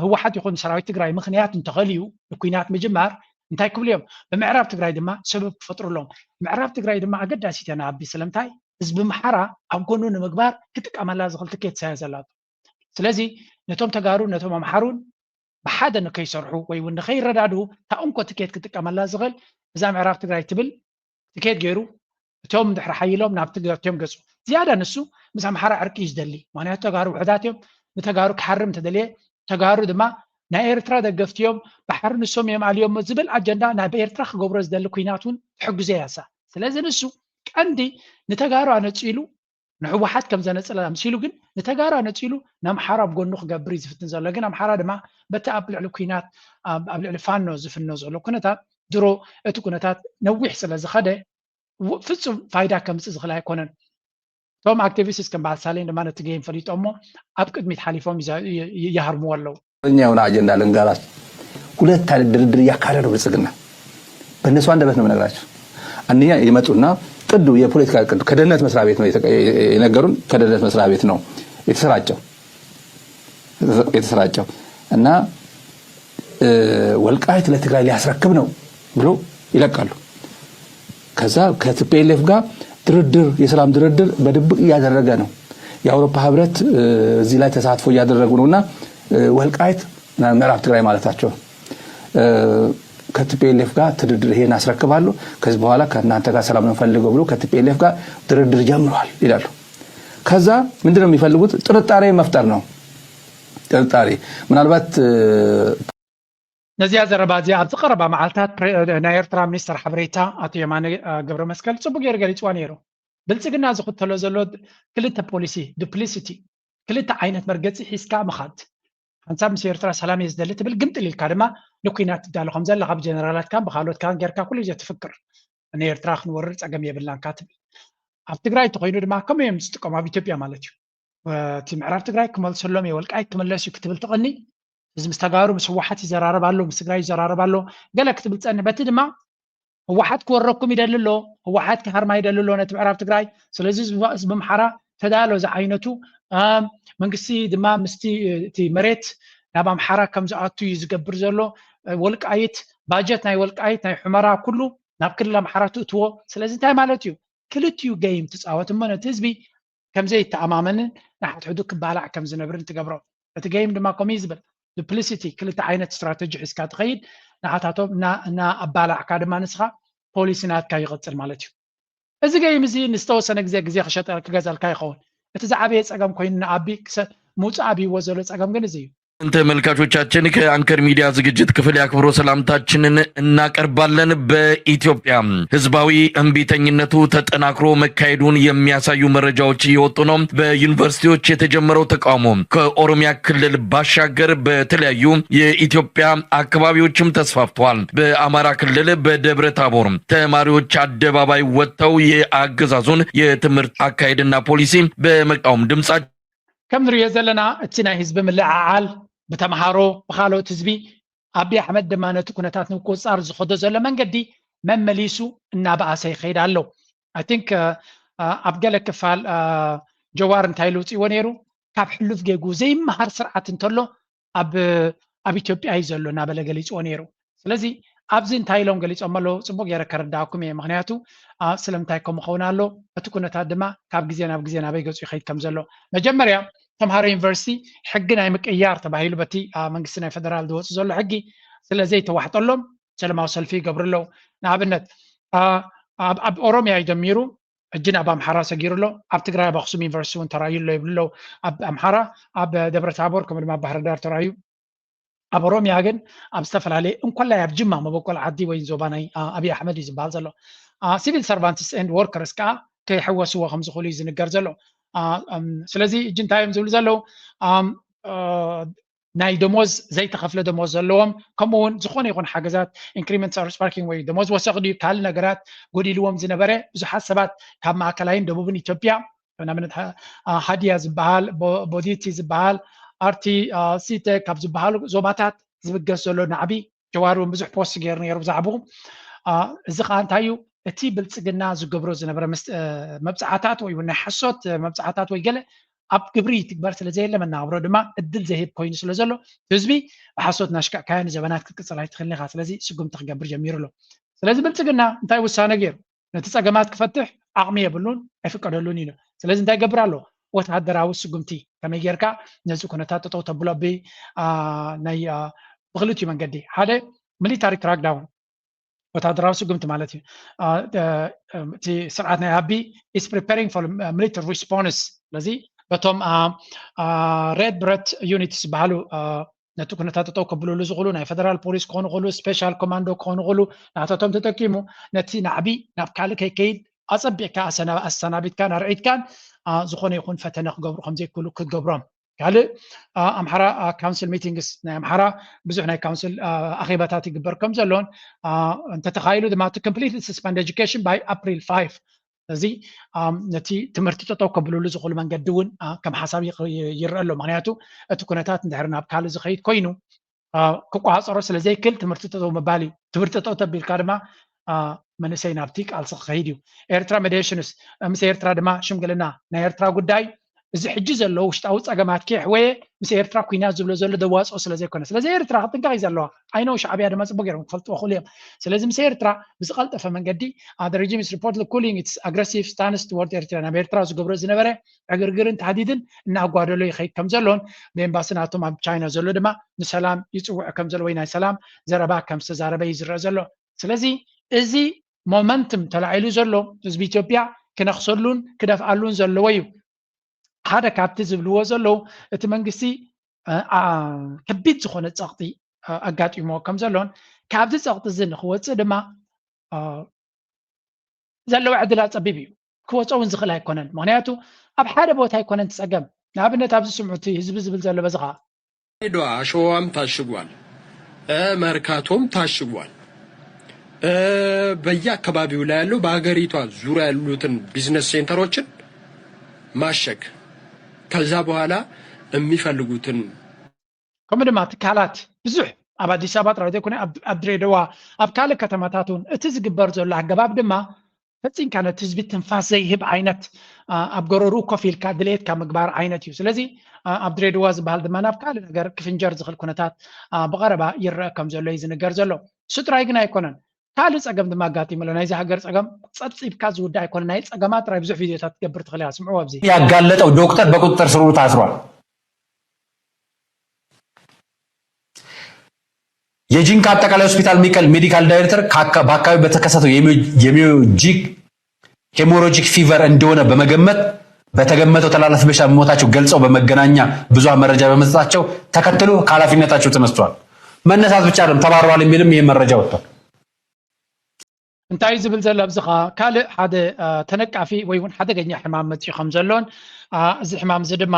ህወሓት ይኹን ሰራዊት ትግራይ ምኽንያት እንተኸልዩ ንኩናት ምጅማር እንታይ ክብሉ እዮም? ብምዕራብ ትግራይ ድማ ሰበብ ክፈጥሩ ኣለዎም። ምዕራብ ትግራይ ድማ ኣገዳሲት እያ ንኣቢ። ስለምንታይ? ህዝቢ ኣምሓራ ኣብ ጎኑ ንምግባር ክጥቀመላ ዝኽእል ትኬት ኢሳያስ ኣላቶ። ስለዚ ነቶም ተጋሩ ነቶም ኣምሓሩን ብሓደ ንከይሰርሑ ወይ እውን ንከይረዳድኡ እታ እንኮ ትኬት ክጥቀመላ ዝኽእል እዛ ምዕራብ ትግራይ ትብል ትኬት ገይሩ እቶም ድሕሪ ሓይሎም ናብ ትግራይ እትዮም ገፁ። ዝያዳ ንሱ ምስ ኣምሓራ ዕርቂ እዩ ዝደሊ። ምክንያቱ ተጋሩ ውሕዳት እዮም። ንተጋሩ ክሓርም እንተደልየ ተጋሩ ድማ ናይ ኤርትራ ደገፍቲ እዮም፣ ባሕሪ ንሶም እዮም ኣልዮሞ ዝብል ኣጀንዳ ናብ ኤርትራ ክገብሮ ዝደሊ ኩናት እውን ትሕግዞ እያ እሳ። ስለዚ ንሱ ቀንዲ ንተጋሩ ኣነፂሉ ንህወሓት ከም ዘነፅላ ኣምሲሉ ግን ንተጋሩ ኣነፂሉ ንኣምሓራ ኣብ ጎኑ ክገብር እዩ ዝፍትን ዘሎ። ግን ኣምሓራ ድማ በቲ ኣብ ልዕሊ ኩናት ኣብ ልዕሊ ፋኖ ዝፍኖ ዘሎ ኩነታት ድሮ እቲ ኩነታት ነዊሕ ስለ ዝኸደ ፍፁም ፋይዳ ከምፅእ ዝኽእል ኣይኮነን። እቶም ኣክቲቪስት ከም በዓል ሳሌን ድማ ነቲ ጌም ፈሊጦሞ ኣብ ቅድሚት ሓሊፎም ይሃርምዎ ኣለዉ። የሆነ ኣጀንዳ ልንገራችሁ። ሁለት አይነት ድርድር እያካሄደ ነው ብልጽግና። በእነሱ አንደበት ነው የምነግራችሁ። አንደኛ ይመጡና ቅዱ የፖለቲካ ቅዱ ከደህንነት መስሪያ ቤት ነው የነገሩን። ከደህንነት መስሪያ ቤት ነው የተሰራጨው የተሰራጨው እና ወልቃይት ለትግራይ ሊያስረክብ ነው ብሎ ይለቃሉ። ከዛ ከቲፒኤልኤፍ ጋር ድርድር የሰላም ድርድር በድብቅ እያደረገ ነው። የአውሮፓ ህብረት እዚህ ላይ ተሳትፎ እያደረጉ ነው እና ወልቃይት ምዕራብ ትግራይ ማለታቸው ከቲፒኤልኤፍ ጋር ድርድር ይሄን አስረክባለሁ፣ ከዚህ በኋላ ከእናንተ ጋር ሰላም ነው ፈልገው ብሎ ከቲፒኤልኤፍ ጋር ድርድር ጀምሯል ይላሉ። ከዛ ምንድነው የሚፈልጉት? ጥርጣሬ መፍጠር ነው። ጥርጣሬ ምናልባት ነዚኣ ዘረባ እዚኣ ኣብዚ ቀረባ መዓልታት ናይ ኤርትራ ሚኒስተር ሓበሬታ ኣቶ የማነ ገብረ መስቀል ጽቡቅ ገይሩ ገሊጽዋ ነይሩ። ብልጽግና ዝኽተሎ ዘሎ ክልተ ፖሊሲ፣ ዱፕሊሲቲ፣ ክልተ ዓይነት መርገጺ ሒዝካ ምኻድ። ሓንሳብ ምስ ኤርትራ ሰላም እየ ዝደሊ ትብል፣ ግምጥል ኢልካ ድማ ንኩናት ትዳሎ ከም ዘለኻ ብጀነራላትካን ብኻልኦትካን ጌርካ ኩሉ ግዜ ትፍክር። ንኤርትራ ክንወርር ጸገም የብልናን እካ ትብል። ኣብ ትግራይ እንተኾይኑ ድማ ከምኡ እዮም ዝጥቀሙ፣ ኣብ ኢትዮጵያ ማለት እዩ። እቲ ምዕራብ ትግራይ ክመልሰሎም እየ፣ ወልቃይት ክምለስ እዩ ክትብል ትቐኒ። እዚ ምስ ተጋሩ ምስ ህወሓት ይዘራረብ ኣሎ፣ ምስ ትግራይ ይዘራረብ ኣሎ ገለ ክትብል ትጸንሕ። በቲ ድማ ህወሓት ክወረኩም ይደሊ ኣሎ፣ ህወሓት ክሃርማ ይደሊ ኣሎ ነቲ ምዕራብ ትግራይ። ስለዚ ህዝቢ ኣምሓራ ተዳሎ ዝዓይነቱ መንግስቲ ድማ ምስቲ እቲ መሬት ናብ ኣምሓራ ከም ዝኣቱ እዩ ዝገብር ዘሎ። ወልቃይት ባጀት ናይ ወልቃይት ናይ ሑመራ ኩሉ ናብ ክልል ኣምሓራ ትእትዎ። ስለዚ እንታይ ማለት እዩ? ክልቲኡ ገይም ትፃወት እሞ ነቲ ህዝቢ ከም ዘይተኣማመንን ንሓድሕዱ ክባላዕ ከም ዝነብርን ትገብሮ። እቲ ገይም ድማ ከምኡ እዩ ዝብል። ዱፕሊሲቲ ክልተ ዓይነት ስትራተጂ ሒዝካ ትኸይድ፣ ንዓታቶም እና ኣባላዕካ ድማ ንስኻ ፖሊሲ ናትካ ይቐፅል ማለት እዩ። እዚ ገይም እዚ ንዝተወሰነ ግዜ ግዜ ክሸጠ ክገዛልካ ይኸውን። እቲ ዝዓበየ ጸገም ኮይኑ ንኣቢ ክሰ- ምውጻእ ኣብይዎ ዘሎ ጸገም ግን እዚ እዩ። ተመልካቾቻችን ከአንከር ሚዲያ ዝግጅት ክፍል የአክብሮ ሰላምታችንን እናቀርባለን። በኢትዮጵያ ህዝባዊ እምቢተኝነቱ ተጠናክሮ መካሄዱን የሚያሳዩ መረጃዎች እየወጡ ነው። በዩኒቨርሲቲዎች የተጀመረው ተቃውሞ ከኦሮሚያ ክልል ባሻገር በተለያዩ የኢትዮጵያ አካባቢዎችም ተስፋፍቷል። በአማራ ክልል በደብረ ታቦር ተማሪዎች አደባባይ ወጥተው የአገዛዙን የትምህርት አካሄድና ፖሊሲ በመቃወም ድምጻቸው ከም ንሪኦ ዘለና እቲ ናይ ህዝቢ ምልዕዓል ብተምሃሮ ብካልኦት ህዝቢ፣ ኣብይ ኣሕመድ ድማ ነቲ ኩነታት ንምቁፅፃር ዝኸዶ ዘሎ መንገዲ መመሊሱ እናበኣሰ ይኸይድ ኣሎ። I think ኣብ ገለ ክፋል ጀዋር እንታይ ኢሉ ውፅእዎ ነይሩ? ካብ ሕሉፍ ጌጉ ዘይመሃር ስርዓት እንተሎ ኣብ ኣብ ኢትዮጵያ እዩ ዘሎ እናበለ ገሊፅዎ ነይሩ። ስለዚ ኣብዚ እንታይ ኢሎም ገሊፆም ኣለዉ? ፅቡቅ ገይረ ከረዳእኩም እየ። ምክንያቱ ስለምንታይ ከምኡ ኸውን ኣሎ፣ እቲ ኩነታት ድማ ካብ ግዜ ናብ ግዜ ናበይ ገፁ ይኸይድ ከም ዘሎ። መጀመርያ ተምሃሮ ዩኒቨርሲቲ ሕጊ ናይ ምቅያር ተባሂሉ በቲ መንግስቲ ናይ ፈደራል ዝወፁ ዘሎ ሕጊ ስለ ዘይተዋሕጠሎም ሰለማዊ ሰልፊ ይገብሩ ኣለዉ። ንኣብነት ኣብ ኦሮሚያ እዩ ጀሚሩ፣ ሕጂ ናብ ኣምሓራ ሰጊሩ ኣሎ። ኣብ ትግራይ ኣብ ኣክሱም ዩኒቨርሲቲ እውን ተራእዩ ኣሎ ይብሉ ኣለዉ። ኣብ ኣምሓራ ኣብ ደብረ ታቦር ከምኡ ድማ ኣብ ባህርዳር ተራእዩ። ኣብ ኦሮሚያ ግን ኣብ ዝተፈላለየ እንኮላይ ኣብ ጅማ መበቆል ዓዲ ወይ ዞባ ናይ ኣብይ ኣሕመድ እዩ ዝበሃል ዘሎ። Civil servants and workers ከዓ ከይሕወስዎ ከም ዝኽእሉ እዩ ዝንገር ዘሎ። ስለዚ እጂ እንታይ እዮም ዝብሉ ዘለዉ? ናይ ደሞዝ ዘይተኸፍለ ደሞዝ ዘለዎም፣ ከምኡ እውን ዝኾነ ይኹን ሓገዛት፣ increments are sparking ወይ ደሞዝ ወሰኽ ድዩ ካልእ ነገራት ጎዲልዎም ዝነበረ ብዙሓት ሰባት ካብ ማእከላይን ደቡብን ኢትዮጵያ ንኣብነት ሃዲያ ዝበሃል፣ ቦዲቲ ዝበሃል፣ ኣርቲ ሲተ ካብ ዝበሃሉ ዞባታት ዝብገስ ዘሎ ናዕቢ፣ ጀዋር እውን ብዙሕ ፖስት ገይሩ ነይሩ ብዛዕባኡ። እዚ ከዓ እንታይ እዩ? እቲ ብልፅግና ዝገብሮ ዝነበረ መብፅዓታት ወይ እውን ናይ ሓሶት መብፅዓታት ወይ ገለ ኣብ ግብሪ ይትግበር ስለ ዘየለ መናብሮ ድማ እድል ዘይህብ ኮይኑ ስለ ዘሎ ህዝቢ ብሓሶት እናሽካዕካዮ ንዘበናት ክትቅፅል ኣይትኽእልን ኢኻ። ስለዚ ስጉምቲ ክገብር ጀሚሩ ኣሎ። ስለዚ ብልፅግና እንታይ ውሳነ ገይሩ? ነቲ ፀገማት ክፈትሕ ዓቕሚ የብሉን፣ ኣይፍቀደሉን ኢሉ። ስለዚ እንታይ ይገብር ኣሎ? ወታደራዊ ስጉምቲ ከመይ ጌርካ ነዚ ኩነታት ጠጠው ተብሎ ብ ናይ ብክልቲኡ መንገዲ ሓደ ሚሊታሪ ክራክዳውን ወታደራዊ ስጉምቲ ማለት እዩ። እቲ ስርዓት ናይ ኣቢ is preparing for military response። ስለዚ በቶም ሬድ ብረት ዩኒትስ ዝበሃሉ ነቲ ኩነታት ጠጠው ከብልሉ ዝኽእሉ ናይ ፈደራል ፖሊስ ክኾኑ ይኽእሉ፣ ስፔሻል ኮማንዶ ክኾኑ ይኽእሉ፣ ናታቶም ተጠቂሙ ነቲ ናዕቢ ናብ ካልእ ከይከይድ ኣጸቢቕካ ኣሰናቢትካን ኣርዒድካን ዝኾነ ይኹን ፈተነ ክገብሩ ከምዘይክእሉ ክትገብሮም። ካልእ ኣምሓራ ካውንስል ሚቲንግስ ናይ ኣምሓራ ብዙሕ ናይ ካውንስል ኣኼባታት ይግበር ከም ዘሎን እንተተኻይሉ ድማ to completely suspend education by April five። ስለዚ ነቲ ትምህርቲ ጠጠው ከብልሉ ዝኽእሉ መንገዲ እውን ከም ሓሳብ ይረአ ኣሎ። ምክንያቱ እቲ ኩነታት እንድሕር ናብ ካልእ ዝኸይድ ኮይኑ ክቆፃፀሮ ስለ ዘይክእል ትምህርቲ ጠጠው ምባል እዩ። ትምህርቲ ጠጠው ተቢልካ ድማ መንእሰይ ናብቲ ቃልሲ ክኸይድ እዩ። ኤርትራ ሜዲሽንስ ምስ ኤርትራ ድማ ሽምግልና ናይ ኤርትራ ጉዳይ እዚ ሕጂ ዘሎ ውሽጣዊ ፀገማት ከየሕወየ ምስ ኤርትራ ኩናት ዝብሎ ዘሎ ደዋፅኦ ስለ ዘይኮነ ስለዚ ኤርትራ ክትጥንቀቕ እዩ ዘለዋ። I know ሻዕብያ ድማ ፅቡቅ ገይሮም ክፈልጥዎ ክእሉ እዮም። ስለዚ ምስ ኤርትራ ብዝቀልጠፈ መንገዲ the regime is reportedly cooling its aggressive stance toward Eritrea ናብ ኤርትራ ዝገብሮ ዝነበረ ዕግርግርን ታህዲድን እናጓደሎ ይኸይድ ከም ዘሎን ብኤምባሲ ናቶም ኣብ ቻይና ዘሎ ድማ ንሰላም ይፅውዕ ከም ዘሎ ወይ ናይ ሰላም ዘረባ ከም ዝተዛረበ እዩ ዝረአ ዘሎ። ስለዚ እዚ ሞመንትም ተላዒሉ ዘሎ ህዝቢ ኢትዮጵያ ክነኽሰሉን ክደፍኣሉን ዘለዎ እዩ። ሓደ ካብቲ ዝብልዎ ዘለዉ እቲ መንግስቲ ከቢድ ዝኾነ ፀቕጢ ኣጋጢሞ ከም ዘሎን ካብዚ ፀቕጢ እዚ ንክወፅእ ድማ ዘለዎ ዕድል ኣፀቢብ እዩ። ክወፀ እውን ዝኽእል ኣይኮነን። ምክንያቱ ኣብ ሓደ ቦታ ኣይኮነን ትፀገም። ንኣብነት ኣብዚ ስምዑ እቲ ህዝቢ ዝብል ዘሎ በዚ ከዓ ድሬዳዋ ኣሸዋም ታሽጓል፣ መርካቶም ታሽጓል። በየአካባቢው ላይ ያለው በሀገሪቷ ዙሪያ ያሉትን ቢዝነስ ሴንተሮችን ማሸግ፣ ከዛ በኋላ የሚፈልጉትን ከምኡ ድማ ትካላት ብዙሕ ኣብ ኣዲስ ኣበባ ጥራይ ዘይኮነ ኣብ ድሬዳዋ ኣብ ካልእ ከተማታት እውን እቲ ዝግበር ዘሎ ኣገባብ ድማ ፈፂምካ ነቲ ህዝቢ ትንፋስ ዘይህብ ዓይነት ኣብ ጎረርኡ ኮፍ ኢልካ ድሌትካ ምግባር ዓይነት እዩ። ስለዚ ኣብ ድሬዳዋ ዝበሃል ድማ ናብ ካልእ ነገር ክፍንጀር ዝኽእል ኩነታት ብቐረባ ይረአ ከም ዘሎ እዩ ዝንገር ዘሎ። እሱ ጥራይ ግን ኣይኮነን። ካልእ ፀገም ድማ ኣጋጢሙ ኣሎ። ናይዚ ሃገር ፀገም ፀብፂብካ ዝውዳእ ኣይኮነ። ናይ ፀገማት ጥራይ ብዙሕ ቪድዮታት ክትገብር ትኽእል ኢኻ። ስምዕዎ ኣብዚ። ያጋለጠው ዶክተር በቁጥጥር ስር ውሎ ታስሯል። የጂንካ አጠቃላይ ሆስፒታል ሚቀል ሜዲካል ዳይሬክተር በአካባቢ በተከሰተው የሚዮጂክ ሄሞሮጂክ ፊቨር እንደሆነ በመገመት በተገመተው ተላላፊ በሽታ መሞታቸው ገልጸው በመገናኛ ብዙሃን መረጃ በመስጠታቸው ተከትሎ ከኃላፊነታቸው ተነስተዋል። መነሳት ብቻ አይደለም፣ ተባረዋል የሚልም ይህ መረጃ ወጥቷል። እንታይ ዝብል ዘሎ ኣብዚ ኸዓ ካልእ ሓደ ተነቃፊ ወይ እውን ሓደገኛ ሕማም መፅኡ ከም ዘሎን እዚ ሕማም እዚ ድማ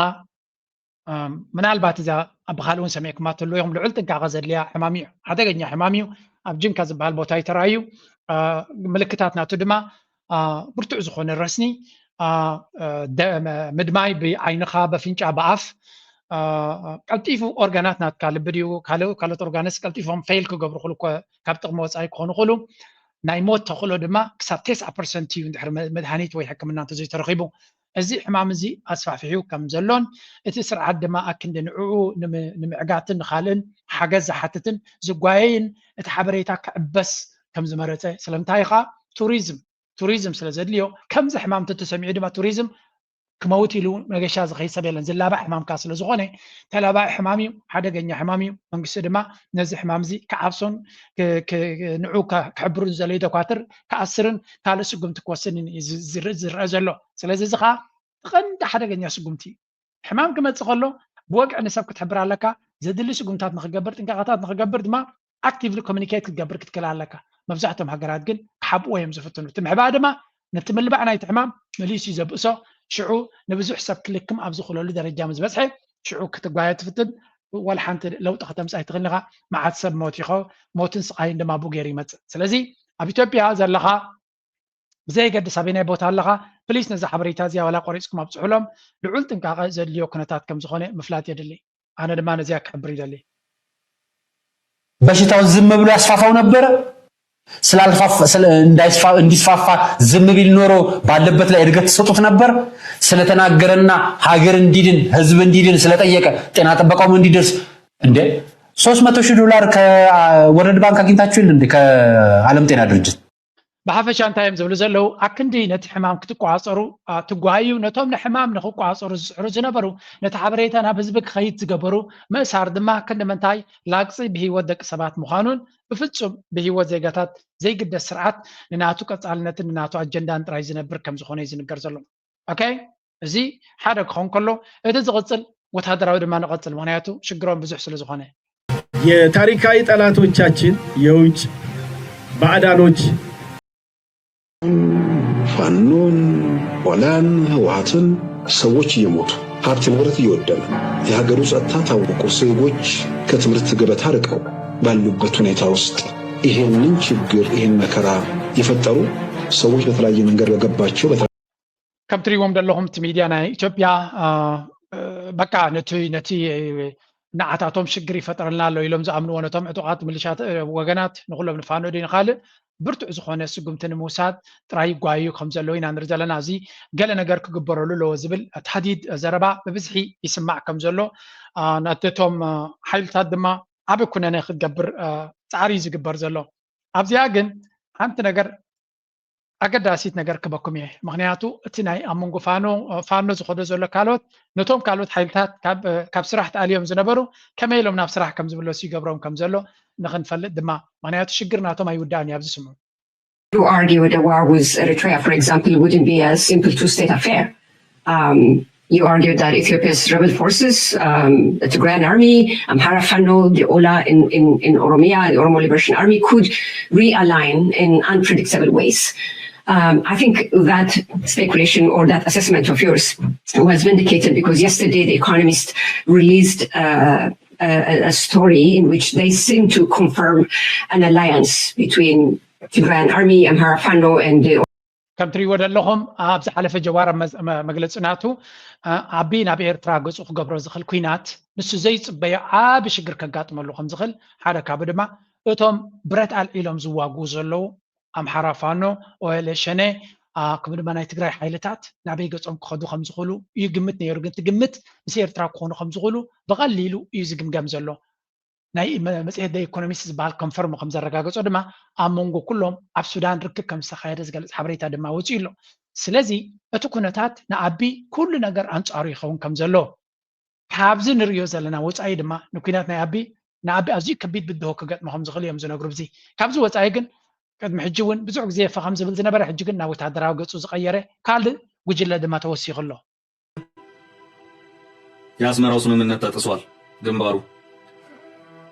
ምናልባት እዛ ኣብ ካልእ እውን ሰሚዕኩማ ትህልዉ ኢኹም፣ ልዑል ጥንቃቐ ዘድልያ ሕማም እዩ። ሓደገኛ ሕማም እዩ። ኣብ ጅንካ ዝበሃል ቦታ እዩ ተራእዩ። ምልክታት ናቱ ድማ ብርቱዕ ዝኾነ ረስኒ፣ ምድማይ ብዓይንኻ፣ በፍንጫ፣ ብኣፍ፣ ቀልጢፉ ኦርጋናት ናትካ፣ ልቢ ድዩ ካልእ ካልኦት ኦርጋንስ ቀልጢፎም ፌል ክገብሩ ክሉ ካብ ጥቕሚ ወፃኢ ክኾኑ ክሉ ናይ ሞት ተኽእሎ ድማ ክሳብ ተስዓ ፐርሰንት እዩ እንድሕር መድሃኒት ወይ ሕክምና እንተዘይተረኺቡ። እዚ ሕማም እዚ ኣስፋሕፊሑ ከም ዘሎን እቲ ስርዓት ድማ ኣክንዲ ንዕኡ ንምዕጋትን ንኻልእን ሓገዝ ዝሓትትን ዝጓየይን እቲ ሓበሬታ ክዕበስ ከም ዝመረፀ፣ ስለምንታይ ኸዓ ቱሪዝም ቱሪዝም ስለ ዘድልዮ፣ ከምዚ ሕማም እንተተሰሚዑ ድማ ቱሪዝም ክመውት ኢሉ መገሻ ዝኸይድ ሰብ የለን። ዝላባዕ ሕማም ከኣ ስለ ዝኾነ ተላባዒ ሕማም እዩ፣ ሓደገኛ ሕማም እዩ። መንግስቲ ድማ ነዚ ሕማም እዚ ክዓብሶን ንዑ ክሕብሩ ዝደለዩ ደኳትር ክኣስርን ካልእ ስጉምቲ ክወስድን እዩ ዝረአ ዘሎ። ስለዚ እዚ ከኣ እቲ ቀንዲ ሓደገኛ ስጉምቲ እዩ። ሕማም ክመፅእ ከሎ ብወግዒ ንሰብ ክትሕብር ኣለካ። ዘድሊ ስጉምታት ንክገብር፣ ጥንቃቐታት ንክገብር ድማ ኣክቲቭሊ ኮሚኒኬት ክትገብር ክትክእል ኣለካ። መብዛሕትኦም ሃገራት ግን ክሓብእዎ እዮም ዝፍትኑ። እቲ ምሕባእ ድማ ነቲ ምልባዕ ናይቲ ሕማም መሊሱ እዩ ዘብእሶ። ሽዑ ንብዙሕ ሰብ ክልክም ኣብ ዝኽእለሉ ደረጃ ምስ በፅሐ ሽዑ ክትጓየ ትፍትን ወላ ሓንቲ ለውጢ ከተምፅእ ኣይትኽእልን ኢኻ። መዓት ሰብ ሞት ይኸ ሞትን ስቓይን ድማ ብኡ ገይሩ ይመፅእ። ስለዚ ኣብ ኢትዮጵያ ዘለኻ ብዘየገድስ ኣበይናይ ቦታ ኣለኻ ፕሊስ ነዛ ሓበሬታ እዚኣ ዋላ ቆሪፅኩም ኣብፅሑሎም። ልዑል ጥንቃቐ ዘድልዮ ኩነታት ከም ዝኾነ ምፍላጥ የድሊ። ኣነ ድማ ነዚኣ ክሕብር ይደሊ። በሽታው ዝም ብሎ ያስፋፋው ነበረ። ስላልፋፋ እንዲስፋፋ ዝም ቢል ኖሮ ባለበት ላይ እድገት ትሰጡት ነበር። ስለተናገረና ሀገር እንዲድን ህዝብ እንዲድን ስለጠየቀ ጤና ጥበቃውም እንዲደርስ እንደ ሶስት መቶ ሺህ ዶላር ከወርልድ ባንክ አግኝታችሁ የለ እንዴ? ከዓለም ጤና ድርጅት ብሓፈሻ እንታይ እዮም ዝብሉ ዘለዉ? ኣክንዲ ነቲ ሕማም ክትቆፃፀሩ ትጓዩ፣ ነቶም ንሕማም ንክቆፃፀሩ ዝፅዕሩ ዝነበሩ፣ ነቲ ሓበሬታ ናብ ህዝቢ ክኸይድ ዝገበሩ፣ ምእሳር ድማ ክንዲ ምንታይ ላግፂ ብህይወት ደቂ ሰባት ምዃኑን ብፍፁም ብህይወት ዜጋታት ዘይግደስ ስርዓት ንናቱ ቀፃልነትን ንናቱ ኣጀንዳን ጥራይ ዝነብር ከም ዝኾነ እዩ ዝንገር ዘሎ። ኦኬ፣ እዚ ሓደ ክኸውን ከሎ እቲ ዝቕፅል ወታደራዊ ድማ ንቐፅል፣ ምክንያቱ ሽግሮም ብዙሕ ስለ ዝኾነ። የታሪካዊ ጠላቶቻችን የውጭ ባዕዳኖች ፋኖን፣ ኦላን፣ ህወሓትን ሰዎች እየሞቱ ሀብት ንብረት እየወደመ የሀገሩ ጸጥታ ታውቆ ዜጎች ከትምህርት ገበታ ርቀው ባሉበት ሁኔታ ውስጥ ይሄንን ችግር ይሄን መከራ የፈጠሩ ሰዎች በተለያየ መንገድ በገባቸው ከም ትሪእዎም ዘለኹም እቲ ሚድያ ናይ ኢትዮጵያ በቃ ነቲ ነቲ ንዓታቶም ሽግር ይፈጠረልና ኣሎ ኢሎም ዝኣምንዎ ነቶም ዕጡቓት ምልሻት ወገናት ንኩሎም ንፋኖ ድዩ ንኻልእ ብርቱዕ ዝኾነ ስጉምቲ ንምውሳድ ጥራይ ይጓየዩ ከም ዘለዉ ኢና ንርኢ ዘለና። እዚ ገለ ነገር ክግበረሉ ኣለዎ ዝብል ታህዲድ ዘረባ ብብዝሒ ይስማዕ ከም ዘሎ ነቶም ሓይልታት ድማ ዓቢ ኩነነ ክትገብር ፃዕሪ እዩ ዝግበር ዘሎ። ኣብዚኣ ግን ሓንቲ ነገር ኣገዳሲት ነገር ክበኩም እየ። ምክንያቱ እቲ ናይ ኣብ መንጎ ፋኖ ፋኖ ዝኸዶ ዘሎ ካልኦት ነቶም ካልኦት ሓይልታት ካብ ስራሕ ተኣልዮም ዝነበሩ ከመይ ኢሎም ናብ ስራሕ ከም ዝምለሱ ይገብሮም ከም ዘሎ ንክንፈልጥ ድማ። ምክንያቱ ሽግር ናቶም ኣይውዳእን እዩ ኣብዚ ስምዑ። You argue the war with Eritrea, for example, wouldn't be a simple two-state affair. Um, you argued that Ethiopia's rebel forces, um, the Tigrayan army, Amhara Fano, the Ola in, in, in Oromia, the Oromo Liberation Army, could realign in unpredictable ways. Um, I think that speculation or that assessment of yours was vindicated because yesterday The Economist released uh, a, a story in which they seem to confirm an alliance between Tigrayan army, Amhara Fano, and the ከም ትሪእዎ ዘለኹም ኣብ ዝሓለፈ ጀዋር መግለፂ ናቱ ኣቢ ናብ ኤርትራ ገፁ ክገብሮ ዝኽእል ኩናት ንሱ ዘይፅበዮ ዓቢ ሽግር ከጋጥመሉ ከም ዝኽእል ሓደ ካብኡ ድማ እቶም ብረት ኣልዒሎም ዝዋግኡ ዘለዉ ኣምሓራ ፋኖ ኦኤልኤ ሸኔ ከምኡ ድማ ናይ ትግራይ ሓይልታት ናበይ ገፆም ክኸዱ ከም ዝኽእሉ እዩ ግምት ነይሩ። ግን እቲ ግምት ምስ ኤርትራ ክኾኑ ከም ዝኽእሉ ብቐሊሉ እዩ ዝግምገም ዘሎ። ናይ መፅሄት ደ ኢኮኖሚስት ዝበሃል ኮንፈርም ከም ዘረጋገፆ ድማ ኣብ መንጎ ኩሎም ኣብ ሱዳን ርክብ ከም ዝተኻየደ ዝገልፅ ሓበሬታ ድማ ወፂኡ ኣሎ። ስለዚ እቲ ኩነታት ንኣቢ ኩሉ ነገር ኣንፃሩ ይኸውን ከም ዘሎ ካብዚ ንርእዮ ዘለና ወፃኢ ድማ ንኩናት ናይ ኣቢ ንኣቢ ኣዝዩ ከቢድ ብድሆ ክገጥሞ ከም ዝኽእል እዮም ዝነግሩ። ብዚ ካብዚ ወፃኢ ግን ቅድሚ ሕጂ እውን ብዙሕ ግዜ ፈኸም ዝብል ዝነበረ፣ ሕጂ ግን ናብ ወታደራዊ ገጹ ዝቐየረ ካልእ ጉጅለ ድማ ተወሲኹ ኣሎ። የአስመራው ስምምነት ተጥሷል። ግንባሩ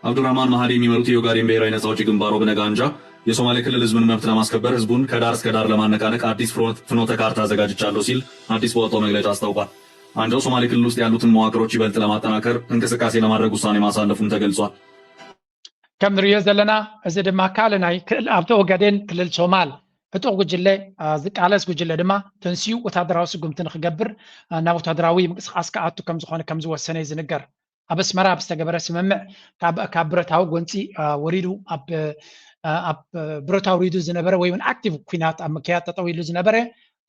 አብዱራህማን ማሃዲ የሚመሩት የኦጋዴን ብሔራዊ ነጻ አውጪ ግንባር ኦብነግ አንጃ የሶማሌ ክልል ህዝብን መብት ለማስከበር ህዝቡን ከዳር እስከ ዳር ለማነቃነቅ አዲስ ፍኖተ ካርታ አዘጋጅቻለሁ ሲል አዲስ በወጣው መግለጫ አስታውቋል። አንጃው ሶማሌ ክልል ውስጥ ያሉትን መዋቅሮች ይበልጥ ለማጠናከር እንቅስቃሴ ለማድረግ ውሳኔ ማሳለፉም ተገልጿል። ከም ንሪኦ ዘለና፣ እዚ ድማ ካልእ ናይ ክእል ኣብቲ ኦጋዴን ክልል ሶማል ዕጡቕ ጉጅለ ዝቃለስ ጉጅለ ድማ ተንሲኡ ወታደራዊ ስጉምቲ ንክገብር ናብ ወታደራዊ ምንቅስቃስ ክኣቱ ከም ዝኾነ ከም ዝወሰነ እዩ ዝንገር። ኣብ ኣስመራ ብዝተገበረ ስምምዕ ካብ ብረታዊ ጎንፂ ወሪዱ ኣብ ብረታዊ ሪዱ ዝነበረ ወይ እውን ኣክቲቭ ኩናት ኣብ ምክያድ ጠጠው ኢሉ ዝነበረ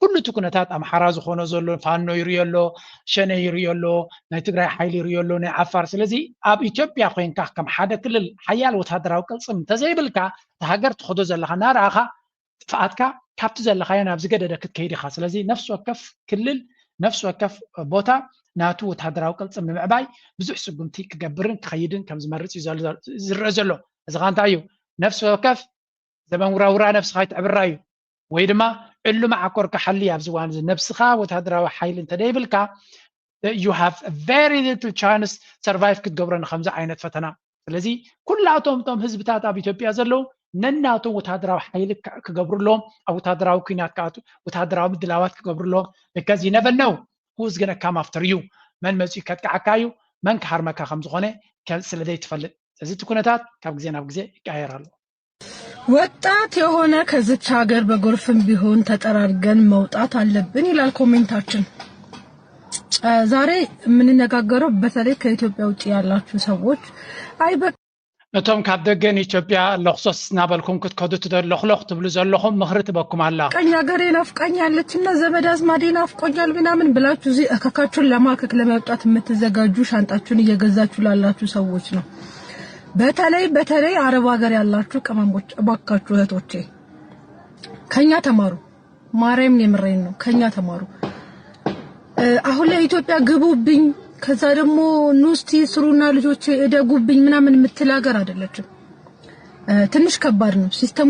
ኩሉ እቲ ኩነታት ኣምሓራ ዝኾኖ ዘሎ ፋኖ ይርዮ ኣሎ፣ ሸነ ይርዮ ኣሎ፣ ናይ ትግራይ ሓይሊ ይርዮ ኣሎ፣ ናይ ዓፋር። ስለዚ ኣብ ኢትዮጵያ ኮይንካ ከም ሓደ ክልል ሓያል ወታደራዊ ቅልፅም እንተዘይብልካ እቲ ሃገር ትኸዶ ዘለኻ እናረኣኻ ጥፍኣትካ ካብቲ ዘለኻዮ ናብ ዝገደደ ክትከይድ ኢኻ። ስለዚ ነፍሲ ወከፍ ክልል ነፍሲ ወከፍ ቦታ ናቱ ወታደራዊ ቅልፅም ንምዕባይ ብዙሕ ስጉምቲ ክገብርን ክኸይድን ከም ዝመርፅ እዩ ዝረአ ዘሎ። እዚ ኸ እንታይ እዩ? ነፍሲ ወከፍ ዘመን ውራውራ ነብስኻ ይትዕብራ እዩ። ወይ ድማ እሉ መዓኮር ክሓሊ ኣብዚ እዋን እዚ ነብስኻ ወታደራዊ ሓይሊ እንተደይብልካ you have a very little chance survive ክትገብሮ ንከምዚ ዓይነት ፈተና። ስለዚ ኩላቶም እቶም ህዝብታት ኣብ ኢትዮጵያ ዘለዉ ነናቶም ወታደራዊ ሓይሊ ክገብሩ ኣለዎም። ኣብ ወታደራዊ ኩናት ክኣቱ ወታደራዊ ምድላዋት ክገብሩ ኣለዎም። because you never know who's gonna come after you። መን መፂኡ ከጥቅዓካ እዩ፣ መን ክሃርመካ ከም ዝኾነ ስለ ዘይትፈልጥ። እዚ እቲ ኩነታት ካብ ግዜ ናብ ግዜ ይቀያየር ኣሎ። ወጣት የሆነ ከዝች ሀገር በጎርፍም ቢሆን ተጠራርገን መውጣት አለብን ይላል ኮሜንታችን። ዛሬ የምንነጋገረው በተለይ ከኢትዮጵያ ውጭ ያላችሁ ሰዎች አይ እቶም ካብ ደገ ንኢትዮጵያ ለኽሶስ እናበልኩም ክትከዱ ትደ- ለኽለኽ ትብሉ ዘለኹም ምኽሪ ትበኩም ኣላ። ቀኝ ሀገሬ ናፍቃኛለች እና ዘመድ አዝማዴ ናፍቆኛል ምናምን ብላችሁ እዚህ እከካችሁን ለማከክ ለመውጣት የምትዘጋጁ ሻንጣችሁን እየገዛችሁ ላላችሁ ሰዎች ነው። በተለይ በተለይ አረብ ሀገር ያላችሁ ቅመሞች እባካችሁ እህቶቼ ከኛ ተማሩ። ማርያምን የምሬን ነው። ከኛ ተማሩ። አሁን ላይ ኢትዮጵያ ግቡብኝ ከዛ ደግሞ ኑ እስቲ ስሩና ልጆቼ እደጉብኝ ምናምን የምትል ሀገር አይደለችም። ትንሽ ከባድ ነው ሲስተሙ።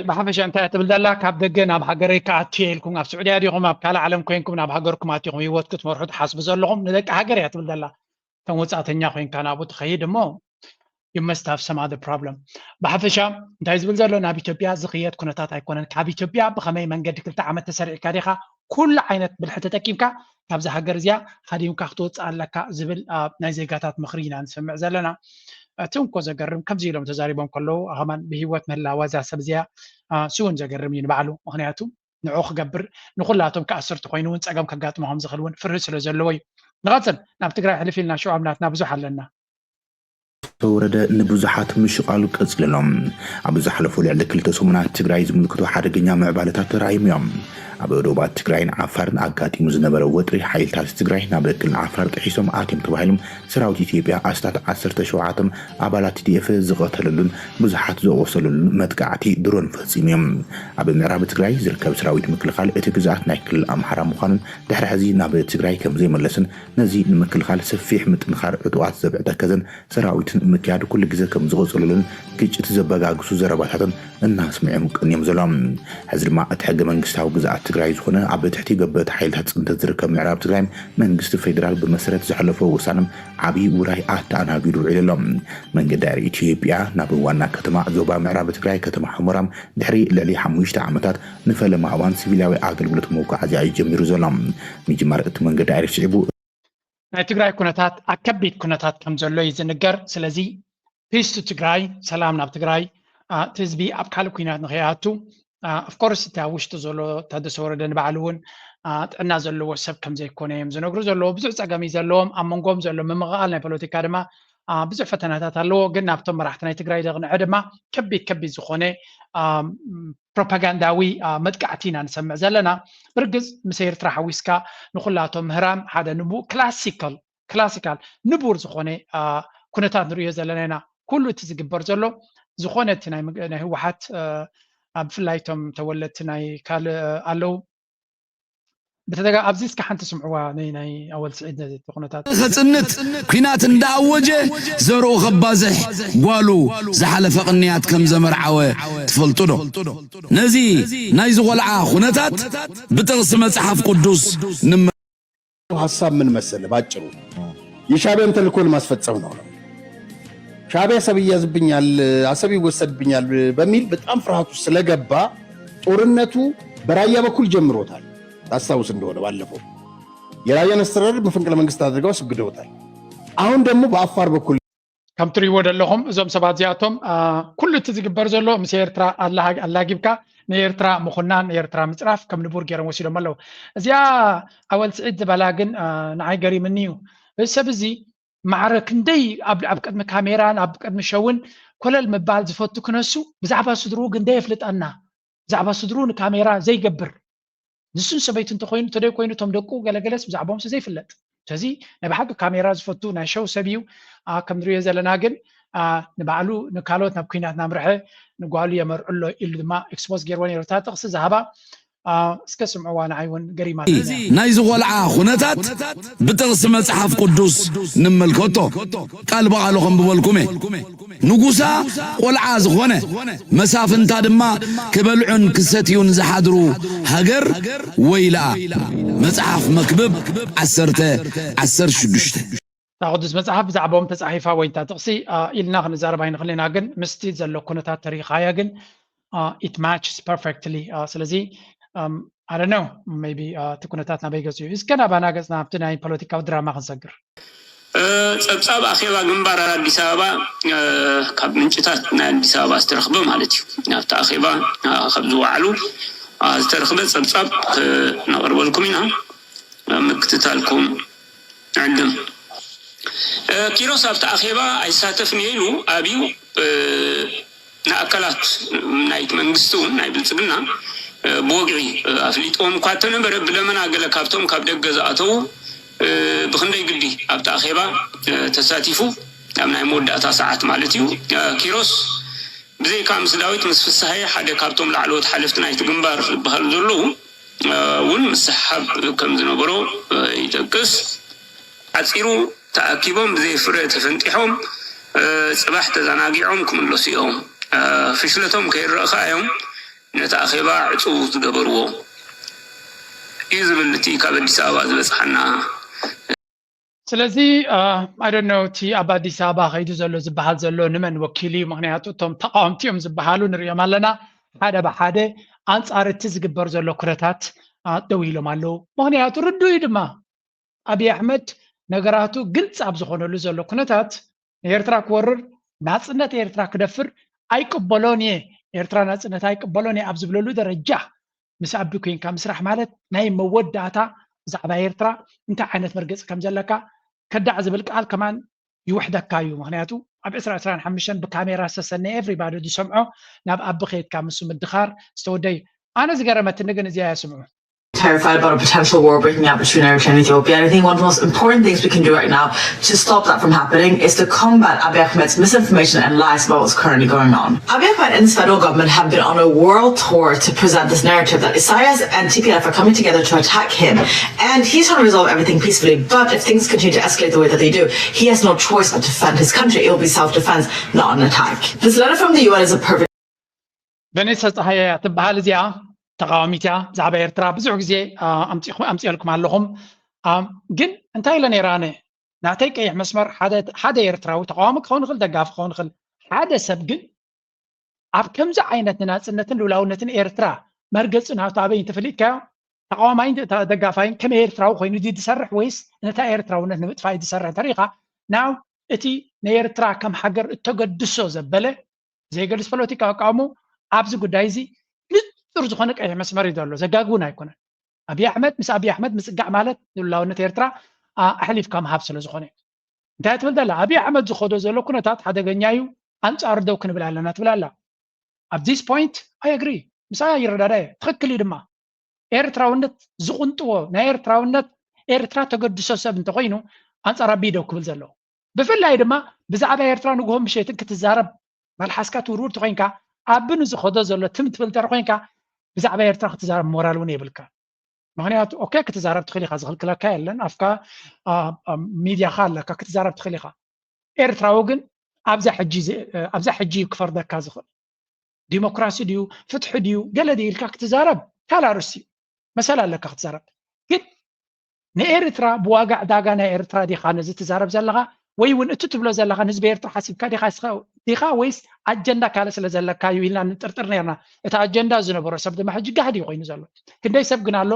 ብሓፈሻ እንታይ እያ ትብል ዘላ? ካብ ደገ ናብ ሃገረይ ክኣቱ እየ ኢልኩም ኣብ ስዑድያ ዲኹም ኣብ ካልእ ዓለም ኮይንኩም ናብ ሃገርኩም ኣቲኹም ህይወት ክትመርሑ ትሓስቡ ዘለኹም ንደቂ ሃገር እያ ትብል ዘላ። ከም ወፃእተኛ ኮይንካ ናብኡ ትኸይድ እሞ you must have some other problem። ብሓፈሻ እንታይ ዝብል ዘሎ ናብ ኢትዮጵያ ዝኽየድ ኩነታት ኣይኮነን። ካብ ኢትዮጵያ ብኸመይ መንገዲ ክልተ ዓመት ተሰሪዕካ ዲኻ ኩሉ ዓይነት ብልሒ ተጠቂምካ ካብዛ ሃገር እዚኣ ሃዲምካ ክትወፅእ ኣለካ ዝብል ናይ ዜጋታት ምኽሪ ኢና ንሰምዕ ዘለና። እቲ እንኮ ዘገርም ከምዚ ኢሎም ተዛሪቦም ከለዉ ኣኸማን ብህይወት ምህላዋ እዛ ሰብ እዚኣ ስውን ዘገርም እዩ ንባዕሉ። ምኽንያቱ ንዑ ክገብር ንኩላቶም ከኣስርቲ ኮይኑ እውን ፀገም ከጋጥሞ ከም ዝኽእል እውን ፍርህ ስለ ዘለዎ እዩ። ንቐፅል ናብ ትግራይ ሕልፍ ኢልና ሽዑ ኣብ ናትና ብዙሕ ኣለና። ተወረደ ንብዙሓት ምሽቓሉ ቀፂሉ ኣሎ። ኣብ ዝሓለፉ ልዕሊ ክልተ ሰሙናት ትግራይ ዝምልክቱ ሓደገኛ ምዕባለታት ተራእዮም እዮም። ኣብ ዶባት ትግራይን ዓፋርን ኣጋጢሙ ዝነበረ ወጥሪ ሓይልታት ትግራይ ናብ ክልል ዓፋር ጥሒሶም ኣትዮም ተባሂሎም ሰራዊት ኢትዮጵያ ኣስታት ዓሰርተ ሸውዓተ ኣባላት ቲ ዲ ኤፍ ዝቐተለሉን ብዙሓት ዝቖሰለሉን መጥቃዕቲ ድሮን ፈፂሙ እዮም። ኣብ ምዕራብ ትግራይ ዝርከብ ሰራዊት ምክልኻል እቲ ግዝኣት ናይ ክልል ኣምሓራ ምዃኑን ድሕሪ ሕዚ ናብ ትግራይ ከም ዘይመለስን ነዚ ንምክልኻል ሰፊሕ ምጥንኻር ዕጡቓት ዘብዒ ተከዘን ሰራዊትን ምክያድ ኩሉ ግዜ ከም ዝቐፀለሉን ግጭት ዘበጋግሱ ዘረባታትን እናስምዑም ቀንዮም ዘለዉ። ሕዚ ድማ እቲ ሕገ መንግስታዊ ግዝኣት ትግራይ ዝኾነ ኣብ ትሕቲ ገበቲ ሓይልታት ፅንተት ዝርከብ ምዕራብ ትግራይ መንግስቲ ፌዴራል ብመሰረት ዘሕለፎ ውሳነ ዓብዪ ውራይ ኣተኣናጊዱ ውዒሉ ኣሎ። መንገዲ ኣየር ኢትዮጵያ ናብ ዋና ከተማ ዞባ ምዕራብ ትግራይ ከተማ ሑመራ ድሕሪ ልዕሊ ሓሙሽተ ዓመታት ንፈለማ እዋን ሲቪላዊ ኣገልግሎት መጓዓዝያ እዩ ጀሚሩ ዘሎ። ምጅማር እቲ መንገዲ ኣየር ስዒቡ ናይ ትግራይ ኩነታት ኣብ ከቢድ ኩነታት ከም ዘሎ እዩ ዝንገር። ስለዚ peace to ትግራይ፣ ሰላም ናብ ትግራይ፣ እቲ ህዝቢ ኣብ ካልእ ኩናት ንኸይኣቱ of course እቲ ኣብ ውሽጢ ዘሎ ታደሰ ወረደ ንባዕሉ እውን ጥዕና ዘለዎ ሰብ ከም ዘይኮነ እዮም ዝነግሩ ዘለዎ። ብዙሕ ፀገም እዩ ዘለዎም። ኣብ መንጎም ዘሎ ምምቕቓል ናይ ፖለቲካ ድማ ብዙሕ ፈተናታት ኣለዎ። ግን ናብቶም መራሕቲ ናይ ትግራይ ደቕንዐ ድማ ከቢድ ከቢድ ዝኾነ ፕሮፓጋንዳዊ መጥቃዕቲ ኢና ንሰምዕ ዘለና። ብርግፅ ምስ ኤርትራ ሓዊስካ ንኩላቶም ምህራም ሓደ ንቡእ ክላሲካል ክላሲካል ንቡር ዝኾነ ኩነታት ንሪኦ ዘለና ኢና። ኩሉ እቲ ዝግበር ዘሎ ዝኾነ እቲ ናይ ህወሓት ብፍላይ እቶም ተወለድቲ ናይ ካልእ ኣለዉ ብተደጋ ኣብዚ እስከ ሓንቲ ስምዕዋ ናይ ናይ ኣወል ስዒድ ነዚ እቲ ኩነታት ከጽንት ኲናት እንዳኣወጀ ዘርኡ ከባዝሕ ጓሉ ዝሓለፈ ቅንያት ከም ዘመርዓወ ትፈልጡ ዶ? ነዚ ናይ ዝቖልዓ ኩነታት ብጥቕሲ መጽሓፍ ቅዱስ ንመ ሀሳብ ምን መሰለ ባጭሩ የሻዕቢያን ተልእኮ ለማስፈጸም ነው ነው። ሻዕቢያ አሰብ ይያዝብኛል፣ አሰብ ይወሰድብኛል በሚል በጣም ፍርሃቱ ስለገባ ጦርነቱ በራያ በኩል ጀምሮታል። ታስታውስ እንደሆነ ባለፈው የራያን አስተዳደር መፈንቅለ መንግስት አድርገው አስወግደውታል። አሁን ደግሞ በአፋር በኩል ከም ትሪእዎ ዘለኹም እዞም ሰባት እዚኣቶም ኩሉ እቲ ዝግበር ዘሎ ምስ ኤርትራ ኣላጊብካ ንኤርትራ ምኹናን ንኤርትራ ምፅራፍ ከም ንቡር ገይሮም ወሲዶም ኣለዉ። እዚኣ ኣወል ስዒድ ዝበላ ግን ንዓይ ገሪምኒ እዩ። እዚ ሰብ እዚ ማዕረ ክንደይ ኣብ ኣብ ቅድሚ ካሜራን ኣብ ቅድሚ ሸውን ኮለል ምባል ዝፈቱ ክነሱ ብዛዕባ ስድርኡ ግን ደየፍልጠና። ብዛዕባ ስድርኡ ንካሜራ ዘይገብር ንሱን ሰበይቱ እንተኮይኑ ተደይ ኮይኑ እቶም ደቁ ገለገለስ ብዛዕባኦም ዘይፍለጥ። ስለዚ ናይ ብሓቂ ካሜራ ዝፈቱ ናይ ሸው ሰብ እዩ። ከም ንሪኦ ዘለና ግን ንባዕሉ ንካልኦት ናብ ኩናት ናምርሐ ንጓሉ የመርዑ ኣሎ ኢሉ ድማ ኤክስፖዝ ገይርዎ ነይሩ። እታ ጥቕሲ ዝሃባ እስከ ስምዕዋ ንዓይ እውን ገሪማ። ናይ ዝቆልዓ ኩነታት ብጥቕሲ መጽሓፍ ቅዱስ ንመልከቶ። ቃል ብቓሉ ከም ብበልኩመ ንጉሳ ቆልዓ ዝኾነ መሳፍንታ ድማ ክበልዑን ክሰትዩን ዝሓድሩ ሃገር ወይልኣ። መጽሓፍ መክብብ ዓሰርተ ዓሰርተ ሽዱሽተ። እታ ቅዱስ መጽሓፍ ብዛዕባኦም ተጻሒፋ ወይ እታ ጥቕሲ ኢልና ክንዛረብ ኣይንኽእልን ኢና፣ ግን ምስቲ ዘሎ ኩነታት ተሪኻያ ግን it matches perfectly። ስለዚ I don't know maybe እቲ ኩነታት ናበይ ገጹ እዩ። እስከ ናባና ገጽና ኣብቲ ናይ ፖለቲካዊ ድራማ ክንሰግር። ጸብጻብ ኣኼባ ግንባር ኣዲስ ኣበባ ካብ ምንጭታት ናይ ኣዲስ ኣበባ ዝተረኽበ ማለት እዩ። ኣብቲ ኣኼባ ካብ ዝወዓሉ ዝተረኽበ ጸብጻብ ክነቕርበልኩም ኢና። ምክትታልኩም ንዕድም። ኪሮስ ኣብቲ ኣኼባ ኣይሳተፍን እየ ኢሉ ኣብዩ ንኣካላት ናይቲ መንግስቲ እውን ናይ ብልፅግና ብወግዒ ኣፍሊጥዎም እኳ እንተነበረ ብደመና ገለ ካብቶም ካብ ደገ ዝኣተዉ ብክንደይ ግዲ ኣብቲ ኣኼባ ተሳቲፉ ኣብ ናይ መወዳእታ ሰዓት ማለት እዩ። ኪሮስ ብዘይካ ምስ ዳዊት ምስ ፍስሃየ ሓደ ካብቶም ላዕለዎት ሓለፍቲ ናይቲ ግንባር ዝበሃሉ ዘለዉ እውን ምስሕሓብ ከም ዝነበሮ ይጠቅስ። ሓፂሩ ተኣኪቦም ብዘይ ፍረ ተፈንጢሖም ፅባሕ ተዘናጊዖም ክምለሱ እዮም። ፍሽለቶም ከይረእ ከዓ እዮም ነቲ ኣኼባ ዕፁው ዝገበርዎ እዩ ዝብል እቲ ካብ ኣዲስ ኣበባ ዝበፅሓና። ስለዚ I don't know እቲ ኣብ ኣዲስ ኣበባ ከይዱ ዘሎ ዝበሃል ዘሎ ንመን ወኪሉ እዩ? ምክንያቱ እቶም ተቃወምቲ እዮም ዝበሃሉ ንሪኦም ኣለና። ሓደ ብሓደ ኣንፃር እቲ ዝግበር ዘሎ ኩነታት ደው ኢሎም ኣለዉ። ምክንያቱ ርዱእ እዩ ድማ ኣብይ ኣሕመድ ነገራቱ ግልፂ ኣብ ዝኾነሉ ዘሎ ኩነታት ንኤርትራ ክወርር ናፅነት ኤርትራ ክደፍር ኣይቅበሎን እየ፣ ኤርትራ ናፅነት ኣይቅበሎን እየ ኣብ ዝብለሉ ደረጃ ምስ ኣቢ ኮይንካ ምስራሕ ማለት ናይ መወዳእታ ብዛዕባ ኤርትራ እንታይ ዓይነት መርገፂ ከም ዘለካ ከዳዕ ዝብል ቃል ከማን ይውሕደካ እዩ። ምክንያቱ ኣብ ዕስራ ዕስራን ሓሙሽተን ብካሜራ ዝተሰነ ኤቭሪባዲ ዝሰምዖ ናብ ኣቢ ከይድካ ምስ ምድኻር ዝተወደዩ ኣነ ዝገረመትኒ ግን እዚኣ እያ ስምዑ። Terrified about a potential war breaking out between Eritrea and Ethiopia. And I think one of the most important things we can do right now to stop that from happening is to combat Abiy Ahmed's misinformation and lies about what's currently going on. Abiy Ahmed and his federal government have been on a world tour to present this narrative that Isaias and T P L F are coming together to attack him, and he's trying to resolve everything peacefully. But if things continue to escalate the way that they do, he has no choice but to defend his country. It will be self-defense, not an attack. This letter from the U N is a perfect ቨኔሳ ጸሃየ እያ ትበሃል። እዚኣ ተቓዋሚት እያ። ብዛዕባ ኤርትራ ብዙሕ ግዜ ኣምጺኹም ኣምጺኤልኩም ኣለኹም። ግን እንታይ ኢለ ነይረ ኣነ? ናተይ ቀይሕ መስመር ሓደ ኤርትራዊ ተቓዋሚ ክኸውን ይኽእል፣ ደጋፊ ክኸውን ይኽእል። ሓደ ሰብ ግን ኣብ ከምዚ ዓይነት ንናጽነትን ልኡላውነትን ኤርትራ መርገጺ ናቱ ኣበይ እንተፈሊጥካዮ ተቓዋማይን ደጋፋይን ከም ኤርትራዊ ኮይኑ ድዩ ዝሰርሕ ወይስ ነታ ኤርትራውነት ንምጥፋእ እዩ ዝሰርሕ እንተሪኢኻ ናው እቲ ንኤርትራ ከም ሃገር እተገድሶ ዘበለ ብዘየገድስ ፖለቲካዊ ኣቃውሞ ኣብዚ ጉዳይ እዚ ንጹር ዝኾነ ቀይሕ መስመር እዩ ዘሎ። ዘጋግውን ኣይኮነን። ኣብይ ኣሕመድ ምስ ኣብይ ኣሕመድ ምጽጋዕ ማለት ንሉላውነት ኤርትራ ኣሕሊፍካ ምሃብ ስለ ዝኾነ እዩ። እንታይ ትብል ዘላ? ኣብይ ኣሕመድ ዝኸዶ ዘሎ ኩነታት ሓደገኛ እዩ፣ ኣንጻሩ ደው ክንብል ኣለና ትብል ኣላ። ኣብ this point I agree ምስኣ ይረዳዳ እየ። ትኽክል እዩ ድማ። ኤርትራውነት ዝቕንጥዎ ናይ ኤርትራውነት ኤርትራ ተገድሶ ሰብ እንተኾይኑ ኣንጻር ኣቢይ ደው ክብል ዘለዎ። ብፍላይ ድማ ብዛዕባ ኤርትራ ንግሆን ምሸትን ክትዛረብ መልሓስካ ትውርውር ተኾይንካ ኣቢ ንዝኸዶ ዘሎ ትም ትብል እንተር ኮይንካ ብዛዕባ ኤርትራ ክትዛረብ ሞራል እውን የብልካ። ምክንያቱ ኦኬ ክትዛረብ ትኽእል ኢኻ፣ ዝኽልክለካ የለን፣ ኣፍካ ሚድያኻ ኣለካ ክትዛረብ ትኽእል ኢኻ። ኤርትራዊ ግን ኣብዛ ሕጂ ኣብዚ ሕጂ እዩ ክፈርደካ ዝኽእል። ዲሞክራሲ ድዩ ፍትሒ ድዩ ገለ ድዩ ኢልካ ክትዛረብ ካልእ ኣርእስቲ እዩ። መሰል ኣለካ ክትዛረብ። ግን ንኤርትራ ብዋጋ ዕዳጋ ናይ ኤርትራ ዲኻ ነዚ ትዛረብ ዘለኻ? ወይ እውን እቲ ትብሎ ዘለኻ ንህዝቢ ኤርትራ ሓሲብካ ዲኻ ወይስ ኣጀንዳ ካልእ ስለ ዘለካ እዩ ኢልና ንጥርጥር ነርና። እቲ ኣጀንዳ ዝነበሮ ሰብ ድማ ሕጂ ጋህዲ እዩ ኮይኑ ዘሎ። ክንደይ ሰብ ግን ኣሎ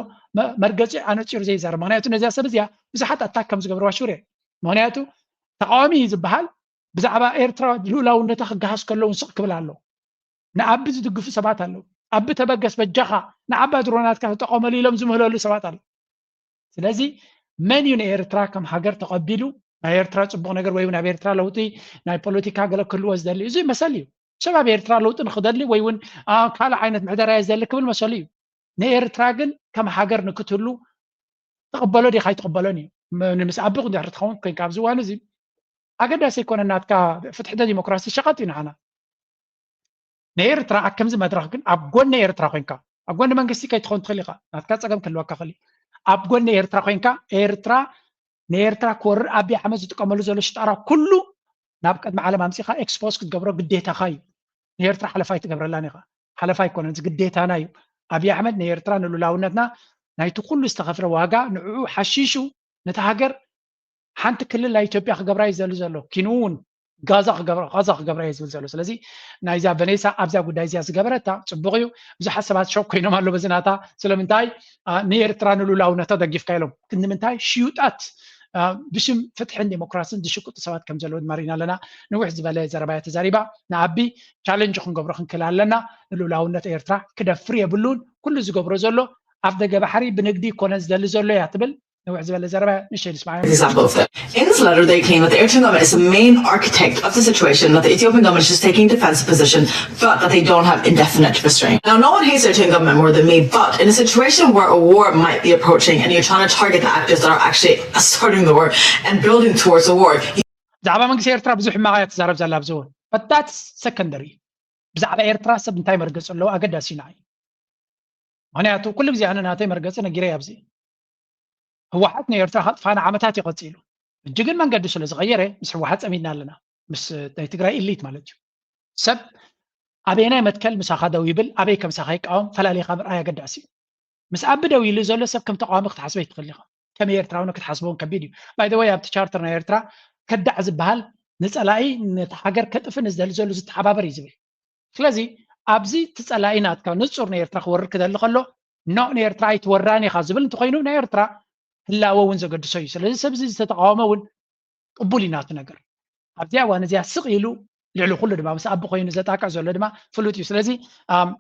መርገፂ ኣነፂሩ ዘይዛረብ። ምክንያቱ ነዚያ ሰብ እዚኣ ብዙሓት ኣታክ ከም ዝገብርዋ ሹር እየ። ምክንያቱ ተቃዋሚ እዩ ዝበሃል ብዛዕባ ኤርትራ ልኡላውነታ ክገሃስ ከሎ እውን ስቕ ክብል ኣሎ። ንኣቢ ዝድግፉ ሰባት ኣለዉ። ኣቢ ተበገስ በጃኻ ንዓባ ድሮናትካ ተጠቐመሉ ኢሎም ዝምህለሉ ሰባት ኣለዉ። ስለዚ መን እዩ ንኤርትራ ከም ሃገር ተቐቢሉ ናይ ኤርትራ ፅቡቕ ነገር ወይ እውን ኣብ ኤርትራ ለውጢ ናይ ፖለቲካ ገለ ክህልዎ ዝደሊ? እዚ መሰል እዩ። ሰብ ኣብ ኤርትራ ለውጢ ንክደሊ ወይ እውን ካልእ ዓይነት ምሕደራ እየ ዝደሊ ክብል መሰሉ እዩ። ንኤርትራ ግን ከም ሃገር ንክትህሉ ትቕበሎ ዲኻ ኣይትቕበሎን እዩ። ንምስ ኣቢ ድሕሪ ትኸውን ኮይንካ ኣብዚ እዋን እዚ ኣገዳሲ ኣይኮነን። ናትካ ፍትሒ ዲሞክራሲ ሸቐጥ እዩ ንዓና። ንኤርትራ ኣብ ከምዚ መድረኽ ግን ኣብ ጎኒ ኤርትራ ኮይንካ ኣብ ጎኒ መንግስቲ ከይትኸውን ትኽእል ኢኻ። ናትካ ፀገም ክህልወካ ክእል። ኣብ ጎኒ ኤርትራ ኮይንካ ኤርትራ ንኤርትራ ክወርር ኣብይ ኣሕመድ ዝጥቀመሉ ዘሎ ሽጣራ ኩሉ ናብ ቅድሚ ዓለም ኣምፂኻ ኤክስፖዝ ክትገብሮ ግዴታኻ እዩ። ንኤርትራ ሓለፋ ኣይትገብረላን ኢኻ። ሓለፋ ኣይኮነን፣ እዚ ግዴታና እዩ። ኣብይ ኣሕመድ ንኤርትራ ንሉላውነትና ናይቲ ኩሉ ዝተኸፍለ ዋጋ ንዕኡ ሓሺሹ ነቲ ሃገር ሓንቲ ክልል ናይ ኢትዮጵያ ክገብራ እዩ ዘሉ ዘሎ። ኪንኡ እውን ጋዛ ክገብራ ጋዛ ክገብራ እየ ዝብል ዘሎ። ስለዚ ናይዛ ቨኔሳ ኣብዛ ጉዳይ እዚኣ ዝገበረታ ፅቡቕ እዩ። ብዙሓት ሰባት ሾክ ኮይኖም ኣሎ በዚ ናታ። ስለምንታይ ንኤርትራ ንሉላውነታ ደጊፍካ ኢሎም። ክንዲ ምንታይ ሽዩጣት ብሽም ፍትሕን ዴሞክራስን ዝሽቅጡ ሰባት ከም ዘለዉ ድማ ርኢና ኣለና። ንውሕ ዝበለ ዘረባያ ተዛሪባ ንኣቢ ቻለንጅ ክንገብሮ ክንክእል ኣለና። ንሉላውነት ኤርትራ ክደፍር የብሉን። ኩሉ ዝገብሮ ዘሎ ኣፍ ደገ ባሕሪ ብንግዲ ይኮነን ዝደሊ ዘሎ እያ ትብል። ንውሕ ዝበለ ዘረባ ንሸይ ንስማዕ። Example of that. In this letter, they claim that the Eritrean government is the main architect of the situation, that the Ethiopian government is just taking defensive position, but that they don't have indefinite restraint. Now, no one hates the Eritrean government more than me, but in a situation where a war might be approaching and you're trying to target the actors that are actually starting the war and building towards a war, ብዛዕባ መንግስቲ ኤርትራ ብዙሕ ሕማቕ እያ ትዛረብ ዘላ ኣብዚ እውን። But that's secondary። ብዛዕባ ኤርትራ ሰብ እንታይ መርገፂ ኣለዎ ኣገዳሲ ንዓይ። ምክንያቱ ኩሉ ግዜ ኣነ ናተይ መርገፂ ነጊረ ኣብዚ። ህወሓት ንኤርትራ ከጥፋ ንዓመታት እዩ ቀፂሉ። ሕጂ ግን መንገዲ ስለ ዝቐየረ ምስ ህወሓት ፀሚድና ኣለና። ምስ ናይ ትግራይ ኢሊት ማለት እዩ። ሰብ ኣበየናይ መትከል ምሳኻ ደው ይብል ኣበይ ከምሳኻ ይቃወም ፈላሊኻ ምርኣይ ኣገዳሲ እዩ። ምስ ኣቢ ደው ኢሉ ዘሎ ሰብ ከም ተቃዋሚ ክትሓስበ ይትኽእል ኢኻ። ከም ኤርትራዊ ክትሓስበውን ከቢድ እዩ። ባይ ዘ ወይ ኣብቲ ቻርተር ናይ ኤርትራ ከዳዕ ዝበሃል ንፀላኢ ነቲ ሃገር ከጥፍ ንዝደሊ ዘሎ ዝተሓባበር እዩ ዝብል። ስለዚ ኣብዚ እቲ ፀላኢ ናትካ ንፁር ንኤርትራ ክወርር ክደሊ ከሎ ኖ ንኤርትራ ኣይትወራን ኢኻ ዝብል እንተኮይኑ ናይ ኤርትራ ህላወ እውን ዘገድሶ እዩ። ስለዚ ሰብ እዚ ዝተተቃወመ እውን ቅቡል እዩ ናቱ ነገር። ኣብዚኣ እዋን እዚኣ ስቕ ኢሉ ልዕሊ ኩሉ ድማ ምስ ኣቢ ኮይኑ ዘጣቅዕ ዘሎ ድማ ፍሉጥ እዩ። ስለዚ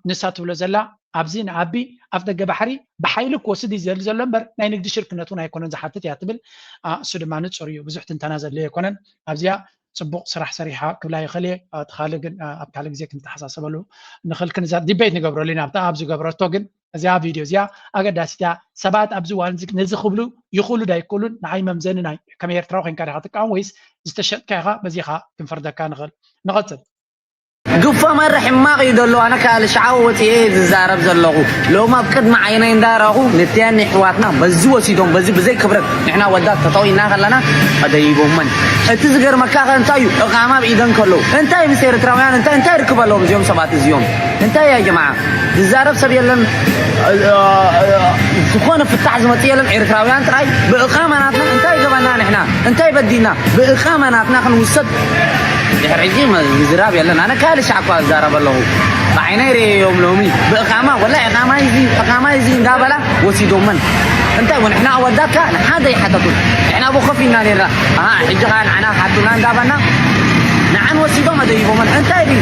ንሳ ትብሎ ዘላ ኣብዚ ንኣቢ ኣፍ ደገ ባሕሪ ብሓይሊ ክወስድ እዩ ዝደሊ ዘሎ እምበር ናይ ንግዲ ሽርክነት እውን ኣይኮነን ዝሓትት እያ ትብል። እሱ ድማ ንፁር እዩ፣ ብዙሕ ትንተና ዘድልዮ ኣይኮነን። ኣብዚኣ ፅቡቕ ስራሕ ሰሪሓ ክብላ ይኽእል እየ። እቲ ካልእ ግን ኣብ ካልእ ግዜ ክንተሓሳሰበሉ ንኽእል። ክንዛ ዲቤት ንገብረሉ ኢና ኣብታ ኣብ ዝገብረቶ ግን እዚኣ ቪድዮ እዚኣ ኣገዳሲት እያ። ሰባት ኣብዚ እዋን እዚ ነዚ ክብሉ ይኽእሉ ዶ ኣይክእሉን ንዓይ መምዘኒ ናይ ከም ኤርትራዊ ኮይንካ ዲኻ ትቃወም ወይስ ዝተሸጥካ ኢኻ? በዚ ኢኻ ክንፈርደካ ንኽእል። ንቐጽል። ግፋ መረ ሕማቕ እዩ ዘሎ። ኣነ ከዓ ልሽዓዊ ወፂኤ ዝዛረብ ዘለኹ ሎም ኣብ ቅድሚ ዓይነይ እንዳረኹ ንትያን ኣሕዋትና በዚ ወሲዶም በዚ ብዘይ ክብረት ንሕና ወዳት ተጠቒና ከለና ኣደይቦመን። እቲ ዝገርመካ ከ እንታይ እዩ እቓማ ኣብ ኢደን ከለዉ እንታይ ምስ ኤርትራውያን እንታይ እንታይ ርክብ ኣለዎም እዚኦም ሰባት እዚኦም? እንታይ እያ ጀማዓ? ዝዛረብ ሰብ የለን። ዝኾነ ፍታሕ ዝመፅእ የለን። ኤርትራውያን ጥራይ ብእኻማ ናትና እንታይ ገበና ንሕና እንታይ በዲና ብእኻማ ናትና ክንውሰድ ድሕሪ ሕጂ ምዝራብ የለን። ኣነ ካልእ ሻዕ እኳ ዝዛረብ ኣለኹ። ብዓይነይ ርእየዮም ሎሚ ብእኻማ ወላ እኻማ እዚ እኻማ እዚ እንዳበላ ወሲዶመን። እንታይ ወንሕና ኣወዳትካ ንሓደ ይሓተቱን ንሕና ብኸፍ ኢና ነርና። ኣሃ ሕጂ ኸዓ ንዓና ሓቱና እንዳበልና ንዓን ወሲዶም ኣደይቦመን። እንታይ ድዩ?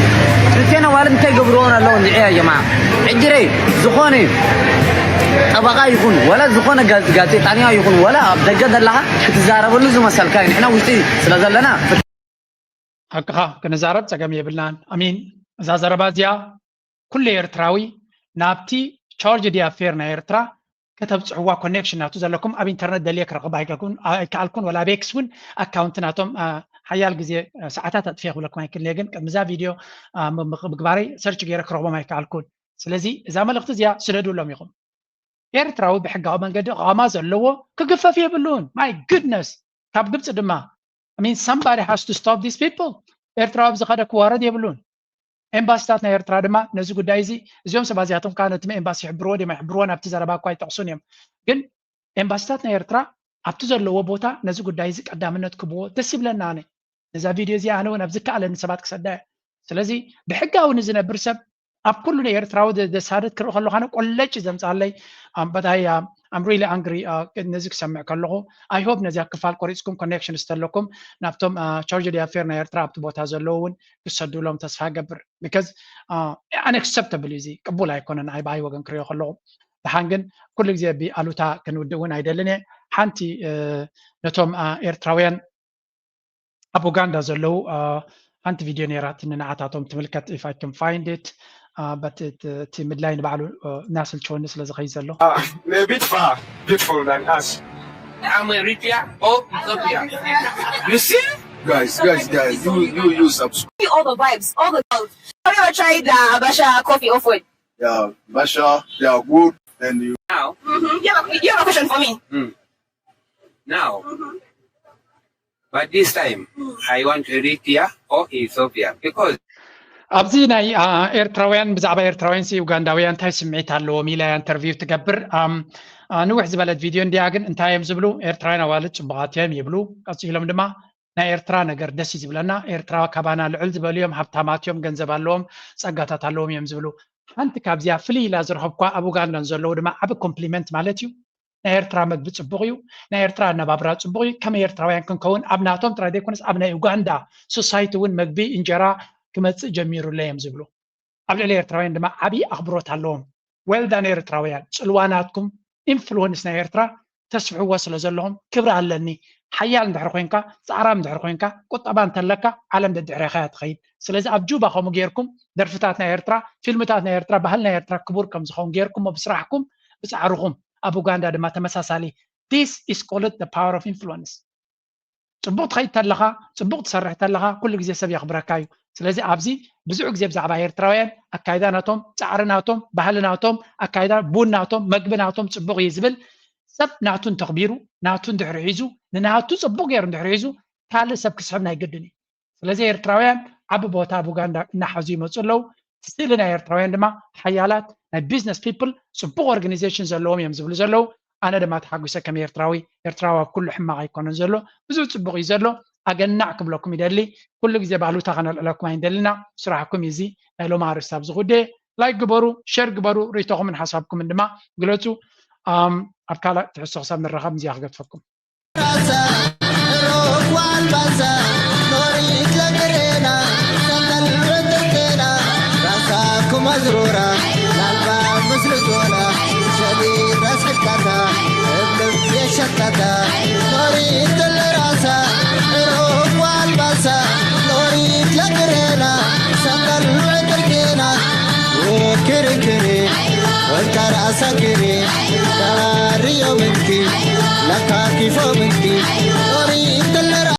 ክልቴና ዋልድ እንታይ ገብርዎን ኣለዎ እንድዒ ያ ጀማዓ? ሕጂ ርእ ዝኾነ ጠበቓ ይኹን ወላ ዝኾነ ጋዜጣኛ ይኹን ወላ ኣብ ደገ ዘለኻ ክትዛረበሉ ዝመሰልካ እዩ። ንሕና ውሽጢ ስለ ዘለና ሓቅኻ ክንዛረብ ጸገም የብልናን። ኣሚን። እዛ ዘረባ እዚኣ ኩሉ ኤርትራዊ ናብቲ ቻርጅ ዲ ኣፌር ናይ ኤርትራ ከተብጽሕዋ ኮኔክሽን ናቱ ዘለኩም ኣብ ኢንተርነት ደልየ ክረኽብ ኣይከልኩን ኣይከኣልኩን ወላ ኣብ ኤክስ እውን ኣካውንት ናቶም ሓያል ግዜ ሰዓታት ኣጥፊየ ክብለኩም ኣይክልየ ግን ቅድሚ እዛ ቪድዮ ምግባረይ ሰርች ገይረ ክረኽቦም ኣይከኣልኩን። ስለዚ እዛ መልእኽቲ እዚኣ ስደዱሎም ኢኹም። ኤርትራዊ ብሕጋዊ መንገዲ እቓማ ዘለዎ ክግፈፍ የብሉን። My goodness። ካብ ግብፂ ድማ I mean somebody has to stop these people። ኤርትራዊ ኣብዚ ከደ ክዋረድ የብሉን። ኤምባሲታት ናይ ኤርትራ ድማ ነዚ ጉዳይ እዚ እዚኦም ሰባት እዚኣቶም ከዓ ነቲ ኤምባሲ ይሕብርዎ ድዮም ኣይሕብርዎን ኣብቲ ዘረባ እኳ ኣይጠቕሱን እዮም። ግን ኤምባሲታት ናይ ኤርትራ ኣብቲ ዘለዎ ቦታ ነዚ ጉዳይ እዚ ቀዳምነት ክብዎ ደስ ይብለና። ኣነ ነዛ ቪድዮ እዚኣ ኣነ እውን ኣብ ዝከኣለኒ ሰባት ክሰዳ እየ። ስለዚ ብሕጋዊ ንዝነብር ሰብ ኣብ ኩሉ ንኤርትራዊ ዘሳደድ ክርኢ ከለኹ ኣነ ቆለጭ ዘምፅኣለይ። But I am really angry ነዚ ክሰምዕ ከለኹ። I hope ነዚኣ ክፋል ቆሪፅኩም ኮኔክሽን ዝተለኩም ናብቶም ቻርጅ ዲኣፌር ናይ ኤርትራ ኣብቲ ቦታ ዘለዉ እውን ክሰዱሎም ተስፋ ገብር። Because unacceptable እዩ፣ እዚ ቅቡል ኣይኮነን። ኣይ ብኣይ ወገን ክሪኦ ከለኹ ደሓን ግን ኩሉ ግዜ ብኣሉታ ክንውድእ እውን ኣይደልን እየ። ሓንቲ ነቶም ኤርትራውያን ኣብ ኡጋንዳ ዘለዉ ሓንቲ ቪድዮ ነይራትኒ ንዓታቶም ትምልከት። If I can find it but እቲ ምድላይ ንባዕሉ እናስልቸወኒ ስለ ዝኸይድ ዘሎ They're a bit far, beautiful than us. I'm Eritrea or Ethiopia. You see? Guys, guys, guys, you you you subscribe. All the vibes, all the girls. Have you ever tried uh, Basha coffee or food? Yeah, Basha, they are good, and you. Mm-hmm. You, have a, you have a question for me? Now, but this time, I want Eritrea or Ethiopia because ኣብዚ ናይ ኤርትራውያን ብዛዕባ ኤርትራውያን ሲ ኡጋንዳውያን እንታይ ስምዒት ኣለዎም ኢላ ኢንተርቪው ትገብር። ንውሕ ዝበለት ቪድዮ እንዲያ ግን እንታይ እዮም ዝብሉ? ኤርትራውያን ኣዋልድ ፅቡቓት እዮም ይብሉ። ቀፂሎም ድማ ናይ ኤርትራ ነገር ደስ እዩ ዝብለና፣ ኤርትራ ካባና ልዕል ዝበሉ እዮም፣ ሃብታማት እዮም፣ ገንዘብ ኣለዎም፣ ፀጋታት ኣለዎም እዮም ዝብሉ። ሓንቲ ካብዚኣ ፍልይ ኢላ ዝረኸብኳ ኣብ ኡጋንዳን ዘለዉ ድማ ዓቢ ኮምፕሊመንት ማለት እዩ። ናይ ኤርትራ መግቢ ፅቡቕ እዩ፣ ናይ ኤርትራ ኣነባብራ ፅቡቕ እዩ፣ ከመይ ኤርትራውያን ክንከውን ኣብ ናቶም ጥራይ ዘይኮነስ ኣብ ናይ ኡጋንዳ ሶሳይቲ እውን መግቢ እንጀራ ክመፅእ ጀሚሩለ እዮም ዝብሉ። ኣብ ልዕሊ ኤርትራውያን ድማ ዓብዪ ኣኽብሮት ኣለዎም። Well done ኤርትራውያን፣ ጽልዋ ናትኩም ኢንፍሉወንስ ናይ ኤርትራ ተስፍሕዎ ስለ ዘለኹም ክብሪ ኣለኒ። ሓያል እንድሕር ኮይንካ፣ ጻዕራም እንድሕር ኮይንካ፣ ቁጠባ እንተለካ ዓለም ደድሕሬኻ እያ ትኸይድ። ስለዚ ኣብ ጁባ ከምኡ ጌርኩም ደርፍታት ናይ ኤርትራ፣ ፊልምታት ናይ ኤርትራ፣ ባህሊ ናይ ኤርትራ ክቡር ከም ዝኸውን ጌርኩሞ ብስራሕኩም ብጻዕርኹም ኣብ ኡጋንዳ ድማ ተመሳሳሊ This is called the power of influence። ጽቡቕ ትኸይድ ተለኻ፣ ጽቡቕ ትሰርሕ ተለኻ ኩሉ ግዜ ሰብ የኽብረካ እዩ። ስለዚ ኣብዚ ብዙሕ ግዜ ብዛዕባ ኤርትራውያን ኣካይዳ ናቶም፣ ጻዕሪ ናቶም፣ ባህሊ ናቶም፣ ኣካይዳ ቡን ናቶም፣ መግቢ ናቶም ጽቡቕ እዩ ዝብል ሰብ ናቱ እንተኽቢሩ፣ ናቱ እንድሕሪ ሒዙ፣ ንናቱ ጽቡቕ ገይሩ እንድሕሪ ሒዙ ካልእ ሰብ ክስሕብ ናይ ግድን እዩ። ስለዚ ኤርትራውያን ዓቢ ቦታ ኣብ ኡጋንዳ እናሓዙ ይመፁ ኣለዉ። እቲ ስእሊ ናይ ኤርትራውያን ድማ ሓያላት ናይ ቢዝነስ ፒፕል ጽቡቕ ኦርጋናይዜሽን ዘለዎም እዮም ዝብሉ ዘለዉ። ኣነ ድማ ተሓጒሰ ከም ኤርትራዊ። ኤርትራዊ ኣብ ኩሉ ሕማቕ ኣይኮነን ዘሎ፣ ብዙሕ ጽቡቕ እዩ ዘሎ። ኣገናዕ ክብለኩም ይደሊ። ኩሉ ግዜ ባሉታ ከነልዕለኩም ኣይንደልና። ስራሕኩም እዩ እዚ ናይ ሎሚ ኣርእስቲ ኣብዚ ጉዳይ። ላይክ ግበሩ፣ ሸር ግበሩ፣ ርእይቶኹምን ሓሳብኩምን ድማ ግለጹ። ኣብ ካልእ ትሕዝቶ ክሳብ ንራኸብ እዚኣ ክገድፈኩም። መዝሮራ ላልባ ምስልቶና ሸሊት ኣስሕካታ እብልም የሸካታ ኖሪ ተለራሳ ሮብ ዋልባሳ ኖሪ ለግሬና ሰንበል ዕጥርጌና ክርክሪ ወልካ ራእሳ ክሪ ተባርዮ ምንኪ ለካ ኪፎ ምንኪ